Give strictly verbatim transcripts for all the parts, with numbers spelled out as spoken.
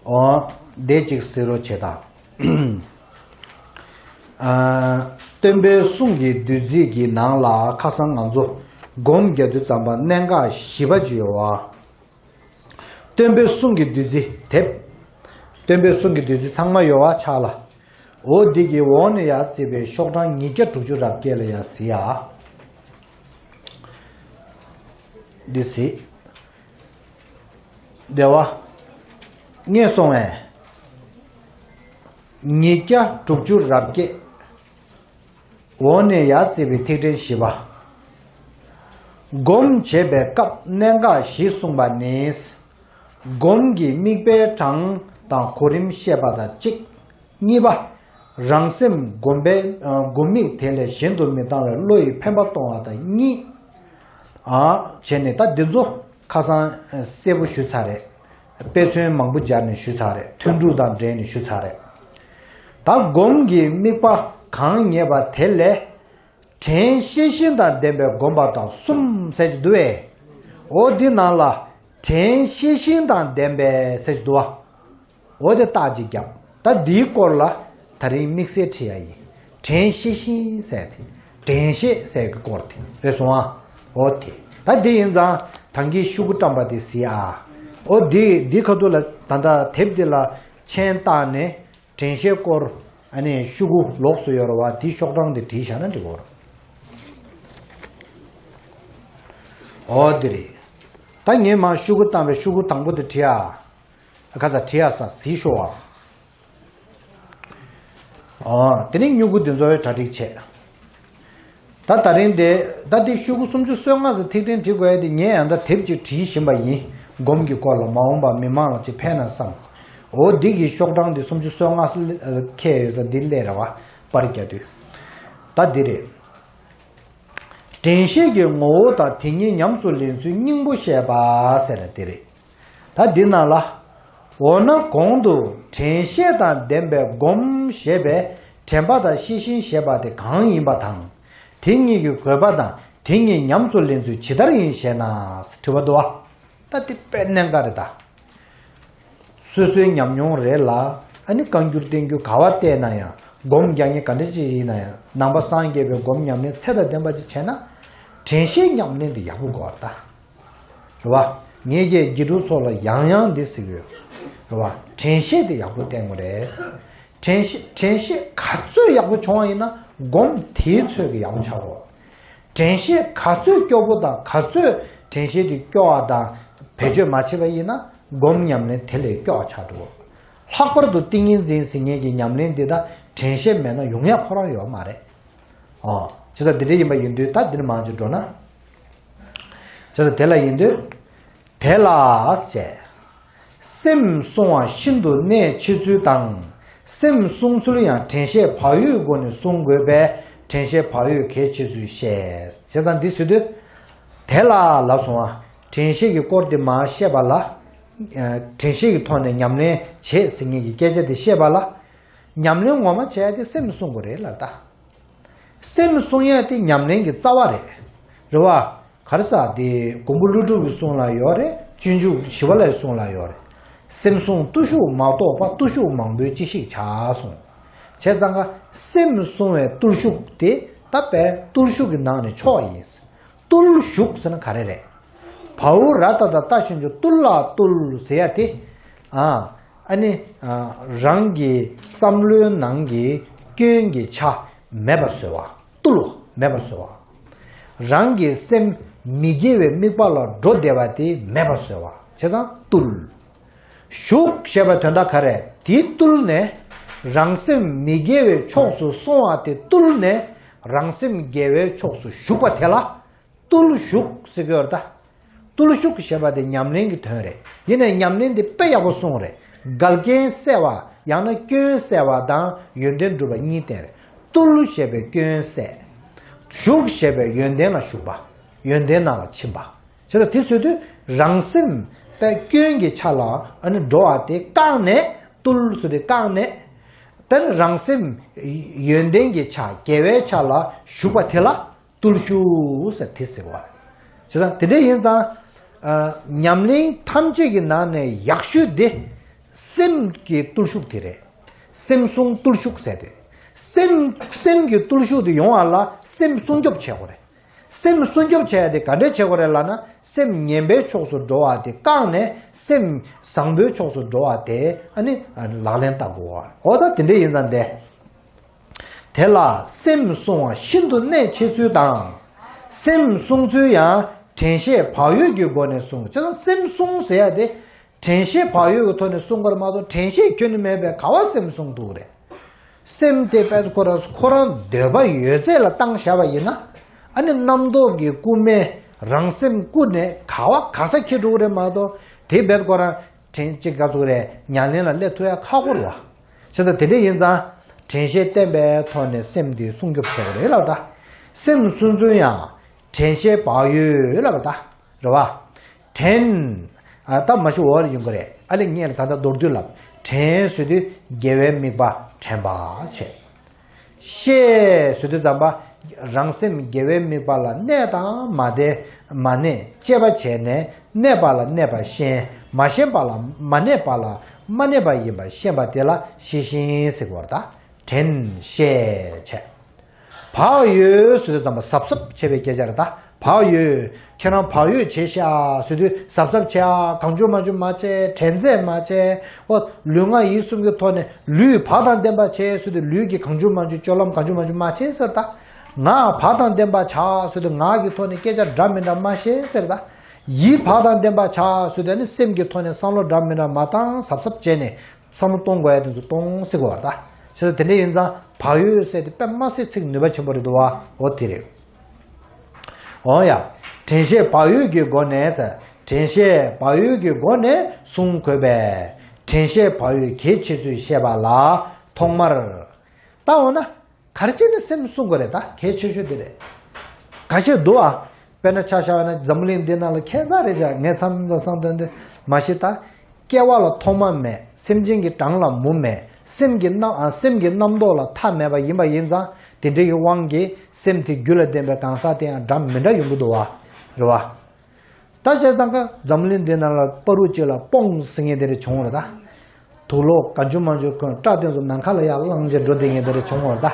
འོ། དེ་གཅིག་གཟིགས་རོགས་བྱེད་དང་། ཨ། སྟོན་པའི་གསུང་གི་བདུད་རྩི་གི་ནང་ལ་ཁ་སང་ང་ཚོ་སྒོམ་རྒྱག་དུས་ཙམ་པ་གནད་འགག་བཞི་པ་ཅིག་ཡོད་བ། སྟོན་པའི་གསུང་གི་བདུད་རྩི་དེབ། སྟོན་པའི་གསུང་གི་བདུད་རྩི་ཚང་མ་ཡོད་བ་ཕྱག་ལ། འོ་འདི་གི་འོག་ནས་ཡར་བརྩིས་པའི་ཤོག་གྲངས་ཉིས་བརྒྱ་དྲུག་ཅུ་རེ་བརྒྱད་ལ་ཡར་གཟིགས་ཡ། འདི་གཟིགས། བདེ་བ། ངས་སོང་བས། ཉིས་བརྒྱ་དྲུག་ཅུ་རེ་བརྒྱད། འོག་ནས་ཡར་བརྩིས་པའི་ཐིག་ཕྲེང་བཞི་པ། སྒོམ་བྱེད་པའི་སྐབས་གནད་འགག་བཞི་གསུངས་པ་ནི། སྒོམ་གྱི་དམིགས་པའི་གྲངས་དང་གོ་རིམ་བཤད་པ་དང་གཅིག་གཉིས་པ། རང་སེམས་སྒོམ་པའི་སྒོམ་དམིགས་དེ་ལས་གཞན་དུ་མི་ལྟ་བའི་བློ་ཡི་འཕེན་པ་གཏོང་བ་དང་གཉིས། ཨ། བྱས་ནས་ད་འདི་ཚོ་ཁ་སང་གསལ་པོ་ཞུས་ཚར་རེད། དཔེ་མཚོན་མང་པོ་སྦྱར་ནས་ཞུས་ཚར་རེད། ཐུན་དྲུག་དང་འབྲེལ་ནས་ཞུས་ཚར་རེད། ད་སྒོམ་གྱི་དམིགས་པ་གང་རྙེད་པ་དེ་ལས། དྲན་ཤེས་བཞིན་དང་ལྡན་པའི་སྒོམ་པ་དང་གསུམ་ཟེར་གྱི་འདུག་བས། འོ་འདི་ནང་ལ་དྲན་ཤེས་བཞིན་དང་ལྡན་པའི་ཟེར་གྱི་འདུག་བ། འོ་དེ་རྟགས་ཅིག་བརྒྱབ། ད་འདིའི་སྐོར་ལ་ད་རིང་དམིགས་བསལ་བྲིས་ཡ་ཡིན། དྲན་ཤེས་བཞིན་ཟེར་དེ། དྲན་ཤེས་ཟེར་གྱི་སྐོར་དེ་རེད་སོང་ཨ། འོ་དེ། ད་འདི་ཡིན་ཙང་ད་གིན་ཤོག་གུ་བཀྲམ་པ་དེ་གཟིགས་ཨ། འོ་འདི་འདི་ཁ་ཐུག་ལ་ད་ལྟ་དེབ་འདི་ལ་མཆན་བཏགས་ནས། དྲན་ཤེས་སྐོར། ཨ་ནི་ཤོག་གུ་ལོགས་སུ་ཡོད་རེད་བ། དེའི་ཤོག་གྲངས་དེ་བྲིས་བཞག་ན་འགྲིག་གོ། འོ་དེ་རེད། ད་ངས་མར་ཤོག་གུ་བཏང་བའི་ཤོག་གུ་དང་པོ་དེ་བྲིས་ཨ། ཁ་ཚ་བྲིས་ཨ་ས་གཟིགས་ཤོག་ཨ། འོ་དེ་ནས་སྨྱུ་གུ་འདི་ཚོ་བས་གྲ་སྒྲིག་བྱས། ད་ད་རིང་དེ་ད་འདི་ཤོག་གུ་སུམ་ཅུ་སོ་ལྔ་ཙམ་ཐིག་ཕྲེང་བྲིས་དགོས་ཡ་དེ་ངས་ཡང་ད་དེབ་ཅིག་བྲིས་བཞིན་པ་ཡིན། སྒོམ་གྱི་སྐོར་ལ་མ་འོངས་པ་མི་མང་ལ་ཅིག་ཕན་ན་བསམ། འོ་འདི་གི་ཤོག་གྲངས་འདི་སུམ་ཅུ་སོ་ལྔ་ཁེལ་ཡོད་ས་འདི་སླེབས་རེད་བ། པར་རྒྱག་དུས། ད་འདི་རེད། དྲན་ཤེས་ཀྱི་ངོ་བོ་དང་དེ་ཉིད་ཉམས་སུ་ལེན་ཚུལ་སྙིང་པོ་བཤད་པ་ཟེར་ན་འདི་རེད། ད་འདི་ནང་ལ། འོ་ན་གོང་དུ་དྲན་ཤེས་དང་ལྡན་པའི་སྒོམ་ཞེས་པའི་དྲན་པ་དང་ཤེས་བཞིན་ཞེས་པ་དེ་གང་ཡིན་པ་དང་། དེ་གཉིས་ཀྱི་དགོས་པ་དང་དེ་གཉིས་ཉམས་སུ་ལེན་ཚུལ་ཇི་ལྟར་ཡིན་ཞེ་ན། དྲི་བ་འདུག་བ། ད་དེ་དཔེ་གནད་འགག་རེད་ད། སོ་སོའི་ཉམས་མྱོང་རེད་ལ། ཨ་ནི་བཀའ་འགྱུར་བསྟན་འགྱུར་ག་བ་བལྟས་ན་ཡང་སྒོམ་རྒྱག་མཁན་ག་འདྲ་ཅིག་ཡིན་ན་ཡང་ནང་པ་སངས་རྒྱས་པའི་སྒོམ་ཉམས་ལེན་ཚད་དང་ལྡན་པ་ཅིག་བྱས་ན། དྲན་ཤེས་ཉམས་ལེན་དེ་ཡག་པོ་དགོས་པ་ད། རེད་བ། ངས་ཀྱིས་དགེ་ཕྲུག་ཚོ་ལ་ཡང་ཡང་འདི་ཟེར་གྱི་ཡོད། རེད་བ། དྲན་ཤེས་དེ་ཡག་པོ་བསྟེན་དགོས་རེད། དྲན་ཤེས་དྲན་ཤེས་ག་ཚོད་ཡག་པོ་བྱུང་བ་ཡིན་ན་སྒོམ་དེའི་ཚོད་ཀྱི་ཡག་པོ་ཆགས་འགྲོ། དྲན་ཤེས་ག་ཚོད་སྐྱོ་པོ་དང་ག་ཚོད་དྲན་ཤེས་དེ་སྐྱོ་བ་དང་བེད་སྤྱོད་མ་བྱས་པ་ཡིན་ན་སྒོམ་ཉམས་ལེན་དེ་ལས་སྐྱོ་བ་ཆགས་འགྲོ། ལྷག་པར་དུ་ཏིང་ངེ་འཛིན་ཟེར་མཁན་གྱི་ཉམས་ལེན་འདི་དག་དྲན་ཤེས་མེད་ན་ཡོང་ཡག་ཁོ་རང་ཡོད་མ་རེད། ཨོ། ཇི་ལྟར་འདི་འདྲ་ཡིན་པ་ཡིན་དུས་ད་འདི་ནས་མང་ཅིག་འགྲོ་ན། ཇི་ལྟར་དེ་ལ་ཡིན་དུས། དེ་ལ་ཟེར། སེམས་བསྲུང་བ་ཤིན་ཏུ་གནད་ཆེ་ཚུལ་དང་། སེམས་བསྲུང་ཚུལ་ཡང་དྲན་ཤེས་བག་ཡོད་སྒོ་ནས་བསྲུང་དགོས་པས་དྲན་ཤེས་བག་ཡོད་གལ་ཆེ་ཚུལ་བཤད། བྱས་ཙང་འདི་ཟེར་དུས། དེ་ལ་ལབ་སོང་བ། དྲན་ཤེས་ཀྱི་སྐོར་འདི་མར་བཤད་པ་ལ། དྲན་ཤེས་ཀྱི་ཐོག་ནས་ཉམས་ལེན་བྱེད་ཟེར་མཁན་གྱི་སྐད་ཆ་འདི་བཤད་པ་ལ། ཉམས་ལེན་ངོ་མ་བྱས་ཏེ་སེམས་བསྲུང་དགོས་རེད་ལབ་ད། སེམས་བསྲུང་ཡས་དེ་ཉམས་ལེན་གྱི་རྩ་བ་རེད། རེད་བ། ག་རེ་ཟེར་དེ་མགོན་པོ་ཀླུ་སྒྲུབ་ཀྱི་གསུང་ལ་ཡོད་རེད། སྤྱོད་འཇུག་ཞི་བ་ལྷའི་གསུང་ལ་ཡོད་རེད། སེམས་བསྲུང་བརྟུལ་ཞུགས་མ་གཏོགས་པ་བརྟུལ་ཞུགས་མང་པོའི་སྤྱི་བཤིག་བྱ་གསུངས། བྱས་ཙང་ཀ་སེམས་བསྲུང་བའི་བརྟུལ་ཞུགས་དེ་ད་དཔེ་བརྟུལ་ཞུགས་ཀྱི་ནང་ནས་མཆོག་ཡིན། བརྟུལ་ཞུགས་ཟེར་ན་ག་རེ་རེད། བྷཱུ་ར་ཏ་དང་ཏ་ཞབས་ཀྱུ་བརྟུལ་ལ་བརྟུལ་ཟེར་ཡ་དེ། ཨ། ཨ་ནི། ཨ། རང་གི་བསམ་བློའི་ནང་གི་སྐྱོན་གྱི་ཆ་མེད་པར་བཟོ་བ། བརྟུལ་བ་མེད་པར་བཟོ་བ། རང་གི་སེམས་མི་དགེ་བའི་དམིགས་པ་ལ་འགྲོ་བདེ་བ་དེ་མེད་པར་བཟོ་བ། བྱས་ཙང་བརྟུལ། ཞུགས་ཞེས་པའི་དོན་དག་ག་རེ། དེ་བརྟུལ་ནས། རང་སེམས་མི་དགེ་བའི་ཕྱོགས་སུ་སོང་བ་དེ་བརྟུལ་ནས། རང་སེམས་དགེ་བའི་ཕྱོགས་སུ་ཞུགས་པ་དེ་ལ། བརྟུལ་ཞུགས་ཟེར་གྱི་ཡོད་རེད་ད། བརྟུལ་ཞུགས་ཞེས་པ་དེ་ཉམས་ལེན་གྱི་དོན་རེད། ཡིན་ནའི་ཉམས་ལེན་དེ་དཔེ་ཡག་པོ་གསུངས་རེད། འགལ་རྐྱེན་བསལ་བ་ཡང་ན་སྐྱོན་བསལ་བ་དང་ཡོན་ཏན་སྒྲུབ་པ་གཉིས་བསྟན་རེད། བརྟུལ་ཞེས་པའི་སྐྱོན་བསལ། ཞུགས་ཞེས་པའི་ཡོན་ཏན་ལ་ཞུགས་པ། ཡོན་ཏན་ནང་ལ་ཕྱིན་པ། བྱས་ཙང་དེ་ཟེར་དུས་རང་སེམས་དཔེ་སྐྱོན་གྱི་ཆ་ལ་ཨ་ནི་འགྲོ་བ་དེ་བཀག་ནས། བརྟུལ་ཟེར་དུས་བཀག་ནས། དེ་ནི་རང་སེམས་ཡོན་ཏན་གྱི་ཆ་དགེ་བའི་ཆ་ལ་ཞུགས་པ་དེ་ལ། བརྟུལ་ཞུགས་ཟེར་དེ་ཟེར་བ་རེད། བྱས་ཙང་དེ་འདྲ་ཡིན་ཙང་། ཨ། ཉམས་ལེན་ཐམས་ཅད་ཀྱི་ནང་ནས་ཡག་ཤོས་དེ། སེམས་ཀྱི་བརྟུལ་ཞུགས་དེ་རེད། སེམས་བསྲུང་བརྟུལ་ཞུགས་ཟེར་ཏེ། སེམས་སེམས་ཀྱི་བརྟུལ་ཞུགས་དེ་ཡོང་བ་ལ་སེམས་སྲུང་སྐྱོབ་བྱེད་དགོས་རེད། སེམས་སྲུང་སྐྱོབ་བྱེད་ཡ་དེ་ག་འདྲས་བྱེད་དགོས་རེད་ལབ་ན། སེམས་ངན་པའི་ཕྱོགས་སུ་འགྲོ་བ་དེ་བཀག་ནས་སེམས་བཟང་པོའི་ཕྱོགས་སུ་འགྲོ་བ་དེ་ཨ་ནི་ལག་ལེན་བསྟར་དགོས། འོ་ད་དེ་འདྲས་ཡིན་ཙང་དེ། དེ་ལ་སེམས་བསྲུང་བ་ཤིན་ཏུ་གནད་ཆེ་ཚུལ་དང་། སེམས་བསྲུང་ཚུལ་ཡང་དྲན་ཤེས་བག་ཡོད་ཀྱི་སྒོ་ནས་བསྲུང་། བྱས་ཙང་སེམས་བསྲུང་ཟེར་ཡ་དེ། དྲན་ཤེས་བག་ཡོད་ཀྱི་ཐོག་ནས་བསྲུང་དགོས་རེད་མ་གཏོགས། དྲན་ཤེས་ཁྱོན་ནས་མེད་པའི་ག་བ་སེམས་བསྲུང་ཐུབ་རེད། སེམས་དེ་དཔེ་ཁོ་རང་ཁོ་རང་འདོད་པ་ཡོད་ཚད་ལ་བཏང་བཞག་པ་ཡིན་ན། ཨ་ནི་རྣམ་རྟོག་གི་རྐུན་མས་རང་སེམས་རྐུ་ནས་ག་བ་ག་ས་འཁྱེར་འགྲོ་གི་རེད་མ་གཏོགས། དེ་དཔེ་ཁོ་རང་དྲན་གཅིག་ག་ཚོད་རེད། ཉམས་ལེན་ལ་སླེབས་ཐུབ་ཡ་ཁག་པོ་རེད་བ། བྱས་ཙང་དེ་འདྲ་ཡིན་ཙང་། དྲན་ཤེས་བརྟན་པའི་ཐོག་ནས་སེམས་དེ་སྲུང་སྐྱོབ་བྱེད་དགོས་རེད་ལབ་ད། སེམས་སྲུང་ཚུལ་ཡང་དྲན་ཤེས་བག་ཡོད་ལབ་ད། རེད་བ། དྲན། ཨ་ད་མ་ཤི་འོར་ཡོང་གི་རེད། ཨ་ལེ་ངས་ལ་ད་ལྟ་མདོར་བསྡུས་ལབ། དྲན་ཟེར་དུས་དགེ་བའི་དམིགས་པ་དྲན་པ་བྱས། ཤེས་ཟེར་དུས་ཙམ་པ། རང་སེམས་དགེ་བའི་དམིགས་པ་ལ་གནས་དང་མ་གནས། མ་གནས་དཔྱད་པ་བྱས་ནས་གནས་པ་ལ་གནས་པ་ཤེས། མ་ཤེས་པ་ལ་མ་གནས་པ་ལ་མ་གནས་པ་ཡིན་པ་ཤེས་པ་དེ་ལ་ཤེས་བཞིན་ཟེར་བར་ད། དྲན་ཤེས་བྱས། བག་ཡོད་ཟེར་དུས་ཙམ་པ་གཟབ་གཟབ་བྱེད་པའི་སྐད་ཆ་རེད་ད། བག་ཡོད། ཁྱེད་རང་བག་ཡོད་བྱས་ཤག་ཟེར་དུས་གཟབ་གཟབ་བྱས་ཨ། གང་བྱུང་མང་བྱུང་མ་བྱས། དྲན་ཚད་མ་བྱས། ཨོ་ལུས་ངག་ཡིད་གསུམ་གྱི་ཐོག་ནས་ལུས་བག་དང་ལྡན་པ་བྱས་ཟེར་དུས་ལུས་ཀྱི་གང་བྱུང་མང་བྱུང་སྤྱོད་ལམ་གང་བྱུང་མང་བྱུང་མ་བྱས་ཟེར་ད། ངག་བག་དང་ལྡན་པ་བྱས་ཟེར་དུས་ངག་གི་ཐོག་ནས་སྐད་ཆ་འདྲ་མི་འདྲ་མ་བཤད་ཟེར་ད། ཡིད་བག་དང་ལྡན་པ་བྱས་ཟེར་དུས་ནི་སེམས་ཀྱི་ཐོག་ནས་བསམ་བློ་འདྲ་མི་འདྲ་མ་བཏང་། གཟབ་གཟབ་བྱས་ནས། བསམ་བློ་གཏོང་དགོས་ཡ་དེ་ཚོ་གཏོང་སྲིད་དགོས་པ་རེད་ད། བྱས་ཙང་དེ་འདྲ་ཡིན་ཙང་བག་ཡོད་ཟེར་དེ་དཔེ་མ་སྲིད་ཚིག་ནུས་པ་ཆེན་པོ་རེད་འདུག་བ། འོ་དེ་རེད། འོ་ཡ། དྲན་ཤེས་བག་ཡོད་ཀྱི་སྒོ་ནས་ཟེར། དྲན་ཤེས་བག་ཡོད་ཀྱི་སྒོ་ནས་བསྲུང་དགོས་པས། དྲན་ཤེས་བག་ཡོད་གལ་ཆེ་ཚུལ་བཤད་པ་ལ་ཐོག་མར། ད་འོ་ན། ག་རེ་བྱས་ནས་སེམས་བསྲུང་དགོས་རེད་ད། གལ་ཆེ་ཤོས་དེ་རེད། ཁ་ཤས་འདུག་ཨ། དཔེར་ན་ཆ་བཞག་ན་འཛམ་བུ་གླིང་འདི་ནང་ལ་ཁྱད་མཚར་རེད་ཤག་ངས་མཚམས་མཚམས་བསམ་དོན་དེ་མ་གཞི་ད། སྐྱེ་བ་ལ་ཐོག་མ་མེད། སེམས་ཅན་གྱི་གྲངས་ལ་མུ་མེད། སེམས་ཀྱི་རྣམ་ཨ་སེམས་ཀྱི་རྣམ་རྟོག་ལ་མཐའ་མེད་པ་ཡིན་པ་ཡིན་ཙང་། དེ་འདྲའི་གི་དབང་གིས་སེམས་དེ་རྒྱུད་ལ་ལྡན་པའི་གང་ཟག་དེ་ཡང་འདྲ་མི་འདྲ་ཡོང་གི་འདུག་བ། རེད་བ། ད་བྱས་ཙང་ཀ་འཛམ་གླིང་འདི་ནང་ལ་བར་དུ་གཅིག་ལ་སྤོང་ཟེར་མཁན་དེ་འདྲ་བྱུང་བ་རེད་ད། དུག་ལོག་གང་བྱུང་མང་བྱུང་གོན། སྐྲ་དེ་ཚོ་ནམ་མཁའ་ལ་ཡར་བསླངས་བྱས་འགྲོ་བསྡད་མཁན་དེ་འདྲ་བྱུང་བ་རེད་ད།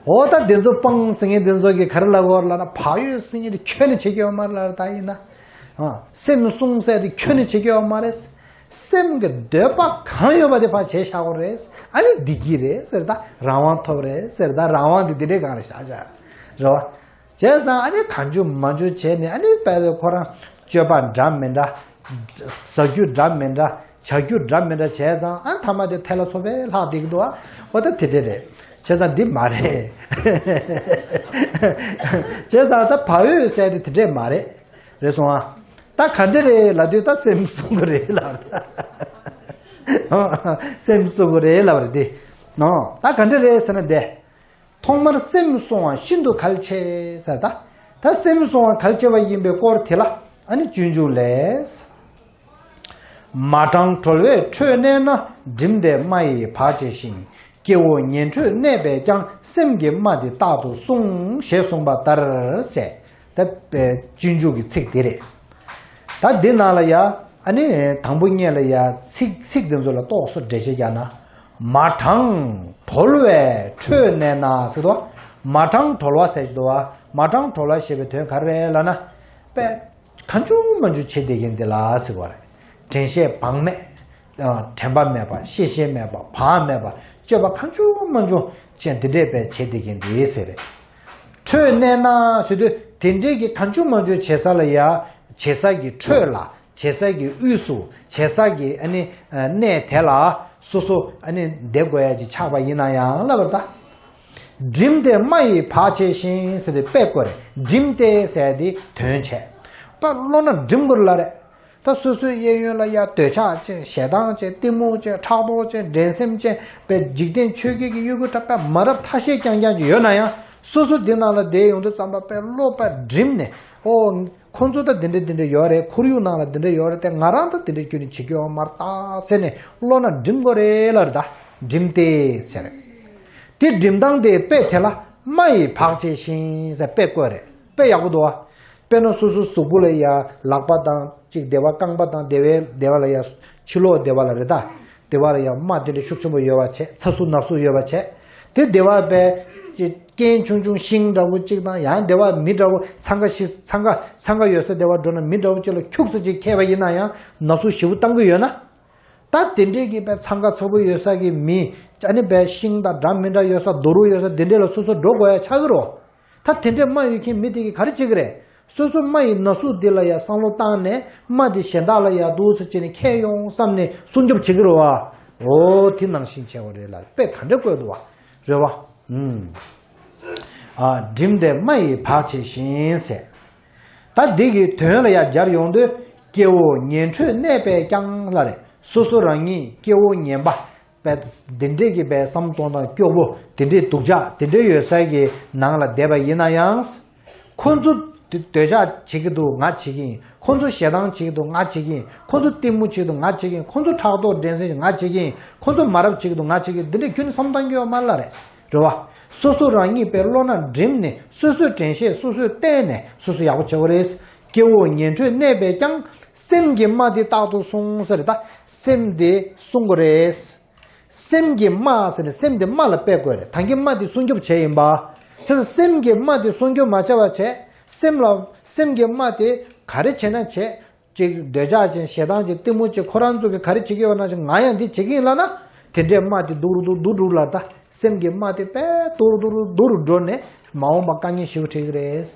འོ་ད་དེ་ཚོ་སྤོང་ཟེར་མཁན་དེ་ཚོ་གིས་ག་རེ་ལབ་ཀྱི་ཡོད་རེད་ལབ་ན། བག་ཡོད་ཟེར་མཁན་དེ་ཁྱོན་ནས་བྱེད་ཀྱི་ཡོད་མ་རེད་ལབ་རེད་ད། ཡིན་ན། ཨ་སེམས་བསྲུང་ཟེར་དེ་ཁྱོན་ནས་བྱེད་ཀྱི་ཡོད་མ་རེད། སེམས་ཀྱི་འདོད་པ་གང་ཡོད་པ་དེ་ཕར་བྱས་བཞག་དགོས་རེད། ཨ་ནི་བདེ་སྐྱིད་རེད་ཟེར་ད། རང་དབང་ཐོབ་རེད་ཟེར་ད། རང་དབང་དེ་དེ་འདྲའི་སྒང་ལ་བཞག་བཞག་རེད་བ། བྱས་ཙང་ཨ་ནི་གང་བྱུང་མང་བྱུང་བྱས་ནས། ཨ་ནི་དཔེ་ཁོ་རང་སྤྱོད་པ་འདྲ་མི་འདྲ། ཟ་རྒྱུ་འདྲ་མི་འདྲ། བྱ་རྒྱུ་འདྲ་མི་འདྲ་བྱས་ཙང་། ཨ་ནི་མཐའ་མ་དེ་ཐལ་ལ་ཚོ་པས་ལྷག་བསྡད་ཀྱི་འདུག་ཨ། འོ་ད་དེ་འདྲས་རེད། བྱས་ཙང་འདི་མ་རེད། བྱས་ཙང་ད་བག་ཡོད་ཟེར་དེ་དེ་འདྲས་མ་རེད། རེད་སོང་ཨ། ད་ག་འདྲས་རེད་ལབ་དུས་ད་སེམས་བསྲུང་གི་རེད་ལབ་རེད། སེམས་བསྲུང་གི་རེད་ལབ་རེད་དེ། ནོ། ད་ག་འདྲས་རེད་ཟེར་ན་དེ། ཐོག་མར་སེམས་བསྲུང་བ་ཤིན་ཏུ་གལ་ཆེ་ཟེར་ད། ད་སེམས་བསྲུང་བ་གལ་ཆེ་བ་ཡིན་པའི་སྐོར་དེ་ལ་ཨ་ནི་སྤྱོད་འཇུག་ལས། མ་དྲང་གྲོལ་བས་ཁྲོས་གནས་ན། བསྒྲིམས་ཏེ་རྨ་ཡི་བག་བྱས་ཤིང་། སྐྱེ་བོ་ངན་ཁྲོས་གནས་པས་ཀྱང་། སེམས་ཀྱི་རྨ་འདི་རྟག་ཏུ་བསྲུང་། ཞེས་གསུངས་པ་ལྟར་ཟེར། ད་དཔེ་སྤྱོད་འཇུག་གི་ཚིག་དེ་རེད། ད་འདི་ནང་ལ་ཡ། ཨ་ནི་དང་པོ་ཉིད་ལ་ཡ་ཚིག་ཚིག་འདི་ཚོ་ལ་རྟོག་བཟོ་འགྲེལ་བཤད་རྒྱག་ན། མ་དྲང་གྲོལ་བས་ཁྲོས་གནས་ན་ཟེར་དོ། མ་དྲང་གྲོལ་བ་ཟེར་གྱི་འདུག་བ། མ་དྲང་གྲོལ་བ་ཞེས་པའི་དོན་ག་རེ་རེད་ལབ་ན། དཔེ་གང་བྱུང་མང་བྱུང་བྱེད་བསྡད་མཁན་དེ་ལ་ཟེར་བ་རེད། དྲན་ཤེས་བག་མེད། དྲན་པ་མེད་པ། ཤེས་བཞིན་མེད་པ། བག་མེད་པ། སྤྱོད་པ་གང་བྱུང་མང་བྱུང་བྱས་འདི་འདྲས་དཔེ་བྱེད་བསྡད་མཁན་དེ་ཟེར་རེད། ཁྲོས་གནས་ན་ཟེར་དུས་དེ་འདྲས་ཀྱི་གང་བྱུང་མང་བྱུང་བྱེད་ས་ལ་ཡ། བྱེད་ས་གི་ཁྲོད་ལ། བྱེད་ས་གི་དབུས་སུ། བྱེད་ས་གི་ཨ་ནི་གནས་དེ་ལ་སོ་སོ་ཨ་ནི་བསྡད་དགོས་ཡ་ཅིག་ཆགས་པ་ཡིན་ན་ཡང་ལབ་པ་རེད་ད། བསྒྲིམས་ཏེ་རྨ་ཡི་བག་བྱས་ཤིང་ཟེར་ཏེ་དཔེ་བཀོད་རེད། བསྒྲིམས་ཏེ་ཟེར་དེ་དོན་བྱས། ད་བློ་སྣ་སྒྲིམ་དགོས་ལབ་རེད། ད་སོ་སོའི་གཡས་གཡོན་ལ་ཡ་འདོད་ཆགས་ཅན། ཞེ་སྡང་ཅན། གཏི་མུག་ཅན། ཕྲག་དོག་ཅན། འགྲན་སེམས་ཅན། དཔེ་འཇིག་རྟེན་ཆོས་བརྒྱད་ཀྱི་གཡོ་འགུལ་དྲག་པ་མ་རབས་ཐ་ཤལ་རྐྱང་རྐྱང་ཅིག་ཡོད་ན་ཡང་། སོ་སོ་འདི་ནང་ལ་བསྡད་ཡོང་དུས་ཙམ་པ་དཔེ་བློ་དཔེ་སྒྲིམ་ནས། ཨོ། ཁོ་ཚོ་ད་འདི་འདྲ་འདི་འདྲ་ཡོད་རེད། ཁོར་ཡུག་ནང་ལ་འདི་འདྲ་ཡོད་རེད་དེ། ང་རང་ད་འདི་འདྲ་ཁྱོན་ནས་བྱེད་ཀྱི་ཡོད་མ་རེད་ད་ཟེར་ནས་བློ་སྣ་སྒྲིམ་དགོས་རེད་ལབ་རེད་ད། བསྒྲིམས་ཏེ་ཟེར། དེ་སྒྲིམ་སྟངས་དེ་དཔེ་དེ་ལ་རྨ་ཡི་བག་བྱས་ཤིང་ཟེར་དཔེ་བཀོད་རེད། དཔེ་ཡག་པོ་འདུག་བ། དཔེར་ན་སོ་སོའི་གཟུགས་པོ་ལ་ཡ་ལག་པ་དང་གཅིག་སྡེ་བ། རྐང་པ་དང་སྡེ་བའི་སྡེ་བ་ལ་ཡ་ཕྱི་ལོགས་སྡེ་བ་ལ་རེད་ད། སྡེ་བ་ལ་ཡང་རྨ་དེ་འདྲ་ཤུགས་ཆེན་པོ་ཡོད་པ་བྱས། ཚ་ཟུག་ནག་ཟུག་ཡོད་པ་བྱས། དེ་སྡེ་བ་པའི་རྐྱེན་ཆུང་ཆུང་ཤིང་འདྲ་བོ་གཅིག་དང་། ཡང་སྡེ་བ་མི་འདྲ་བོ་འཚང་ཁ་ཤི། འཚང་ཁ་འཚང་ཁ་ཡོད་ས་སྡེ་བ་འགྲོ་ན། མི་འདྲ་བོ་གཅིག་ལ་ཁྱུག་ཙམ་ཅིག་ཁེལ་བ་ཡིན་ན་ཡང་ན་ཟུག་ཞེ་པོ་བཏང་གི་ཡོད་ན། ད་དེ་འདྲས་ཀྱི་པའི་འཚང་ཁ་ཚ་པོ་ཡོད་ས་གི་མི། ཨ་ནི་པའི་ཤིང་དང་འདྲ་མི་འདྲ་ཡོད་ས། རྡོ་རུག་ཡོད་ས། དེ་འདྲས་ལ་སོ་སོ་འགྲོ་དགོས་ཡ་ཆགས་ཀྱི་རེད། ད་དེ་འདྲས་རྨ་ཡོད་མཁན་མི་དེ་གིས་ག་རེ་བྱེད་ཀྱི་རེད། སོ་སོ་རྨ་ཡི་ན་ཟུག་འདི་ལ་ཡ་བསམ་བློ་བཏང་ནས། རྨ་དེ་གཞན་དག་ལ་ཡ་འདུག་སེ་བྱས་ནས་ཁེལ་ཡོང་བསམ་ནས་སྲུང་སྐྱོབ་བྱེད་ཀྱི་རེད་བ། འོ་དེ་ནང་བཞིན་བྱས་པ་རེད་ལ། དཔེ་ག་འདྲ་བཀོད་འདུག་བ། རེད་བ། ཨུམ། ཨ། བསྒྲིམས་ཏེ་རྨ་ཡིས་བག་བྱས་ཤིང་ཟེར། ད་འདི་གི་དོན་ལ་ཡ་སྦྱར་ཡོང་དུས། སྐྱེ་བོ་ངན་འཕྲོད་གནས་པས་ཀྱང་ལ་རེད། སོ་སོ་རང་ཉིད་སྐྱེ་བོ་ངན་པ། དཔེ་འདི་འདྲས་ཀྱི་པའི་བསམ་གཏོང་དང་སྐྱོ་པོ། དེ་འདྲའི་སྡུག་ཅག་དེ་འདྲའི་ཡོད་ས་གི་ནང་ལ་བསྡད་པ་ཡིན་ན་ཡང་། ཁོ་ཚོ་འདོད་ཆགས་བྱེད་ཀྱི་འདུག་ང་བྱེད་ཀྱི་ཡིན། ཁོ་ཚོ་ཞེ་སྡང་བྱེད་ཀྱི་འདུག་ང་བྱེད་ཀྱི་ཡིན། ཁོ་ཚོ་གཏི་མུག་བྱེད་ཀྱི་འདུག་ང་བྱེད་ཀྱི་ཡིན། ཁོ་ཚོ་ཕྲག་དོག་འགྲན་སེམས་ང་བྱེད་ཀྱི་ཡིན། ཁོ་ཚོ་མ་རབས་བྱེད་ཀྱི་འདུག་ང་བྱེད་ཀྱི་ཡིན། འདི་འདྲའི་ཁྱོན་ནས་བསམ་བཏང་རྒྱུ་ཡོད་མ་རེད་ལ་རེད། རེད་བ། སོ་སོ་རང་ཉིད་པའི་བློ་སྣ་བསྒྲིམས་ནས། སོ་སོས་དྲན་ཤེས་སོ་སོས་བསྟེན་ནས་སོ་སོ་ཡག་པོ་བྱེད་དགོས་རེད། སྐྱེ་བོ་ངན་འཕྲོད་གནས་པས་ཀྱང་། སེམས་ཀྱི་རྨ་འདི་རྟག་ཏུ་བསྲུང་ཟེར། ད་སེམས་འདི་བསྲུང་དགོས་རེད། སེམས་ཀྱི་རྨ་ཟེར་ནས་སེམས་འདི་རྨ་ལ་དཔེ་བཀོད་རེད། ད་གིན་རྨ་འདི་སྲུང་སྐྱོབ་བྱས་ཡིན་པ། བྱས་ཙང་སེམས་ཀྱི་རྨ་འདི་སྲུང་སྐྱོབ་མ་བྱས་པ་བྱས། སེམས་ལ། སེམས་ཀྱི་རྨ་དེ་ག་རེ་བྱས་ན་བྱས། ཅིག་འདོད་ཆགས་ཅན། ཞེ་སྡང་ཅན། གཏི་མུག་ཅན། ཁོ་རང་ཚོ་གིས་ག་རེ་བྱེད་ཀྱི་ཡོད་ན་ཅིག་ང་ཡང་འདི་བྱེད་ཀྱི་ཡིན་ལབ་ན། དེ་འདྲའི་རྨ་དེ་སྡུག་རུ་སྡུག་སྡུག་རུ་ལ། ད་སེམས་ཀྱི་རྨ་དེ་དཔེ་སྡུག་རུ་སྡུག་རུ་སྡུག་རུ་འགྲོ་ནས་མ་འོངས་པ་དཀའ་ངལ་ཞེ་པོ་འཕྲད་ཀྱི་རེད། བྱས་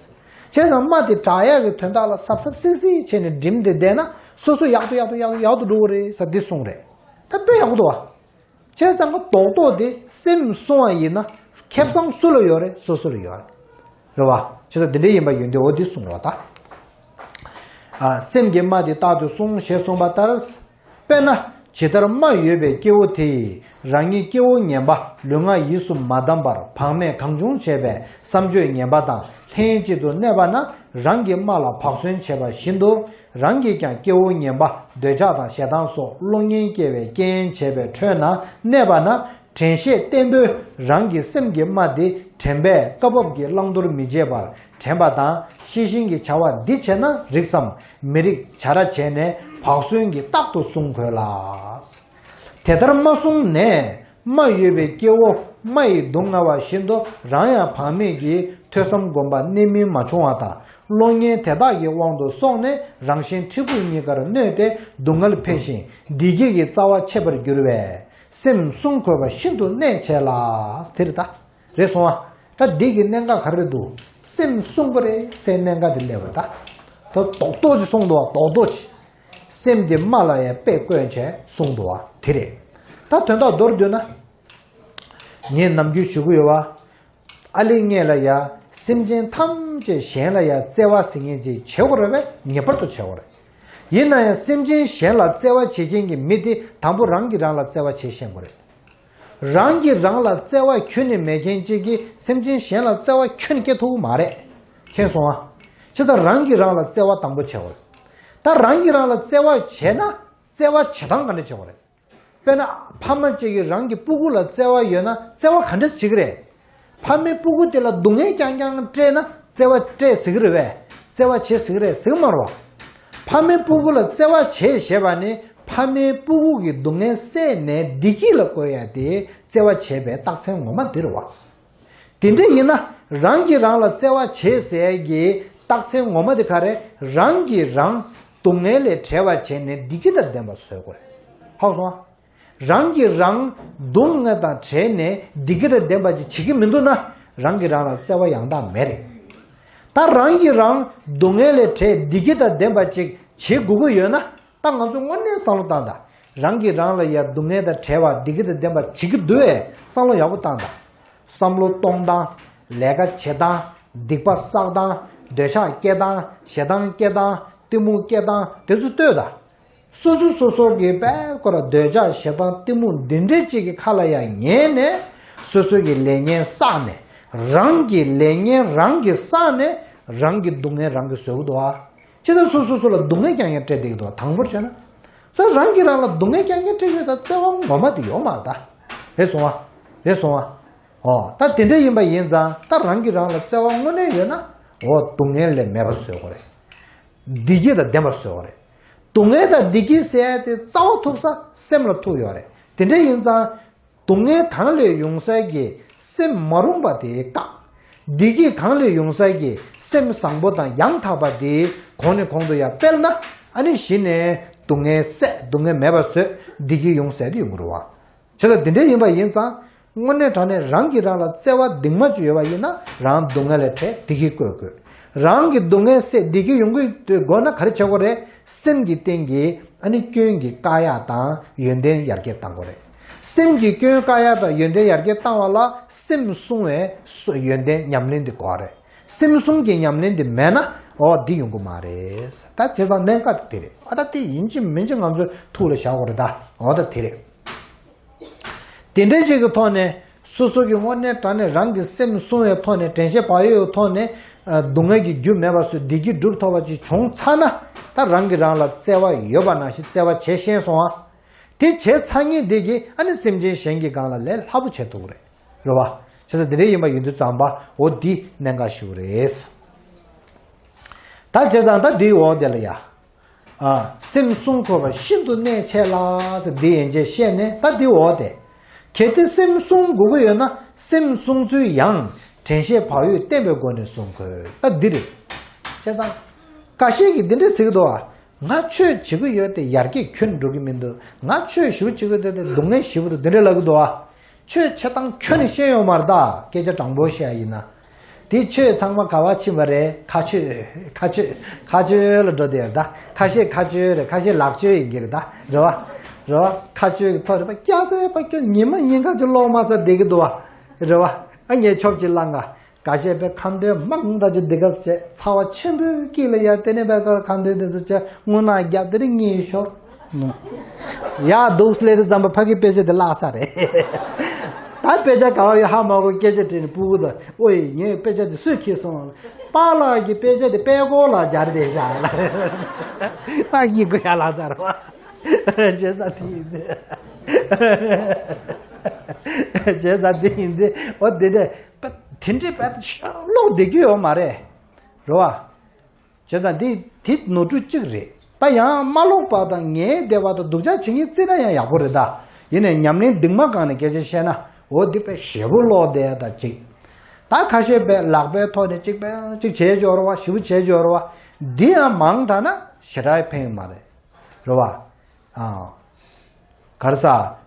ཙང་རྨ་དེ་དྲག་ཡག་གི་དོན་དག་ལ་སབ་སབ་སིག་སིག་བྱས་ནས་བསྒྲིམས་ཏེ་བསྡད་ན། སོ་སོ་ཡག་ཏུ་ཡག་ཏུ་ཡག་ཏུ་ཡག་ཏུ་འགྲོ་གི་རེད་ཟེར། འདི་གསུངས་རེད། ད་དཔེ་ཡག་པོ་འདུག་བ། བྱས་ཙང་གི་རྡོག་རྡོག་དེ་སེམས་བསྲུང་བ་ཡིན་ན། ཁེ་བཟང་སུ་ལ་ཡོད་རེད། སོ་སོ་ལ་ཡོད་རེད། རེད་བ། བྱས་ཙང་དེ་འདྲ་ཡིན་པ་ཡིན་དུས། འོ་འདི་གསུངས་རེད་བ་ད། ཨ། སེམས་ཀྱི་རྨ་དེ་རྟག་ཏུ་བསྲུང་ཞེས་གསུངས་པ་ལྟར། དཔེར་ན། ཇི་ལྟར་རྨ་ཡོད་པའི་སྐྱེ་བོ་དེ་ཡིས་རང་ཉིད་སྐྱེ་བོ་ངན་པ་ལུས་ངག་ཡིད་གསུམ་མ་བསྡམས་པར་བག་མེད་གང་བྱུང་བྱས་པའི་བསམ་སྤྱོད་ངན་པ་དང་ལྷན་ཅིག་ཏུ་གནས་པ་ན། རང་གི་རྨ་ལ་བག་ཟོན་བྱས་པ་བཞིན་དུ། རང་གིས་ཀྱང་སྐྱེ་བོ་ངན་པ་འདོད་ཆགས་དང་ཞེ་སྡང་སོགས་བློ་ངན་སྐྱེ་བའི་རྐྱེན་བྱས་པའི་ཁྲོད་ན་གནས་པ་ན། དྲན་ཤེས་བརྟན་པོས་རང་གི་སེམས་ཀྱི་རྨ་དེ་དྲན་པས་སྐབས་བབ་ཀྱི་བླང་དོར་མི་བྱེད་པར་དྲན་པ་དང་། ཤེས་བཞིན་གྱི་བྱ་བ་འདི་བྱས་ན་རིགས་སམ་མི་རིགས་བྱ་ར་བྱས་ནས་བག་ཟོན་གྱིས་རྟག་ཏུ་བསྲུང་དགོས་ལ། དེ་ལྟར་རྨ་བསྲུངས་ནས། རྨ་ཡོད་པའི་སྐྱེ་བོ་རྨ་ཡིས་སྡུག་བསྔལ་བ་བཞིན་དུ། རང་ཡང་བག་མེད་ཀྱིས་ཐོས་བསམ་སྒོམ་པ་གནད་སྨིན་མ་བྱུང་བ་དང་། བློ་ངན་དེ་དག་གི་དབང་དུ་སོང་ནས་རང་གཞན་འཕྲལ་ཕུགས་གཉིས་ཀར་གནོད་དེ་སྡུག་བསྔལ་འཕེལ་ཞིང་བདེ་སྐྱིད་ཀྱི་རྩ་བ་ཆད་པར་འགྱུར་བས། སེམས་བསྲུང་དགོས་པ་ཤིན་ཏུ་གནད་ཆེ་ལ། དེ་རེད་ད། རེད་སོང་བ། ད་འདི་གི་གནད་འགག་ག་རེ་འདུག་སེམས་བསྲུང་དགོས་རེད་ཟེར་གནད་འགག་དེ་སླེབས་པ་ད། ད་རྡོག་རྡོག་ཅིག་གསུངས་འདུག་བ། རྡོག་རྡོག་ཅིག་སེམས་དེ་རྨ་ལ་ཡང་དཔེ་བཀོད་བྱས་གསུངས་འདུག་བ། དེ་རེད། ད་དོན་དག་མདོར་བསྡུས་ན། ངས་ནམ་རྒྱུན་ཞུ་གི་ཡོད་བ། ཨ་ལེ་ངས་ལ་ཡ། སེམས་ཅན་ཐམས་ཅད་གཞན་ལ་ཡ་བརྩེ་བ་ཟེར་མཁན་ཅིག་བྱེད་དགོས་རེད་པས། ངེས་པར་དུ་བྱེད་དགོས་རེད། ཡིན་ན་ཡང་སེམས་ཅན་གཞན་ལ་བརྩེ་བ་བྱེད་མཁན་གྱི་མི་དེ་དང་པོ་རང་གིས་རང་ལ་བརྩེ་བ་བྱེད་ཤེས་དགོས་རེད། རང་གིས་རང་ལ་བརྩེ་བ་ཁྱོན་ནས་མེད་མཁན་གཅིག་གིས་སེམས་ཅན་གཞན་ལ་བརྩེ་བ་ཁྱོན་ནས་སྐྱེ་ཐུབ་ཀྱི་མ་རེད། མཁྱེན་སོང་ཨ། བྱས་ཙང་རང་གིས་རང་ལ་བརྩེ་བ་དང་པོ་བྱེད་དགོས་རེད། ད་རང་གིས་རང་ལ་བརྩེ་བ་བྱས་ན། བརྩེ་བ་བྱེད་སྟངས་ག་འདྲ་བྱེད་དགོས་རེད། དཔེར་ན། ཕ་མ་གཅིག་གིས་རང་གི་སྤུ་གུ་ལ་བརྩེ་བ་ཡོད་ན་བརྩེ་བ་ག་འདྲ་བྱེད་ཀྱི་རེད། ཕ་མའི་སྤུ་གུ་དེ་ལ་སྡུག་བསྔལ་རྐྱང་རྐྱང་སྤྲད་ན་བརྩེ་བ་སྤྲད་ཟེར་གྱི་རེད་པས། བརྩེ་བ་བྱེད་ཟེར་གྱི་རེད་ཟེར་གྱི་མ་རེད་བ། ཕ་མའི་སྤུ་གུ་ལ་བརྩེ་བ་བྱེད་ཞེས་པ་ནི། ཕ་མའི་སྤུ་གུ་གི་སྡུག་བསྔལ་བསལ་ནས་བདེ་སྐྱིད་ལ་བཀོལ་ཡ་དེ་བརྩེ་བ་བྱས་པའི་རྟགས་མཚན་ངོ་མ་འདི་རེད་བ། དེ་འདྲ་ཡིན་ན། རང་གིས་རང་ལ་བརྩེ་བ་བྱེད་ཟེར་གྱི་རྟགས་མཚན་ངོ་མ་དེ་ག་རེ། རང་གིས་རང་སྡུག་བསྔལ་ལས་བྲལ་བ་བྱས་ནས་བདེ་སྐྱིད་དང་ལྡན་པ་བཟོ་དགོས་རེད། ཧ་གོ་སོང་ཨ། རང་གིས་རང་སྡུག་བསྔལ་དང་བྲལ་ནས་བདེ་སྐྱིད་དང་ལྡན་པ་ཅིག་བྱེད་ཀྱི་མི་འདུག་ན། རང་གིས་རང་ལ་བརྩེ་བ་ཡང་དག་མེད་རེད། ད་རང་གིས་རང་སྡུག་བསྔལ་ལས་བྲལ་བདེ་སྐྱིད་དང་ལྡན་པ་ཅིག་བྱེད་དགོས་ཀྱི་ཡོད་ན། ད་ང་ཚོ་དངོས་གནས་བསམ་བློ་བཏང་དང་། རང་གིས་རང་ལ་ཡ་སྡུག་བསྔལ་དང་བྲལ་བ་བདེ་སྐྱིད་དང་ལྡན་པ་བྱེད་ཀྱི་འདུག་བས། བསམ་བློ་ཡག་པོ་བཏང་དང་། བསམ་བློ་གཏོང་སྟངས། ལས་ཀ་བྱེད་སྟངས། སྡིག་པ་བསགས་སྟངས། འདོད་ཆགས་སྐྱེ་སྟངས། ཞེ་སྡང་སྐྱེ་སྟངས། གཏི་མུག་སྐྱེ་སྟངས་དེ་ཚོ་ལྟོས་དང་། སོ་སོ་སོ་སོ་གི་དཔེ་ཁོ་ར་འདོད་ཆགས་ཞེ་སྡང་གཏི་མུག་འདི་འདྲའི་གཅིག་གི་ཁ་ལ་ཡ་ཉན་ནས། སོ་སོ་གི་ལས་ངན་བསགས་ནས། རང་གི་ལས་ངན་རང་གིས་བསགས་ནས། རང་གི་སྡུག་བསྔལ་རང་གིས་བཟོ་གི་འདུག་ཨ། ཅི་ལྟར་སོ་སོ་སོ་ལ་སྡུག་བསྔལ་རྐྱང་རྐྱང་སྤྲད་བསྡད་ཀྱི་འདུག་དང་པོར་བྱས་ན། སོ་རང་གིས་རང་ལ་སྡུག་བསྔལ་རྐྱང་རྐྱང་སྤྲད་ཀྱི་ཡོད་ད་བརྩེ་བ་ངོ་མ་དེ་ཡོད་མ་རེད་ད། རེད་སོང་བ། རེད་སོང་བ། ཨོ། ད་དེ་འདྲ་ཡིན་པ་ཡིན་ཙང་ད་རང་གིས་རང་ལ་བརྩེ་བ་དངོས་གནས་ཡོད་ན། ཨོ། སྡུག་བསྔལ་ལས་མེད་པ་བཟོ་དགོས་རེད། བདེ་སྐྱིད་དང་ལྡན་པ་བཟོ་དགོས་རེད། སྡུག་བསྔལ་དང་བདེ་སྐྱིད་ཟེར་ཡ་དེ་རྩ་བ་ཐུག་ས་སེམས་ལ་ཐུག་ཡོད་རེད། དེ་འདྲ་ཡིན་ཙང་། སྡུག་བསྔལ་གང་ལས་ཡོང་སའི་གི་སེམས་མ་རུངས་པ་དེ་བཀག་བདེ་སྐྱིད་གང་ལས་ཡོང་སའི་གི་སེམས་བཟང་པོ་དང་ཡང་དག་པ་དེ་གོང་ནས་གོང་དུ་ཡར་སྤེལ་ན། ཨ་ནི་གཞི་ནས་སྡུག་བསྔལ་སད། སྡུག་བསྔལ་མེད་པ་བཟོས། བདེ་སྐྱིད་ཡོང་སའི་དེ་ཡོང་གི་རེད་བ། བྱས་ཙང་དེ་འདྲ་ཡིན་པ་ཡིན་ཙང་། དངོས་གནས་དྲང་གནས་རང་གིས་རང་ལ་བརྩེ་བ་གདིང་མ་ཅིག་ཡོད་པ་ཡིན་ན། རང་སྡུག་བསྔལ་ལས་བྲལ། བདེ་སྐྱིད་བཀོད་དགོས། རང་གི་སྡུག་བསྔལ་སེལ། བདེ་སྐྱིད་ཡོང་གི་དགོས་ན་ག་རེ་བྱེད་དགོས་རེད། སེམས་ཀྱི་སྟེང་གི་ཨ་ནི་སྐྱོན་གྱི་བཀག་ཡག་དང་ཡོན་ཏན་ཡར་རྒྱས་གཏང་དགོས་རེད། སེམས་ཀྱི་སྐྱོན་བཀག་ཡག་དང་ཡོན་ཏན་ཡར་རྒྱས་གཏང་བ་ལ་སེམས་བསྲུང་བའི་སོ་ཡོན་ཏན་ཉམས་ལེན་དེ་དགོས་རེད། སེམས་བསྲུང་གི་ཉམས་ལེན་དེ་མེད་ན་འོ་འདི་ཡོང་གི་མ་རེད། ད་བྱས་ཙང་གནད་འགག་དེ་རེད། ཨ་ད་དེ་ཡིན་གཅིག་མིན་གཅིག་ང་ཚོའི་ཐུགས་ལ་བཞག་དགོས་རེད་ད། འོ་ད་དེ་རེད། དེ་འདྲའི་ཅིག་གི་ཐོག་ནས་སོ་སོ་གི་དངོས་གནས་དྲང་གནས་རང་གི་སེམས་བསྲུང་བའི་ཐོག་ནས། དྲན་ཤེས་བག་ཡོད་ཀྱི་ཐོག་ནས། ཨ། སྡུག་བསྔལ་གྱི་རྒྱུ་མེད་པ་བཟོས། བདེ་སྐྱིད་སྒྲུབ་ཐུབ་པ་ཅིག་བྱུང་ཚར་ན། ད་རང་གིས་རང་ལ་བརྩེ་བ་ཡོད་པ་ནང་བཞིན་བརྩེ་བ་བྱེད་ཤེས་སོང་ཨ། དེ་བྱས་ཚར་མཁན་དེ་གིས་ཨ་ནི་སེམས་ཅན་གཞན་གྱི་སྒང་ལ་ལས་སླ་པོ་བྱེད་ཐུབ་ཀྱི་རེད། རེད་བ། བྱས་ཙང་དེ་འདྲ་ཡིན་པ་ཡིན་དུས་ཙམ་པ་འོ་འདི་གནད་འགག་ཞིག་རེད། ད་བྱས་ཙང་ད་འདིའི་འོག་དེ་ལ་ཡ། ཨ། སེམས་བསྲུང་དགོས་པ་ཤིན་ཏུ་གནད་ཆེ་ལ་ཟེར་འདི་ཡན་ཆད་བཤད་ནས། ད་འདི་འོག་དེ། གལ་ཏེ་སེམས་བསྲུང་དགོས་ཀྱི་ཡོད་ན་སེམས་བསྲུང་ཚུལ་ཡང་དྲན་ཤེས་བག་ཡོད་བརྟན་པའི་སྒོ་ནས་བསྲུང་དགོས། ད་འདི་རེད། བྱས་ཙང་། ཁ་ཤས་ཀྱིས་འདི་འདྲ་ཟེར་གྱི་འདུག་ཨ། ང་ཆོས་བྱེད་ཀྱི་ཡོད་དེ་ཡར་རྒྱས་ཁྱོན་འགྲོ་གི་མི་འདུག་ང་ཆོས་ཞུ་བྱེད་ཀྱི་ཡོད་དེ་སྡུག་བསྔལ་ཞེ་པོ་འདུག་འདི་འདྲ་ལབ་ཀྱི་འདུག་ཨ། ཆོས་བྱེད་སྟངས་ཁྱོན་ནས་ཤེས་ཡོད་མ་རེད་ད། སྐད་ཆ་དྲང་པོ་བཤད་ཡ་ཡིན་ན། དེ་ཆོས་ཚང་མ་ག་པར་ཕྱིན་པ་རེད། ཁ་ཆོས། ཁ་ཆོས། ཁ་ཆོས་ལ་འགྲོ་བསྡད་ཡོད་ད། ཁ་ཤས་ཁ་ཆོས་རེད། ཁ་ཤས་ལག་ཆོས་ཡིན་གྱི་རེད་ད། རེད་བ། རེད་བ། ཁ་ཆོས་ཀྱི་ཐོག་རེད་པ། སྐྱག་རྫུན་པ་ཁྱོད་ཉི་མ་ཉིན་གང་ཅིག་ཀློག་མ་ཚར་བསྡད་ཀྱི་འདུག་བ། རེད་བ། ཨ་ངས་ཆོབ་ཅིག་བླངས་ག། འགའ་ཤས་པའི་ཁ་འདོན་མང་དག་ཅིག་འདི་ག་བྱས། ཚ་བ་ཆེན་པོའི་དཀྱིལ་ལ་ཡར་དེ་ནས་པའི་ཁ་འདོན་དེ་ཚོ་བྱས། རྔུལ་ནག་བརྒྱབ་དེ་ནས་གཉིད་ཤོར། ཡ་འདུག་སླེབས་དུས་ཙམ་པ་ཕ་གིའི་དཔེ་ཆ་དེ་བརླག་ཚར་རེད། ད་དཔེ་ཆ་ག་བ་ཡོད་ཧ་མ་གོ་སྐད་ཆ་དྲིས་ནས་སྤུ་གུ་དང་། ཨོ་ཡེ་ངའི་དཔེ་ཆ་དེ་སུས་ཁྱེར་སོང་། པཱ་ལགས་ཀྱི་དཔེ་ཆ་དེ་དཔེ་སྐོར་ལ་སྦྱར་བསྡད་བཞག་ལ། ཕ་གིའི་མགོ་ཡར་བརླག་ཚར་བ། བྱས་ཙང་དེ་ཡིན་ཏེ། བྱས་ཙང་དེ་ཡིན་ཏེ། ཨོ་དེ་འདྲས། དེ་འདྲས་བས་ཀློག་བསྡད་རྒྱུ་ཡོད་མ་རེད། རེད་བ། བྱས་ཙང་འདི་དེ་ནོར་འཁྲུལ་གཅིག་རེད། ད་ཡང་མ་ཀློག་པ་དང་ངལ་བསྡད་པ་དང་སྡུག་ཅག་བྱེད་མཁན་བརྩིས་ན་ཡང་ཡག་པོ་རེད་ད། ཡིན་ནའི་ཉམས་ལེན་གདིང་མ་བསྐངས་ནས་སྐད་ཆ་བཤད་ན། འོ་འདི་དཔེ་ཞེ་པོ་ཀློག་བསྡད་ཡ་ད་ཅིག་ད་ཁ་ཤས་པས་ལག་པའི་ཐོག་ནས་གཅིག་པས་གཅིག་བྱས་འབྱོར་བ། ཞེ་པོ་བྱས་འབྱོར་བ། འདི་ཡང་མང་དྲགས་ན་ཞེ་དྲག་ཕན་ཡོད་མ་རེད། རེད་བ། ཨ། ག་རེ་ཟ།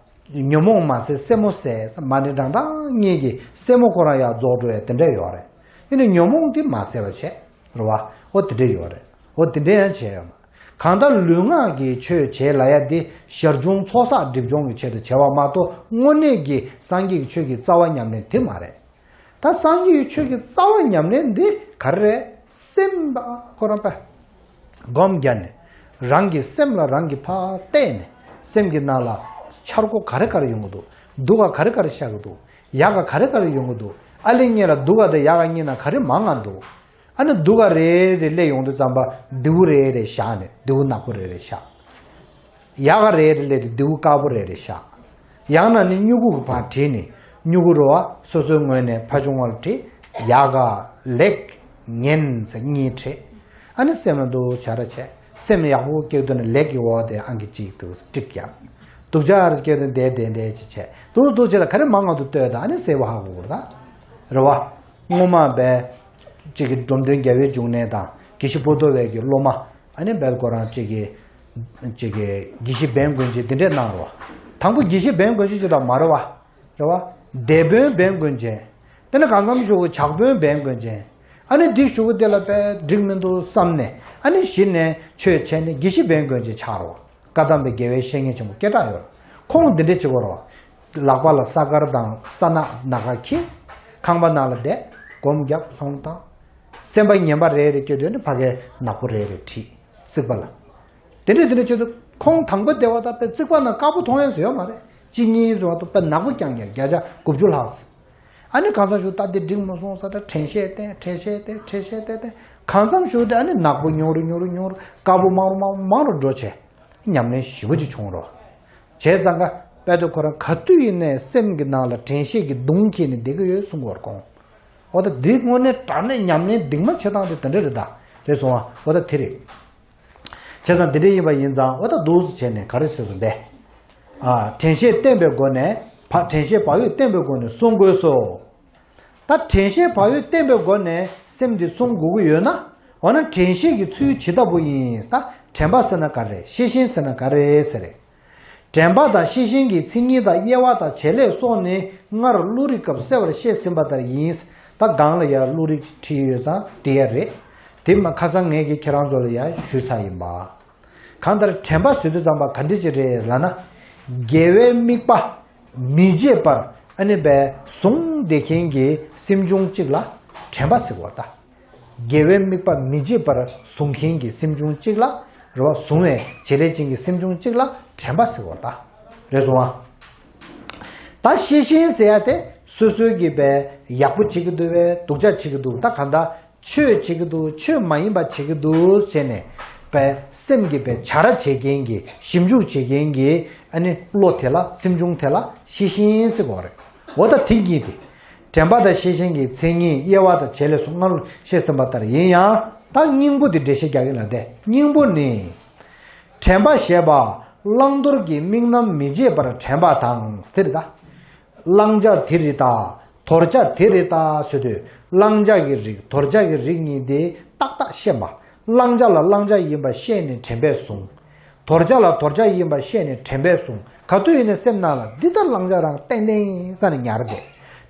ཉོན་མོངས་མ་ཟད་སེན་མོ་ཟད། མ་ཎི་བགྲང་བགྲང་གཉིས་ཀྱིས་སེན་མོ་ཁོ་རང་ཡར་རྫོགས་འགྲོ་ཡ་དེ་འདྲ་ཡོད་རེད། ཡིན་ནའི་ཉོན་མོངས་འདི་མ་ཟད་པ་བྱས། རེད་བ། ཨོ་དེ་འདྲ་ཡོད་རེད། ཨོ་དེ་འདྲ་ཡང་བྱས་ཡོད་མ། གང་ལྟར་ལུས་ངག་གི་ཆོས་བྱེད་ལབ་ཡ་འདི་ཞར་བྱུང་ཚོགས་བསགས་སྒྲིབ་སྦྱོང་གི་ཆེད་དུ་བྱས་པ་མ་གཏོགས་དངོས་གནས་ཀྱི་སངས་རྒྱས་ཀྱི་ཆོས་ཀྱི་རྩ་བ་ཉམས་ལེན་དེ་མ་རེད། ད་སངས་རྒྱས་ཀྱི་ཆོས་ཀྱི་རྩ་བ་ཉམས་ལེན་འདི་ག་རེ་རེད། སེམས་པ་ཁོ་རང་པ། སྒོམ་བརྒྱབ་ནས། རང་གི་སེམས་ལ་རང་གིས་ཕར་བལྟས་ནས། སེམས་ཀྱི་ནང་ལ་འཆར་སྒོ་ག་རེ་ག་རེ་ཡོང་གི་འདུག་སྡུག་ག་ག་རེ་ག་རེ་ཤར་གི་འདུག་ཡག་ག་ག་རེ་ག་རེ་ཡོང་གི་འདུག་ཨ་ལས་ངེད་ལ་སྡུག་ག་དང་ཡག་ག་གཉིས་ནང་ག་རེ་མང་ང་འདུག་ཨ་ནི་སྡུག་ག་རེ་རེ་སླེབས་ཡོང་དུས་ཙམ་པ་རྡེའུ་རེ་རེ་བཞག་ནས། རྡེའུ་ནག་པོ་རེ་རེ་བཞག་ཡག་ག་རེ་རེ་སླེབས་ཏེ་རྡེའུ་དཀར་པོ་རེ་རེ་བཞག་ཡང་ན་ནི་སྨྱུ་གུ་གི་བར་བྲིས་ནས། སྨྱུ་གུ་རེད་བ། སོ་སོའི་ངོས་ནས་ཕར་ཕྱོགས་ངོས་ལ་བྲིས། ཡག་ག་ལེགས་ངན་ཟེར་གཉིས་བྲིས། ཨ་ནི་སེམས་ལ་འདུག་བྱ་ར་བྱས། སེམས་ཡག་པོ་སྐྱེ་དུས་ནི་ལེགས་ཀྱི་འོག་དེ་ཨང་ཀི་གཅིག་འདུག་ཀྲིག་རྒྱག་སྡུག་ཅག་ར་སྐྱེ་དུས་དེ་དེ་འདྲས་ཅིག་བྱས། འདུག་འདུག་བྱས་ལ་ག་རེ་མང་ང་འདུག་ལྟོས་དང་། ཨ་ནི་གསལ་པོ་ཧ་གོ་དགོས་རེད་ད། རེད་བ། སྔོན་མ་བས་གཅིག་གི་འབྲོམ་སྟོན་རྒྱལ་བའི་འབྱུང་གནས་དང་། དགེ་བཤེས་པོ་ཏོ་བའི་གི་སློབ་མ། ཨ་ནི་བལ་ཁོ་རང་གཅིག་གི་གཅིག་གི་དགེ་བཤེས་བན་དགོན་ཆེན་འདི་འདྲས་གནང་རོགས། དང་པོ་དགེ་བཤེས་བན་དགོན་ཆེན་ཅིག་དང་མ་རེད་བ། རེད་བ། སྡེ་དཔོན་བན་དགོན་ཆེན། དེ་ནས་གང་འཚམ་ཞུ་ཇག་དཔོན་བན་དགོན་ཆེན། ཨ་ནི་འདི་ཞུ་གི་དེ་ལ་དཔེ་འགྲིག་མི་འདུག་བསམ་ནས། ཨ་ནི་གཞི་ནས་ཆོས་བྱས་ནས་དགེ་བཤེས་བན་དགོན་ཆེན་ཆགས་རོགས། བཀའ་གདམས་པའི་དགེ་བའི་བཤེས་གཉེན་ཆེན་པོ་སྐད་གྲགས་ཡོད། ཁོང་འདི་འདྲས་བྱེད་དགོས་རེད་བ། ལག་པ་ལ་ས་དཀར་དང་ས་ནག་ནག་ཁ་འཁྱེར། ཁང་པ་ནང་ལ་བསྡད། སྒོམ་རྒྱབ་སོང་དང་། སེམས་པ་ངན་པ་རེ་རེ་སྐྱེ་དུས་ནི་ཕ་གིར་ནག་པོ་རེ་རེ་བྲིས། རྩིག་པ་ལ། དེ་འདྲས་དེ་འདྲས་བྱེད་དུས་ཁོང་དང་པོ་བསྡད་པ་དང་དཔེ་རྩིག་པ་ནང་དཀར་པོ་མཐོང་ཡས་སུ་ཡོད་མ་རེད། གཅིག་གཉིས་རེ་བ་དང་དཔེ་ནག་པོ་རྐྱང་རྐྱང་བརྒྱ་ཆ་དགུ་བཅུ་ལྷག་ཟེར། ཨ་ནི་གང་འཚམ་ཞུ་ད་འདི་འགྲིག་མ་སོང་ཟེར། ད་དྲན་ཤེས་བསྟེན། དྲན་ཤེས་བསྟེན། དྲན་ཤེས་བསྟེན་བསྟེན། གང་འཚམ་ཞུ་དེ་ཨ་ནི་ནག་པོ་ཉུང་རུ་ཉུང་རུ་ཉུང་རུ་དཀར་པོ་མང་རུ་མང་རུ་མང་རུ་འགྲོ་བྱས། ཉམས་ལེན་ཞེ་པོ་ཅིག་བྱུང་རོགས། བྱས་ཙང་ཀ་དཔལ་དུ་ཁོ་རང་ག་དུས་ཡིན་ནའི་སེམས་ཀྱི་ནང་ལ་དྲན་ཤེས་ཀྱི་མདུང་འཁྱེར་ནས་བསྡད་ཀྱི་ཡོད་གསུང་གི་ཡོད་རེད་ཁོང་། འོ་ད་འདི་དངོས་གནས་དྲང་གནས་ཉམས་ལེན་གདིང་མ་བྱེད་སྟངས་དེ་དེ་འདྲ་རེད་ད། རེད་སོང་བ། འོ་ད་དེ་རེད། བྱས་ཙང་དེ་འདྲ་ཡིན་པ་ཡིན་ཙང་འོ་ད་འདུག་སེ་བྱས་ནས་ག་རེ་ཟེར་སོང་དེ། ཨ། དྲན་ཤེས་བརྟན་པའི་སྒོ་ནས་བ། དྲན་ཤེས་བག་ཡོད་བརྟན་པའི་སྒོ་ནས་བསྲུང་དགོས་སོ། ད་དྲན་ཤེས་བག་ཡོད་བརྟན་པའི་སྒོ་ནས་སེམས་འདི་བསྲུང་དགོས་ཀྱི་ཡོད་ན། འོ་ན་དྲན་ཤེས་ཀྱི་ཚུལ་ཇི་ལྟ་བུ་ཡིན། ད་དྲན་པ་ཟེར་ན་ག་རེ། ཤེས་བཞིན་ཟེར་ན་ག་རེ་ཟེར། དྲན་པ་དང་ཤེས་བཞིན་གྱི་མཚན་ཉིད་དང་དབྱེ་བ་དང་བྱེད་ལས་སོགས་ནི་སྔར་བློ་རིག་སྐབས་གསལ་བར་བཤད་ཟིན་པ་ལྟར་ཡིན། ད་སྒང་ལ་ཡང་བློ་རིག་བྲིས་ཡོད་ཙང་དེ་ཡང་རེད། དེ་མ་ཁ་སང་ངས་ཀྱིས་ཁྱེད་རང་ཚོ་ལ་ཡང་ཞུས་ཚར་ཡིན་པ། གང་ལྟར་དྲན་པ་ཟེར་དུས་ཙམ་པ་ག་འདྲ་ཅིག་རེད་ལབ་ན། དགེ་བའི་དམིགས་པ་མི་བརྗེད་པར་ཨ་ནི་བས་བཟུང་བསྡད་མཁན་གྱི་སེམས་བྱུང་གཅིག་ལ་དྲན་པ་ཟེར་བ་ད། དགེ་བའི་དམིགས་པ་མི་བརྗེད་པར་བཟུང་མཁན་གྱི་སེམས་བྱུང་གཅིག་ལ། རེད་བ། བཟུང་བའི་བྱེད་ལས་ཅན་གྱི་སེམས་བྱུང་གཅིག་ལ་དྲན་པ་ཟེར་བ་ད། རེད་སོང་ཨ། ད་ཤེས་བཞིན་ཟེར་ཡ་དེ་སོ་སོའི་གི་བས་ཡག་པོ་བྱེད་ཀྱི་འདུག་བས་སྡུག་ཅག་བྱེད་ཀྱི་འདུག་ད་ག་ད། ཆོས་བྱེད་ཀྱི་འདུག་ཆོས་མ་ཡིན་པ་བྱེད་ཀྱི་འདུག་བྱས་ནས་བས་སེམས་ཀྱི་བས་བྱ་ར་བྱེད་མཁན་གྱི་ཞིབ་འཇུག་བྱེད་མཁན་གྱི་ཨ་ནི་བློ་དེ་ལ་སེམས་བྱུང་དེ་ལ་ཤེས་བཞིན་ཟེར་གོ་རེད། འོ་ད་དེ་གཉིས་དེ། དྲན་པ་དང་ཤེས་བཞིན་གྱི་མཚན་ཉིད་དབྱེ་བ་དང་བྱེད་ལས་སོགས་སྔར་བཤད་ཟིན་པ་ལྟར་ཡིན་ཡང་། ད་སྙིང་པོ་དེ་འགྲེལ་བཤད་རྒྱག་གི་ལ་དེ་སྙིང་པོ་ནི། དྲན་པ་ཞེས་པ་བླང་དོར་གྱི་དམིགས་རྣམ་མི་བརྗེད་པར་དྲན་པ་དང་དེ་རེད་ད། བླང་བྱ་དེ་རེད་ད། དོར་བྱ་དེ་རེད་ད་ཟེར་དུས་བླང་བྱ་གི་རིགས་དོར་བྱ་གི་རིགས་གཉིས་དེ་ཏག་ཏག་ཤེས་པ། བླང་བྱ་ལ་བླང་བྱ་ཡིན་པ་ཤེས་ནས་དྲན་པས་བཟུང་། དོར་བྱ་ལ་དོར་བྱ་ཡིན་པ་ཤེས་ནས་དྲན་པས་བཟུང་། ག་དུས་ཡིན་ནའི་སེམས་ནང་ལ་འདི་ལྟར་བླང་བྱ་རང་ཏན་ཏན་ཡིན་ས་ནས་ཉར་བསྡད།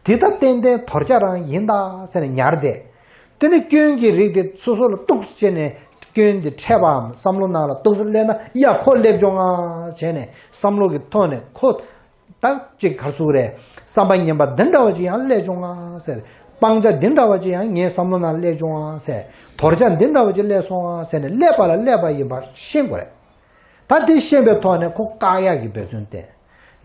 འདི་ལྟར་ཏན་ཏན་དོར་བྱ་རང་ཡིན་ད་ས་ནས་ཉར་བསྡད། དེ་ནས་སྐྱོན་གྱི་རིགས་དེ་སོ་སོ་ལ་གཏུགས་བྱས་ནས་སྐྱོན་དེ་འཕྲད་པའམ་བསམ་བློ་ནང་ལ་གཏུགས་སླེབས་ན་ཡ་ཁོ་སླེབས་བྱུང་ང་བྱས་ནས་བསམ་བློ་གི་ཐོག་ནས་ཁོ། ད་ཅིག་གར་སུ་རེད། བསམ་པ་ངན་པ་འདི་འདྲ་བ་ཅིག་ཡང་སླེབས་བྱུང་ང་ཟེར། སྤང་བྱ་འདི་འདྲ་བ་ཅིག་ཡང་ངའི་བསམ་བློ་ནང་སླེབས་བྱུང་ང་ཟེར། དོར་བྱ་འདི་འདྲ་བ་ཅིག་སླེབས་སོང་ང་ཟེར་ནས་སླེབས་པ་ལ་སླེབས་པ་ཡིན་པ་ཤེས་དགོས་རེད། ད་དེ་ཤེས་པའི་ཐོག་ནས་ཁོ་བཀག་ཡག་གི་འབད་བརྩོན་བསྟེན།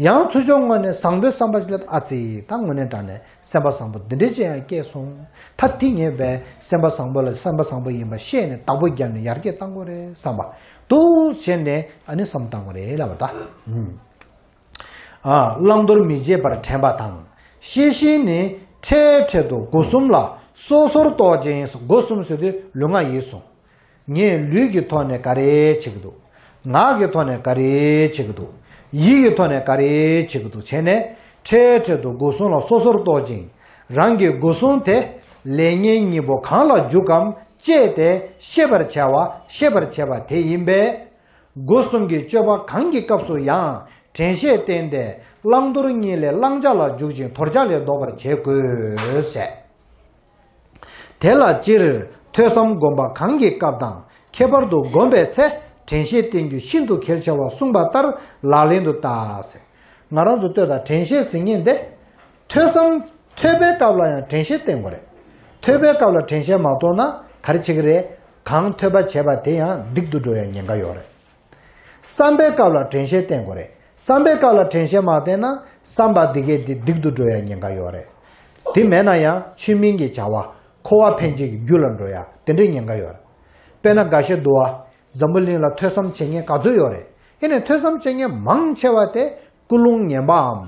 ཡང་ཚུར་ཕྱོགས་ངོས་ནས་བཟང་པོའི་བསམ་པ་ཞིག་སླེབས། ཨ་ཙི། ད་དངོས་གནས་དྲང་གནས་སེམས་པ་བཟང་པོ་འདི་འདྲ་ཅིག་ཡང་སྐྱེས་སོང་། ད་དེ་ངས་བས་སེམས་པ་བཟང་པོ་ལ་སེམས་པ་བཟང་པོ་ཡིན་པ་ཤེས་ནས་བདག་པོ་བརྒྱབ་ནས་ཡར་རྒྱས་བཏང་དགོས་རེད་བསམ་པ་འདུག་བྱས་ནས་ཨ་ནི་བསམ་བཏང་དགོས་རེད་ལབ་པ་ད། ཨ། བླང་དོར་མི་བརྗེད་པར་དྲན་པ་དང་། ཤེས་བཞིན་ནི་འཕྲལ་འཕྲལ་དུ་སྒོ་གསུམ་ལ་སོ་སོར་རྟོག་ཅིང་། སྒོ་གསུམ་ཟེར་དུས་ལུས་ངག་ཡིད་གསུམ། ངས་ལུས་ཀྱི་ཐོག་ནས་ག་རེ་བྱེད་ཀྱི་འདུག་ངག་གི་ཐོག་ནས་ག་རེ་བྱེད་ཀྱི་འདུག་ཡིད་ཀྱི་ཐོག་ནས་ག་རེ་བྱེད་ཀྱི་འདུག་བྱས་ནས་འཕྲལ་འཕྲལ་དུ་སྒོ་གསུམ་ལ་སོ་སོར་རྟོག་ཅིང་། རང་གི་སྒོ་གསུམ་དེ་ལས་ངན་གཉིས་པོ་གང་ལ་འཇུག་གམ་དཔྱད་དེ་ཤེས་པར་བྱ་བ། ཤེས་པར་བྱ་བ་དེ་ཡིན་པས། སྒོ་གསུམ་གྱི་སྤྱོད་པ་གང་གི་སྐབས་སུ་ཡང་དྲན་ཤེས་བསྟེན་ཏེ་བླང་དོར་གཉིས་ལས་བླང་བྱ་ལ་འཇུག་ཅིང་དོར་བྱ་ལས་ལྡོག་པར་བྱེད་དགོས་ཟེར། དེ་ལ་སྤྱིར་ཐོས་བསམ་སྒོམ་པ་གང་གི་སྐབས་དང་ཁྱད་པར་དུ་སྒོམ་པའི་ཚེ་དྲན་ཤེས་བསྟེན་རྒྱུ་ཤིན་ཏུ་གལ་ཆེ་བ་གསུངས་པ་ལྟར་ལག་ལེན་དུ་བསྟར་ཟེར། ང་རང་ཚོ་ལྟོས་དང་། དྲན་ཤེས་ཟེར་མཁན་དེ། ཐོས་བསམ། ཐོས་པའི་སྐབས་ལ་ཡང་དྲན་ཤེས་བསྟེན་དགོས་རེད། ཐོས་པའི་སྐབས་ལ་དྲན་ཤེས་མ་གཏོང་ན་ག་རེ་བྱེད་ཀྱི་རེད། གང་ཐོས་པ་བྱས་པ་དེ་ཡང་སྡིག་ཏུ་འགྲོ་ཡ་ཉེན་ཁ་ཡོད་རེད། བསམ་པའི་སྐབས་ལ་དྲན་ཤེས་བསྟེན་དགོས་རེད། བསམ་པའི་སྐབས་ལ་དྲན་ཤེས་མ་བསྟེན་ན་བསམ་པ་འདི་གས་འདི་སྡིག་ཏུ་འགྲོ་ཡ་ཉེན་ཁ་ཡོད་རེད། དེ་མེད་ན་ཡང་ཆོས་མིན་གྱི་བྱ་བ། འཁོར་བ་འཕེན་བྱེད་ཀྱི་རྒྱུ་ལ་འགྲོ་ཡ་དེ་འདྲའི་ཉེན་ཁ་ཡོད་རེད། དཔེར་ན་འགའ་ཤས་འདུག་བ། འཛམ་བུ་གླིང་ལ་ཐོས་བསམ་བྱེད་མཁན་ག་ཚོད་ཡོད་རེད། ཡིན་ནའི་ཐོས་བསམ་བྱེད་མཁན་མང་ཆེ་བ་དེ་ཀུན་སློང་ངན་པའམ།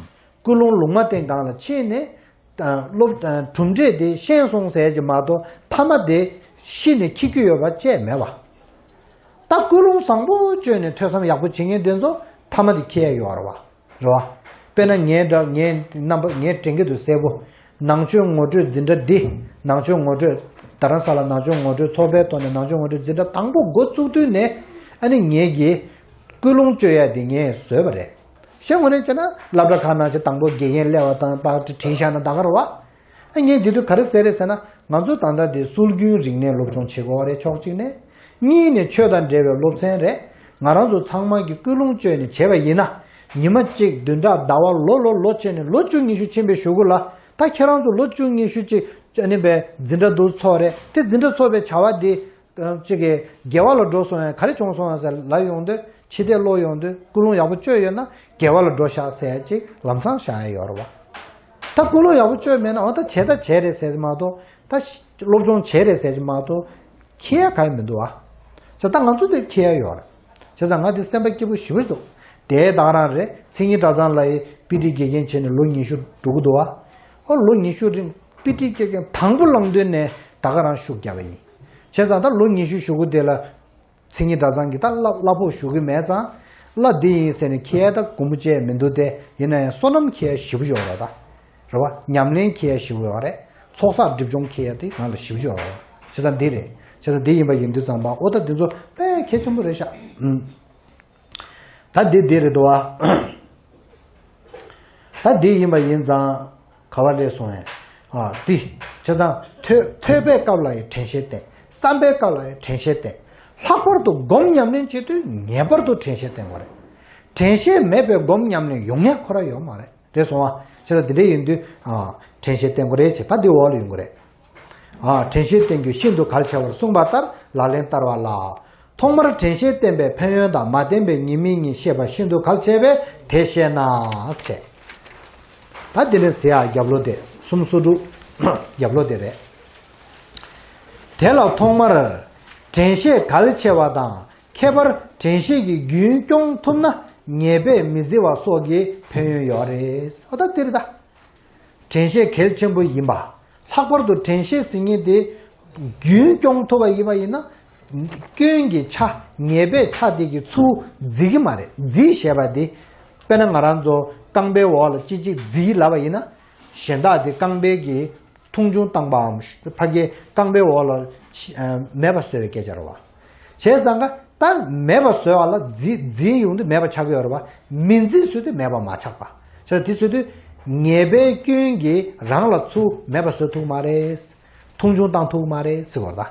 ཀུན་སློང་ལུང་མ་བསྟན་སྒང་ལ་ཕྱིན་ནས། ཨ། སློབ། ཨ། གྲུབ་འབྲས་དེ་ཤེས་སོང་ཟེར་གྱི་མ་གཏོགས་མཐའ་མ་དེ་ཤི་ནས་འཁྱེར་རྒྱུ་ཡོད་པ་བཅས་མེད་པ། ད་ཀུན་སློང་བཟང་པོ་བཅོས་ནས་ཐོས་བསམ་ཡག་པོ་བྱེད་མཁན་དེ་ཚོ་མཐའ་མ་དེ་འཁྱེར་ཡ་ཡོད་རེད་བ། རེད་བ། དཔེར་ན་ངའི་འདྲ། ངའི་རྣམ་པ་ངས་དྲན་གྱི་འདུག་གསལ་པོ། ནང་ཆོས་ངོ་སྤྲོད་འཛིན་གྲྭ་འདི། ནང་ཆོས་ངོ་སྤྲོད། རྡ་རམ་ས་ལ་ནང་ཆོས་ངོ་སྤྲོད་ཚོགས་པའི་ཐོག་ནས་ནང་ཆོས་ངོ་སྤྲོད་འཛིན་གྲྭ་དང་པོ་འགོ་བཙུགས་དུས་ནས་ཨ་ནི་ངེད་ཀྱིས་ཀུན་སློང་བཅོས་ཡ་འདི་ངས་བཟོས་པ་རེད། གཞན་ངོས་ནས་བྱས་ན་སློབ་གྲྭ་ཁག་ནང་ཆོས་དང་པོ་དགེ་རྒན་སླེབས་པ་དང་པར་བྲིས་བཞག་ན་ད་ག་རེད་བ། ཨ། ངས་འདི་དུས་ག་རེ་ཟེར་རེད་ཟེར་ན། ང་ཚོ་ད་ལྟ་འདི་སྲོལ་རྒྱུན་རིག་གནས་སློབ་སྦྱོང་བྱེད་དགོས་རེད་ཕྱོགས་གཅིག་ནས། གཉིས་ནས་ཆོས་དང་འབྲེལ་བའི་སློབ་ཚན་རེད། ང་རང་ཚོ་ཚང་མ་གིས་ཀུན་སློང་བཅོས་ནས་བྱས་པ་ཡིན་ན། ཉི་མ་གཅིག་བདུན་ཕྲག་ཟླ་བ་ལོ་ལོ་ལོ་བྱས་ནས་ལོ་བཅུ་ཉི་ཤུ་ཕྱིན་པའི་གཞུག་གུ་ལ། ད་ཁྱེད་རང་ཚོ་ལོ་བཅུ་ཉི་ཤུ་གཅིག་ཨ་ནི་བས་འཛིན་གྲྭ་འདུག་ཚོགས་རེད། དེ་འཛིན་གྲྭ་ཚོགས་པའི་བྱ་བ་འདི། ཨ། གཅིག་གིས་དགེ་བ་ལ་འགྲོ་སོང་ཡང་ག་རེ་བྱུང་སོང་ཡང་ཟེར་ལབ་ཡོང་དུས། ཕྱི་བལྟས་ཀློག་ཡོང་དུས་ཀུན་སློང་ཡག་པོ་བཅོས་ཡོད་ན་དགེ་བ་ལ་འགྲོ་ཤག་ཟེར་ཡ་ཅིག་ལམ་སང་བཞག་ཡ་ཡོད་རེད་བ། ད་ཀུན་སློང་ཡག་པོ་བཅོས་མེད་ན། འོ་ད་བྱས་ད་བྱས་རེད་ཟེར་གྱི་མ་གཏོགས། ད་སློབ་སྦྱོང་བྱས་རེད་ཟེར་གྱི་མ་གཏོགས། འཁྱེར་ཡ་གང་ཡང་མི་འདུག་བ། བྱས་ད་ང་ཚོ་དེ་འཁྱེར་ཡ་ཡོད་རེད། བྱས་ཙང་ང་དེ་སེམས་པ་སྐྱིད་པོ་ཞེ་པོ་ཞིག་འདུག་དེ་ད་ག་རང་རེད། མཚན་ཉིད་གྲྭ་ཚང་ལ་ཡི་པི་ཊི་དགེ་རྒན་བྱས་ནས་ལོ་ཉི་ཤུ་འགྲོ་གི་འདུག་བ། ཨོ་ལོ་ཉི་ཤུ་རིང་པི་ཊི་དགེ་རྒན་དང་པོ་ལངས་དུས་ནས་ད་ག་རང་ཤུགས་རྒྱབ་པ་ཡིན། བྱས་ཙང་ད་ལོ་ཉི་ཤུ་ཞུ་གི་དེ་ལ། མཚན་ཉིད་གྲྭ་ཚང་གི་ད་གླ་གླ་ཕོགས་ཞུ་གི་མེད་ཙང་། བླ་འདི་ཡིན་ཟེར་ནས་ཁྱེར་ཡ་ད་སྒོར་མོ་བཅས་མི་འདུག་སྟེ། ཡིན་ན་ཡང་བསོད་ནམས་ཁྱེར་ཡ་ཞེ་པོ་ཅིག་ཡོད་རེད་ད། རེད་བ། ཉམས་ལེན་ཁྱེར་ཡ་ཞེ་པོ་ཡོད་རེད། ཚོགས་བསགས་སྒྲིབ་སྦྱོང་ཁྱེར་ཡ་དེ་ང་ལ་ཞེ་པོ་ཅིག་ཡོད་རེད། བྱས་ཙང་འདི་རེད། བྱས་ཙང་འདི་ཡིན་པ་ཡིན་དུས་ཙམ་པ། ཨོ་ད་འདི་ཚོ་དཔེ་གལ་ཆེན་པོ་རེད་ཤག་ཨུམ། ད་འདི་འདི་རེད་འདུག་བ། ད་འདི་ཡིན་པ་ཡིན་ཙང་ག་བ་ལས་སོང་ཡང་། ཨ་འདི། བྱས་ཙང་ཐོས་ཐོས་པའི་སྐབས་ལ་ཡང་དྲན་ཤེས་བསྟེན། བསམ་པའི་སྐབས་ལ་ཡང་དྲན་ཤེས་བསྟེན། ལྷག་པར་དུ་སྒོམ་ཉམས་ལེན་བྱེད་དུས་ངེས་པར་དུ་དྲན་ཤེས་བསྟེན་དགོས་རེད། དྲན་ཤེས་མེད་པའི་སྒོམ་ཉམས་ལེན་ཡོང་ཡ་ཁོ་རང་ཡོད་མ་རེད། རེད་སོང་བ། བྱས་ཙང་འདི་འདྲ་ཡིན་དུས་ཨ་དྲན་ཤེས་བསྟེན་དགོས་རེད་ཅེས། ད་འདི་འོག་ལ་ཡོང་གི་རེད། ཨ་དྲན་ཤེས་བསྟེན་རྒྱུ་ཤིན་ཏུ་གལ་ཆེ་བར་གསུངས་པ་ལྟར་ལག་ལེན་བསྟར་བ་ལ། ཐོག་མར་དྲན་ཤེས་བསྟེན་པའི་ཕན་ཡོན་དང་མ་བསྟེན་པའི་ཉེས་དམིགས་གཉིས་བཤད་པ་ཤིན་ཏུ་གལ་ཆེ་བས་དེ་བཤད་ན་ཟེར། ད་དེ་ནས་ཟེར་ཡ་རྒྱབ་ལོགས་དེ་སུམ་སོ་དྲུག་རྒྱབ་ལོགས་དེ་རེད། དེ་ལ་ཐོག་མར་དྲན་ཤེས་གལ་ཆེ་བ་དང་། ཁྱད་པར་དྲན་ཤེས་ཀྱི་རྒྱུན་སྐྱོང་ཐུབ་ན་ཉེས་པས་མི་བརྫི་བ་སོགས་ཀྱི་ཕན་ཡོན་ཡོད་རེད། ཨོ་ད་འདི་རེད་ད། དྲན་ཤེས་གལ་ཆེན་པོ་ཡིན་པ། ལྷག་པར་དུ་དྲན་ཤེས་ཟེར་མཁན་དེ་རྒྱུན་སྐྱོང་ཐུབ་པ་ཡིན་པ་ཡིན་ན། སྐྱོན་གྱི་ཆ། ཉེས་པའི་ཆ་དེ་གི་ཚུར་བརྫི་གི་མ་རེད། བརྫི་ཞེས་པ་དེ། དཔེར་ན་ང་རང་ཚོ་རྐང་པའི་འོག་ལ་ཅི་ཅིག་བརྫི་ལབ་པ་ཡིན་ན། གཞན་དག་དེ་རྐང་པའི་གི་མཐོང་ཆུང་བཏང་པའམ། ཕ་གིའི་རྐང་པའི་འོག་ལ་ཨ་མེད་པ་བཟོ་བའི་སྐད་ཆ་རེད་བ། བྱས་ཙང་ཀ་ད་མེད་པ་བཟོ་བ་ལ་བརྫི་བརྫི་ཡོང་དུས་མེད་པ་ཆགས་ཀྱི་ཡོད་རེད་བ། མི་བརྫི་བཟོས་དུས་མེད་པ་མ་ཆགས་པ། བྱས་ཙང་དེ་བཟོས་དུས་ཉེས་པའི་སྐྱོན་གྱིས་རང་ལ་ཚུར་མེད་པ་བཟོ་ཐུབ་མ་རེད། མཐོང་ཆུང་བཏང་ཐུབ་མ་རེད་ཟེར་བ་ད།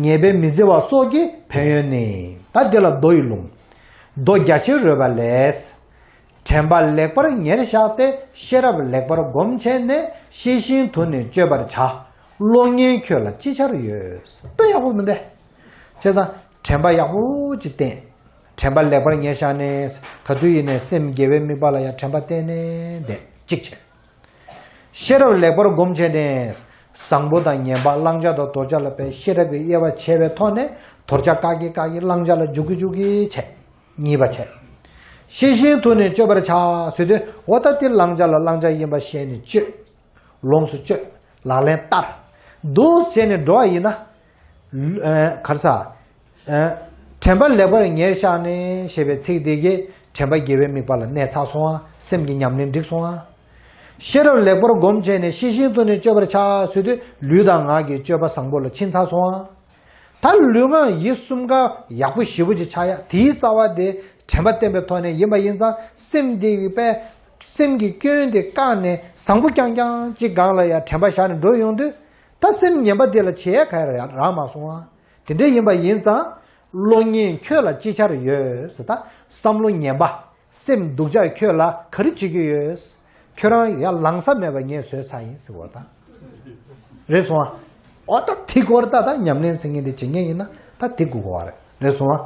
ཉེས་པས་མི་བརྫི་བ་སོགས་ཀྱི་ཕན་ཡོན་ནི། ད་འདི་ལ་མདོ་ཡི་ལུང་། མདོ་རྒྱ་ཆེར་རོལ་པ་ལས། དྲན་པ་ལེགས་པར་ཉེར་བཞག་སྟེ། ཤེས་རབ་ལེགས་པར་བསྒོམས་བྱས་ནས། ཤེས་བཞིན་དུ་ནི་སྤྱོད་པར་བྱ། བློ་ངན་ཁྱོད་ལ་ཅི་བྱར་ཡོད། དཔེ་ཡག་པོ་མི་འདུག་བྱས་ཙང་དྲན་པ་ཡག་པོ་ཅིག་བསྟེན། དྲན་པ་ལེགས་པར་ཉེར་བཞག་ནས། ག་དུས་ཡིན་ནའི་སེམས་དགེ་བའི་དམིགས་པ་ལ་ཡང་དྲན་པ་བསྟེན་ནས་བསྡད་གཅིག་བྱས། ཤེས་རབ་ལེགས་པར་བསྒོམས་བྱས་ནས། བཟང་པོ་དང་ངན་པ་བླང་བྱ་དང་དོར་བྱ་ལ་དཔེ་ཤེས་རབ་ཀྱི་དབྱེ་བ་ཕྱེ་བའི་ཐོག་ནས། དོར་བྱ་བཀག་གི་བཀག་གི། བླང་བྱ་ལ་འཇུག་གི་འཇུག་གི་བྱས། གཉིས་པ་བྱས། ཤེས་བཞིན་དུ་ནི་སྤྱོད་པར་བྱ་ཟེར་དུས། འོ་ད་དེ་བླང་བྱ་ལ་བླང་བྱ་ཡིན་པ་ཤེས་ནས་སྤྱོད། ལོངས་སུ་སྤྱོད། ལག་ལེན་བསྟར། འདུག་བྱས་ནས་འགྲོ་བ་ཡིན་ན། ལུ་ཨ་ག་རེ་ཟ། ཨ་དྲན་པ་ལེགས་པར་ཉེར་བཞག་ནས་ཞེས་པའི་ཚིག་དེ་གིས་དྲན་པ་དགེ་བའི་དམིགས་པ་ལ་གནས་ཚར་སོང་ཨ། སེམས་ཀྱི་ཉམས་ལེན་འགྲིག་སོང་ཨ། ཤེས་རབ་ལེགས་པར་བསྒོམས་བྱས་ནས། ཤེས་བཞིན་དུ་ནི་སྤྱོད་པར་བྱ་ཟེར་དུས། ལུས་དང་ངག་གི་སྤྱོད་པ་བཟང་པོ་ལ་ཕྱིན་ཚར་སོང་ཨ། ད་ལུས་ངག་ཡིད་གསུམ་ཀ་ཡག་པོ་ཞེ་པོ་ཅིག་ཆགས་ཡ་དེའི་རྩ་བ་དེ་དྲན་པ་བསྟེན་པའི་ཐོག་ནས་ཡིན་པ་ཡིན་ཙང་། སེམས་དེ་གི་དཔེ་སེམས་ཀྱི་སྐྱོན་དེ་བཀག་ནས་བཟང་པོ་རྐྱང་རྐྱང་ཅིག་སྒང་ལ་ཡ་དྲན་པ་བཞག་ནས་འགྲོ་ཡོང་དུས། ད་སེམས་ངན་པ་དེ་ལ་བྱེད་ཡ་ག་ཡ་རག་མ་སོང་ཨ། དེ་འདྲ་ཡིན་པ་ཡིན་ཙང་། བློ་ངན་ཁྱོད་ལ་ཅི་བྱར་ཡོད་ཟེར། ད་བསམ་བློ་ངན་པ། སེམས་སྡུག་ཅག་ཁྱོད་ལ་ག་རེ་བྱེད་ཀྱི་ཡོད། ཁྱོད་རང་ཡར་ལངས་ས་མེད་པ་ངས་བཟོས་ཚར་ཡིན་ཟེར་བ་དང་། རེད་སོང་ཨ། འོ་ད་དེ་སྐོར་ད་ད་ཉམས་ལེན་ཟེར་མཁན་དེ་བྱེད་མཁན་ཡིན་ན་ད་དེ་དགོས་ཀྱི་ཡོད་རེད། རེད་སོང་ཨ།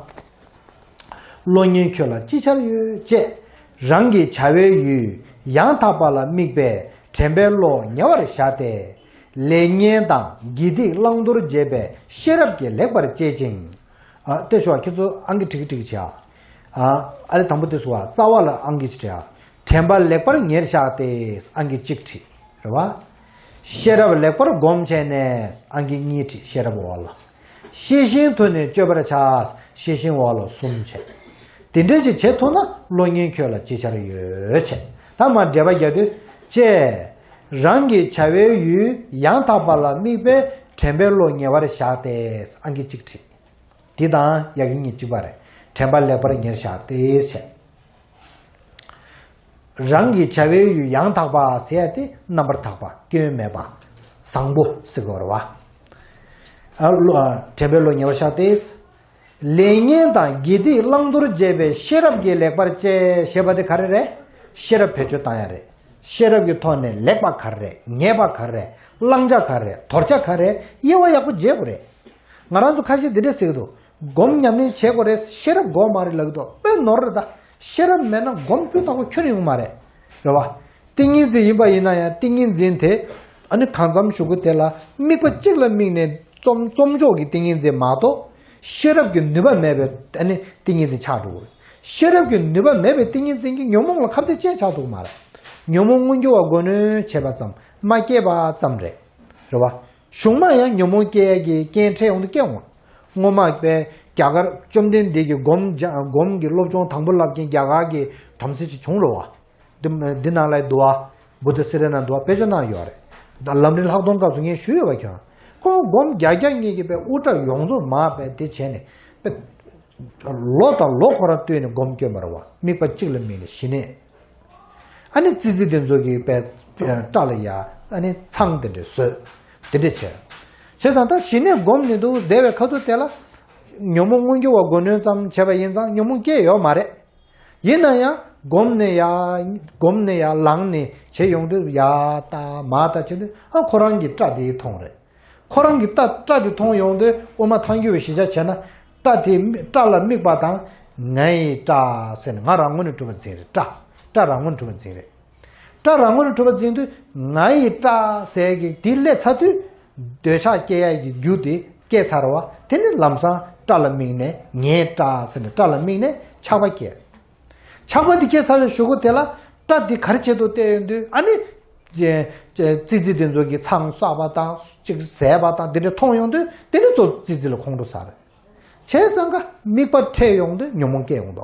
བློ་ངན་ཁྱོད་ལ་ཅི་བྱར་ཡོད་ཅེས། རང་གི་བྱ་བའི་ཡུལ་ཡང་དག་པ་ལ་དམིགས་པའི་དྲན་པའི་བློ་ཉེ་བར་བཞག་སྟེ། ལས་ངན་དང་དགེ་སྡིག་བླང་དོར་འབྱེད་པའི་ཤེས་རབ་ཀྱིས་ལེགས་པར་དཔྱད་ཅིང་། ཨ་ལྟོས་ཤོག་ཁྱེད་ཚོ་ཨང་ཀི་ཁྲིག་ཁྲིག་བྱེད་ཨ། ཨ་ཨ་ལེ་དང་པོ་དེ་སུ་བ་རྩ་བ་ལ་ཨང་ཀི་གཅིག་བྲིས་ཨ། དྲན་པ་ལེགས་པར་ཉེར་བཞག་སྟེ་ཨང་ཀི་གཅིག་བྲིས། རེད་བ། ཤེས་རབ་ལེགས་པར་བསྒོམས་བྱས་ནས་ཨང་ཀི་གཉིས་བྲིས། ཤེས་རབ་འོག་ལ། ཤེས་བཞིན་དུ་ནི་སྤྱོད་པར་བྱ། ཤེས་བཞིན་འོག་ལ་གསུམ་བྱས། དེ་འདྲ་ཅིག་བྱེད་ཐུབ་ན་བློ་ངན་ཁྱོད་ལ་ཅི་བྱར་ཡོད་བྱས། ད་མར་འགྲེལ་པ་རྒྱག་དུས་ཅེས། རང་གི་བྱ་བའི་ཡུལ་ཡང་དག་པ་ལ་དམིགས་པའི་དྲན་པའི་བློ་ཉེ་བར་བཞག་སྟེ་ཨང་ཀི་གཅིག་བྲིས། འདི་དང་ཡ་གི་གཉིས་གཅིག་པ་རེད། དྲན་པ་ལེགས་པར་ཉེར་བཞག་སྟེ་བྱས། རང་གི་བྱ་བའི་ཡུལ་ཡང་དག་པ་ཟེར་ཡ་དེ་རྣམ་པར་དག་པ། སྐྱོན་མེད་པ། བཟང་པོ་ཟེར་དགོས་རེད་བ། ཨ་བློ་ཨ་དྲན་པའི་བློ་ཉེ་བར་བཞག་སྟེ། ལས་ངན་དང་དགེ་སྡིག་བླང་དོར་འབྱེད་པའི་ཤེས་རབ་ཀྱིས་ལེགས་པར་དཔྱད་ཞེས་པ་དེ་ག་རེ་རེད། ཤེས་རབ་བེད་སྤྱོད་བཏང་ཡ་རེད། ཤེས་རབ་ཀྱི་ཐོག་ནས་ལེགས་པ་ག་རེ་རེད། ཉེས་པ་ག་རེ་རེད། བླང་བྱ་ག་རེ་རེད། དོར་བྱ་ག་རེ་རེད། དབྱེ་བ་ཡག་པོ་འབྱེད་དགོས་རེད། ང་རང་ཚོ་ཁ་ཤས་འདི་འདྲས་ཟེར་གི་འདུག་སྒོམ་ཉམས་ལེན་བྱེད་དགོས་རེད། ཤེས་རབ་དགོས་མ་རེད་ལབ་གི་འདུག་དཔེ་ནོར་རེད་ད། ཤེས་རབ་མེད་ན་སྒོམ་རྒྱུ་ལྟ་བུ་ཁྱོན་ནས་ཡོང་མ་རེད། རེད་བ། ཏིང་ངེ་འཛིན་ཡིན་པ་ཡིན་ན་ཡང་ཏིང་ངེ་འཛིན་དེ་ཨ་ནི་གང་འཚམ་ཞུ་གི་དེ་ལ་དམིགས་པ་གཅིག་ལ་དམིགས་ནས་རྩོམ་རྩོམ་འཇོག་གི་ཏིང་ངེ་འཛིན་མ་གཏོགས། ཤེས་རབ་ཀྱི་ནུས་པ་མེད་པའི་ཨ་ནི་ཏིང་ངེ་འཛིན་ཆགས་འགྲོ་གི་རེད། ཤེས་རབ་ཀྱི་ནུས་པ་མེད་པའི་ཏིང་ངེ་འཛིན་གྱིས་ཉོན་མོངས་ལ་ཁ་གཏད་བཅག་ཆགས་འདུག་མ་རེད། ཉོན་མོངས་མངོན་གྱུར་བ་མགོ་གནོན་བྱས་པ་ཙམ་མ་སྐྱེས་པ་ཙམ་རེད། རེད་བ། གཞུག་མ་ཡང་ཉོན་མོངས་སྐྱེ་ཡས་ཀྱི་རྐྱེན་འཕྲད་ཡོང་དུས་སྐྱེ་འོང་། སྔོན་མ་པའི་ རྒྱ་གར་བཅོམ་ལྡན་འདས་ཀྱི་སྒོམ་སྒོམ་གྱི་སློབ་སྦྱོང་དང་པོ་བསླབ་མཁན་རྒྱ་གར་གྱི་བྲམ་ཟེ་ཅིག་བྱུང་རེད་བ། འདི་འདི་ནང་ལ་འདུག་བ། བུདྡྷ་སི་རི་ནང་འདུག་བ། དཔེ་ཆ་ནང་ཡོད་རེད། ད་ལམ་རིམ་ལྷག་མཐོང་སྐབས་སུ་ངས་ཞུས་ཡོད་པ། ཁྱོད་ཁོང་སྒོམ་རྒྱག་རྒྱག་ངེད་ཀྱིས་དཔེ་དབུ་སྐྲ་ཡོངས་རྫོགས་མར་དཔེ་དེ་བྱས་ནས་དཔེ་ལོ་དང་ལོ་ཁོ་རང་བསྟུད་ནས་སྒོམ་སྐྱོན་པ་རེད་བ། དམིགས་པ་གཅིག་ལ་དམིགས་ནས་ཞི་གནས། ཨ་ནི་ཙི་ཙི་དེ་ཚོ་གི་དཔེ་སྐྲ་ལ་ཡ་ཨ་ནི་ཚང་དེ་འདྲས་བཟོས། དེ་འདྲས་བྱས། བྱས་ཙང་ད་ཞི་གནས་སྒོམ་ནས་འདུག་བསྡད་པའི་ཁ་ཐུག་དེ་ལ་ཉོན་མོངས་མངོན་གྱུར་བ་མགོ་གནོན་ཙམ་བྱས་པ་ཡིན་ཙང་ཉོན་མོངས་སྐྱེ་ཡོད་མ་རེད། ཡིན་ན་ཡང་སྒོམ་ནས་ཡ་སྒོམ་ནས་ཡ་ལངས་ནས་བྱེད་ཡོང་དུས་ཡ་ལྟ་མ་ལྟ་བྱེད་དུས་ཨ་ཁོ་རང་གི་སྐྲ་དེ་མཐོང་རེད། ཁོ་རང་གི་སྐྲ་སྐྲ་དེ་མཐོང་ཡོང་དུས་དབུ་མ་ཐལ་འགྱུར་བའི་གཞི་ཆ་བྱས་ན། སྐྲ་དེ་སྐྲ་ལ་དམིགས་པ་དང་། ང་ཡི་སྐྲ་ཟེར་ནས་ང་རང་ངོས་ནས་གྲུབ་པ་འཛིན་རེད། སྐྲ་སྐྲ་རང་ངོས་ནས་གྲུབ་པ་འཛིན་རེད། སྐྲ་རང་ངོས་ནས་གྲུབ་པ་འཛིན་དུས་ང་ཡི་སྐྲ་ཟེར་གྱི་དེ་སླེབས་ཚར་དུས། འདོད་ཆགས་སྐྱེ་ཡ་གི་རྒྱུ་དེ་སྐྱེས་ཚར་བ། དེ་ནི་ལམ་སང་སྐྲ་ལ་དམིགས་ནས་ངའི་སྐྲ་ཟེར་ནས་སྐྲ་ལ་དམིགས་ནས་ཆགས་པ་སྐྱེ། ཆགས་པ་དེ་སྐྱེས་ཚར་བའི་གཞུག་གུ་དེ་ལ་སྐྲ་དེ་ག་རེ་བྱེད་དུ་བལྟས་ཡོང་དུས་ཨ་ནི། ཙི་ཙི་དེ་ཚོ་གི་ཚང་གསོག་པ་དང་གཅིག་ཟས་པ་དང་དེ་འདྲ་མཐོང་ཡོང་དུས་དེ་ནི་ཙོ་ཙི་ཙི་ལ་ཁོང་ཁྲོ་ཟ་རེད། བྱས་ཙང་ཀ་དམིགས་པ་འཕྲད་ཡོང་དུས་ཉོན་མོངས་སྐྱེ་ཡོང་དུ།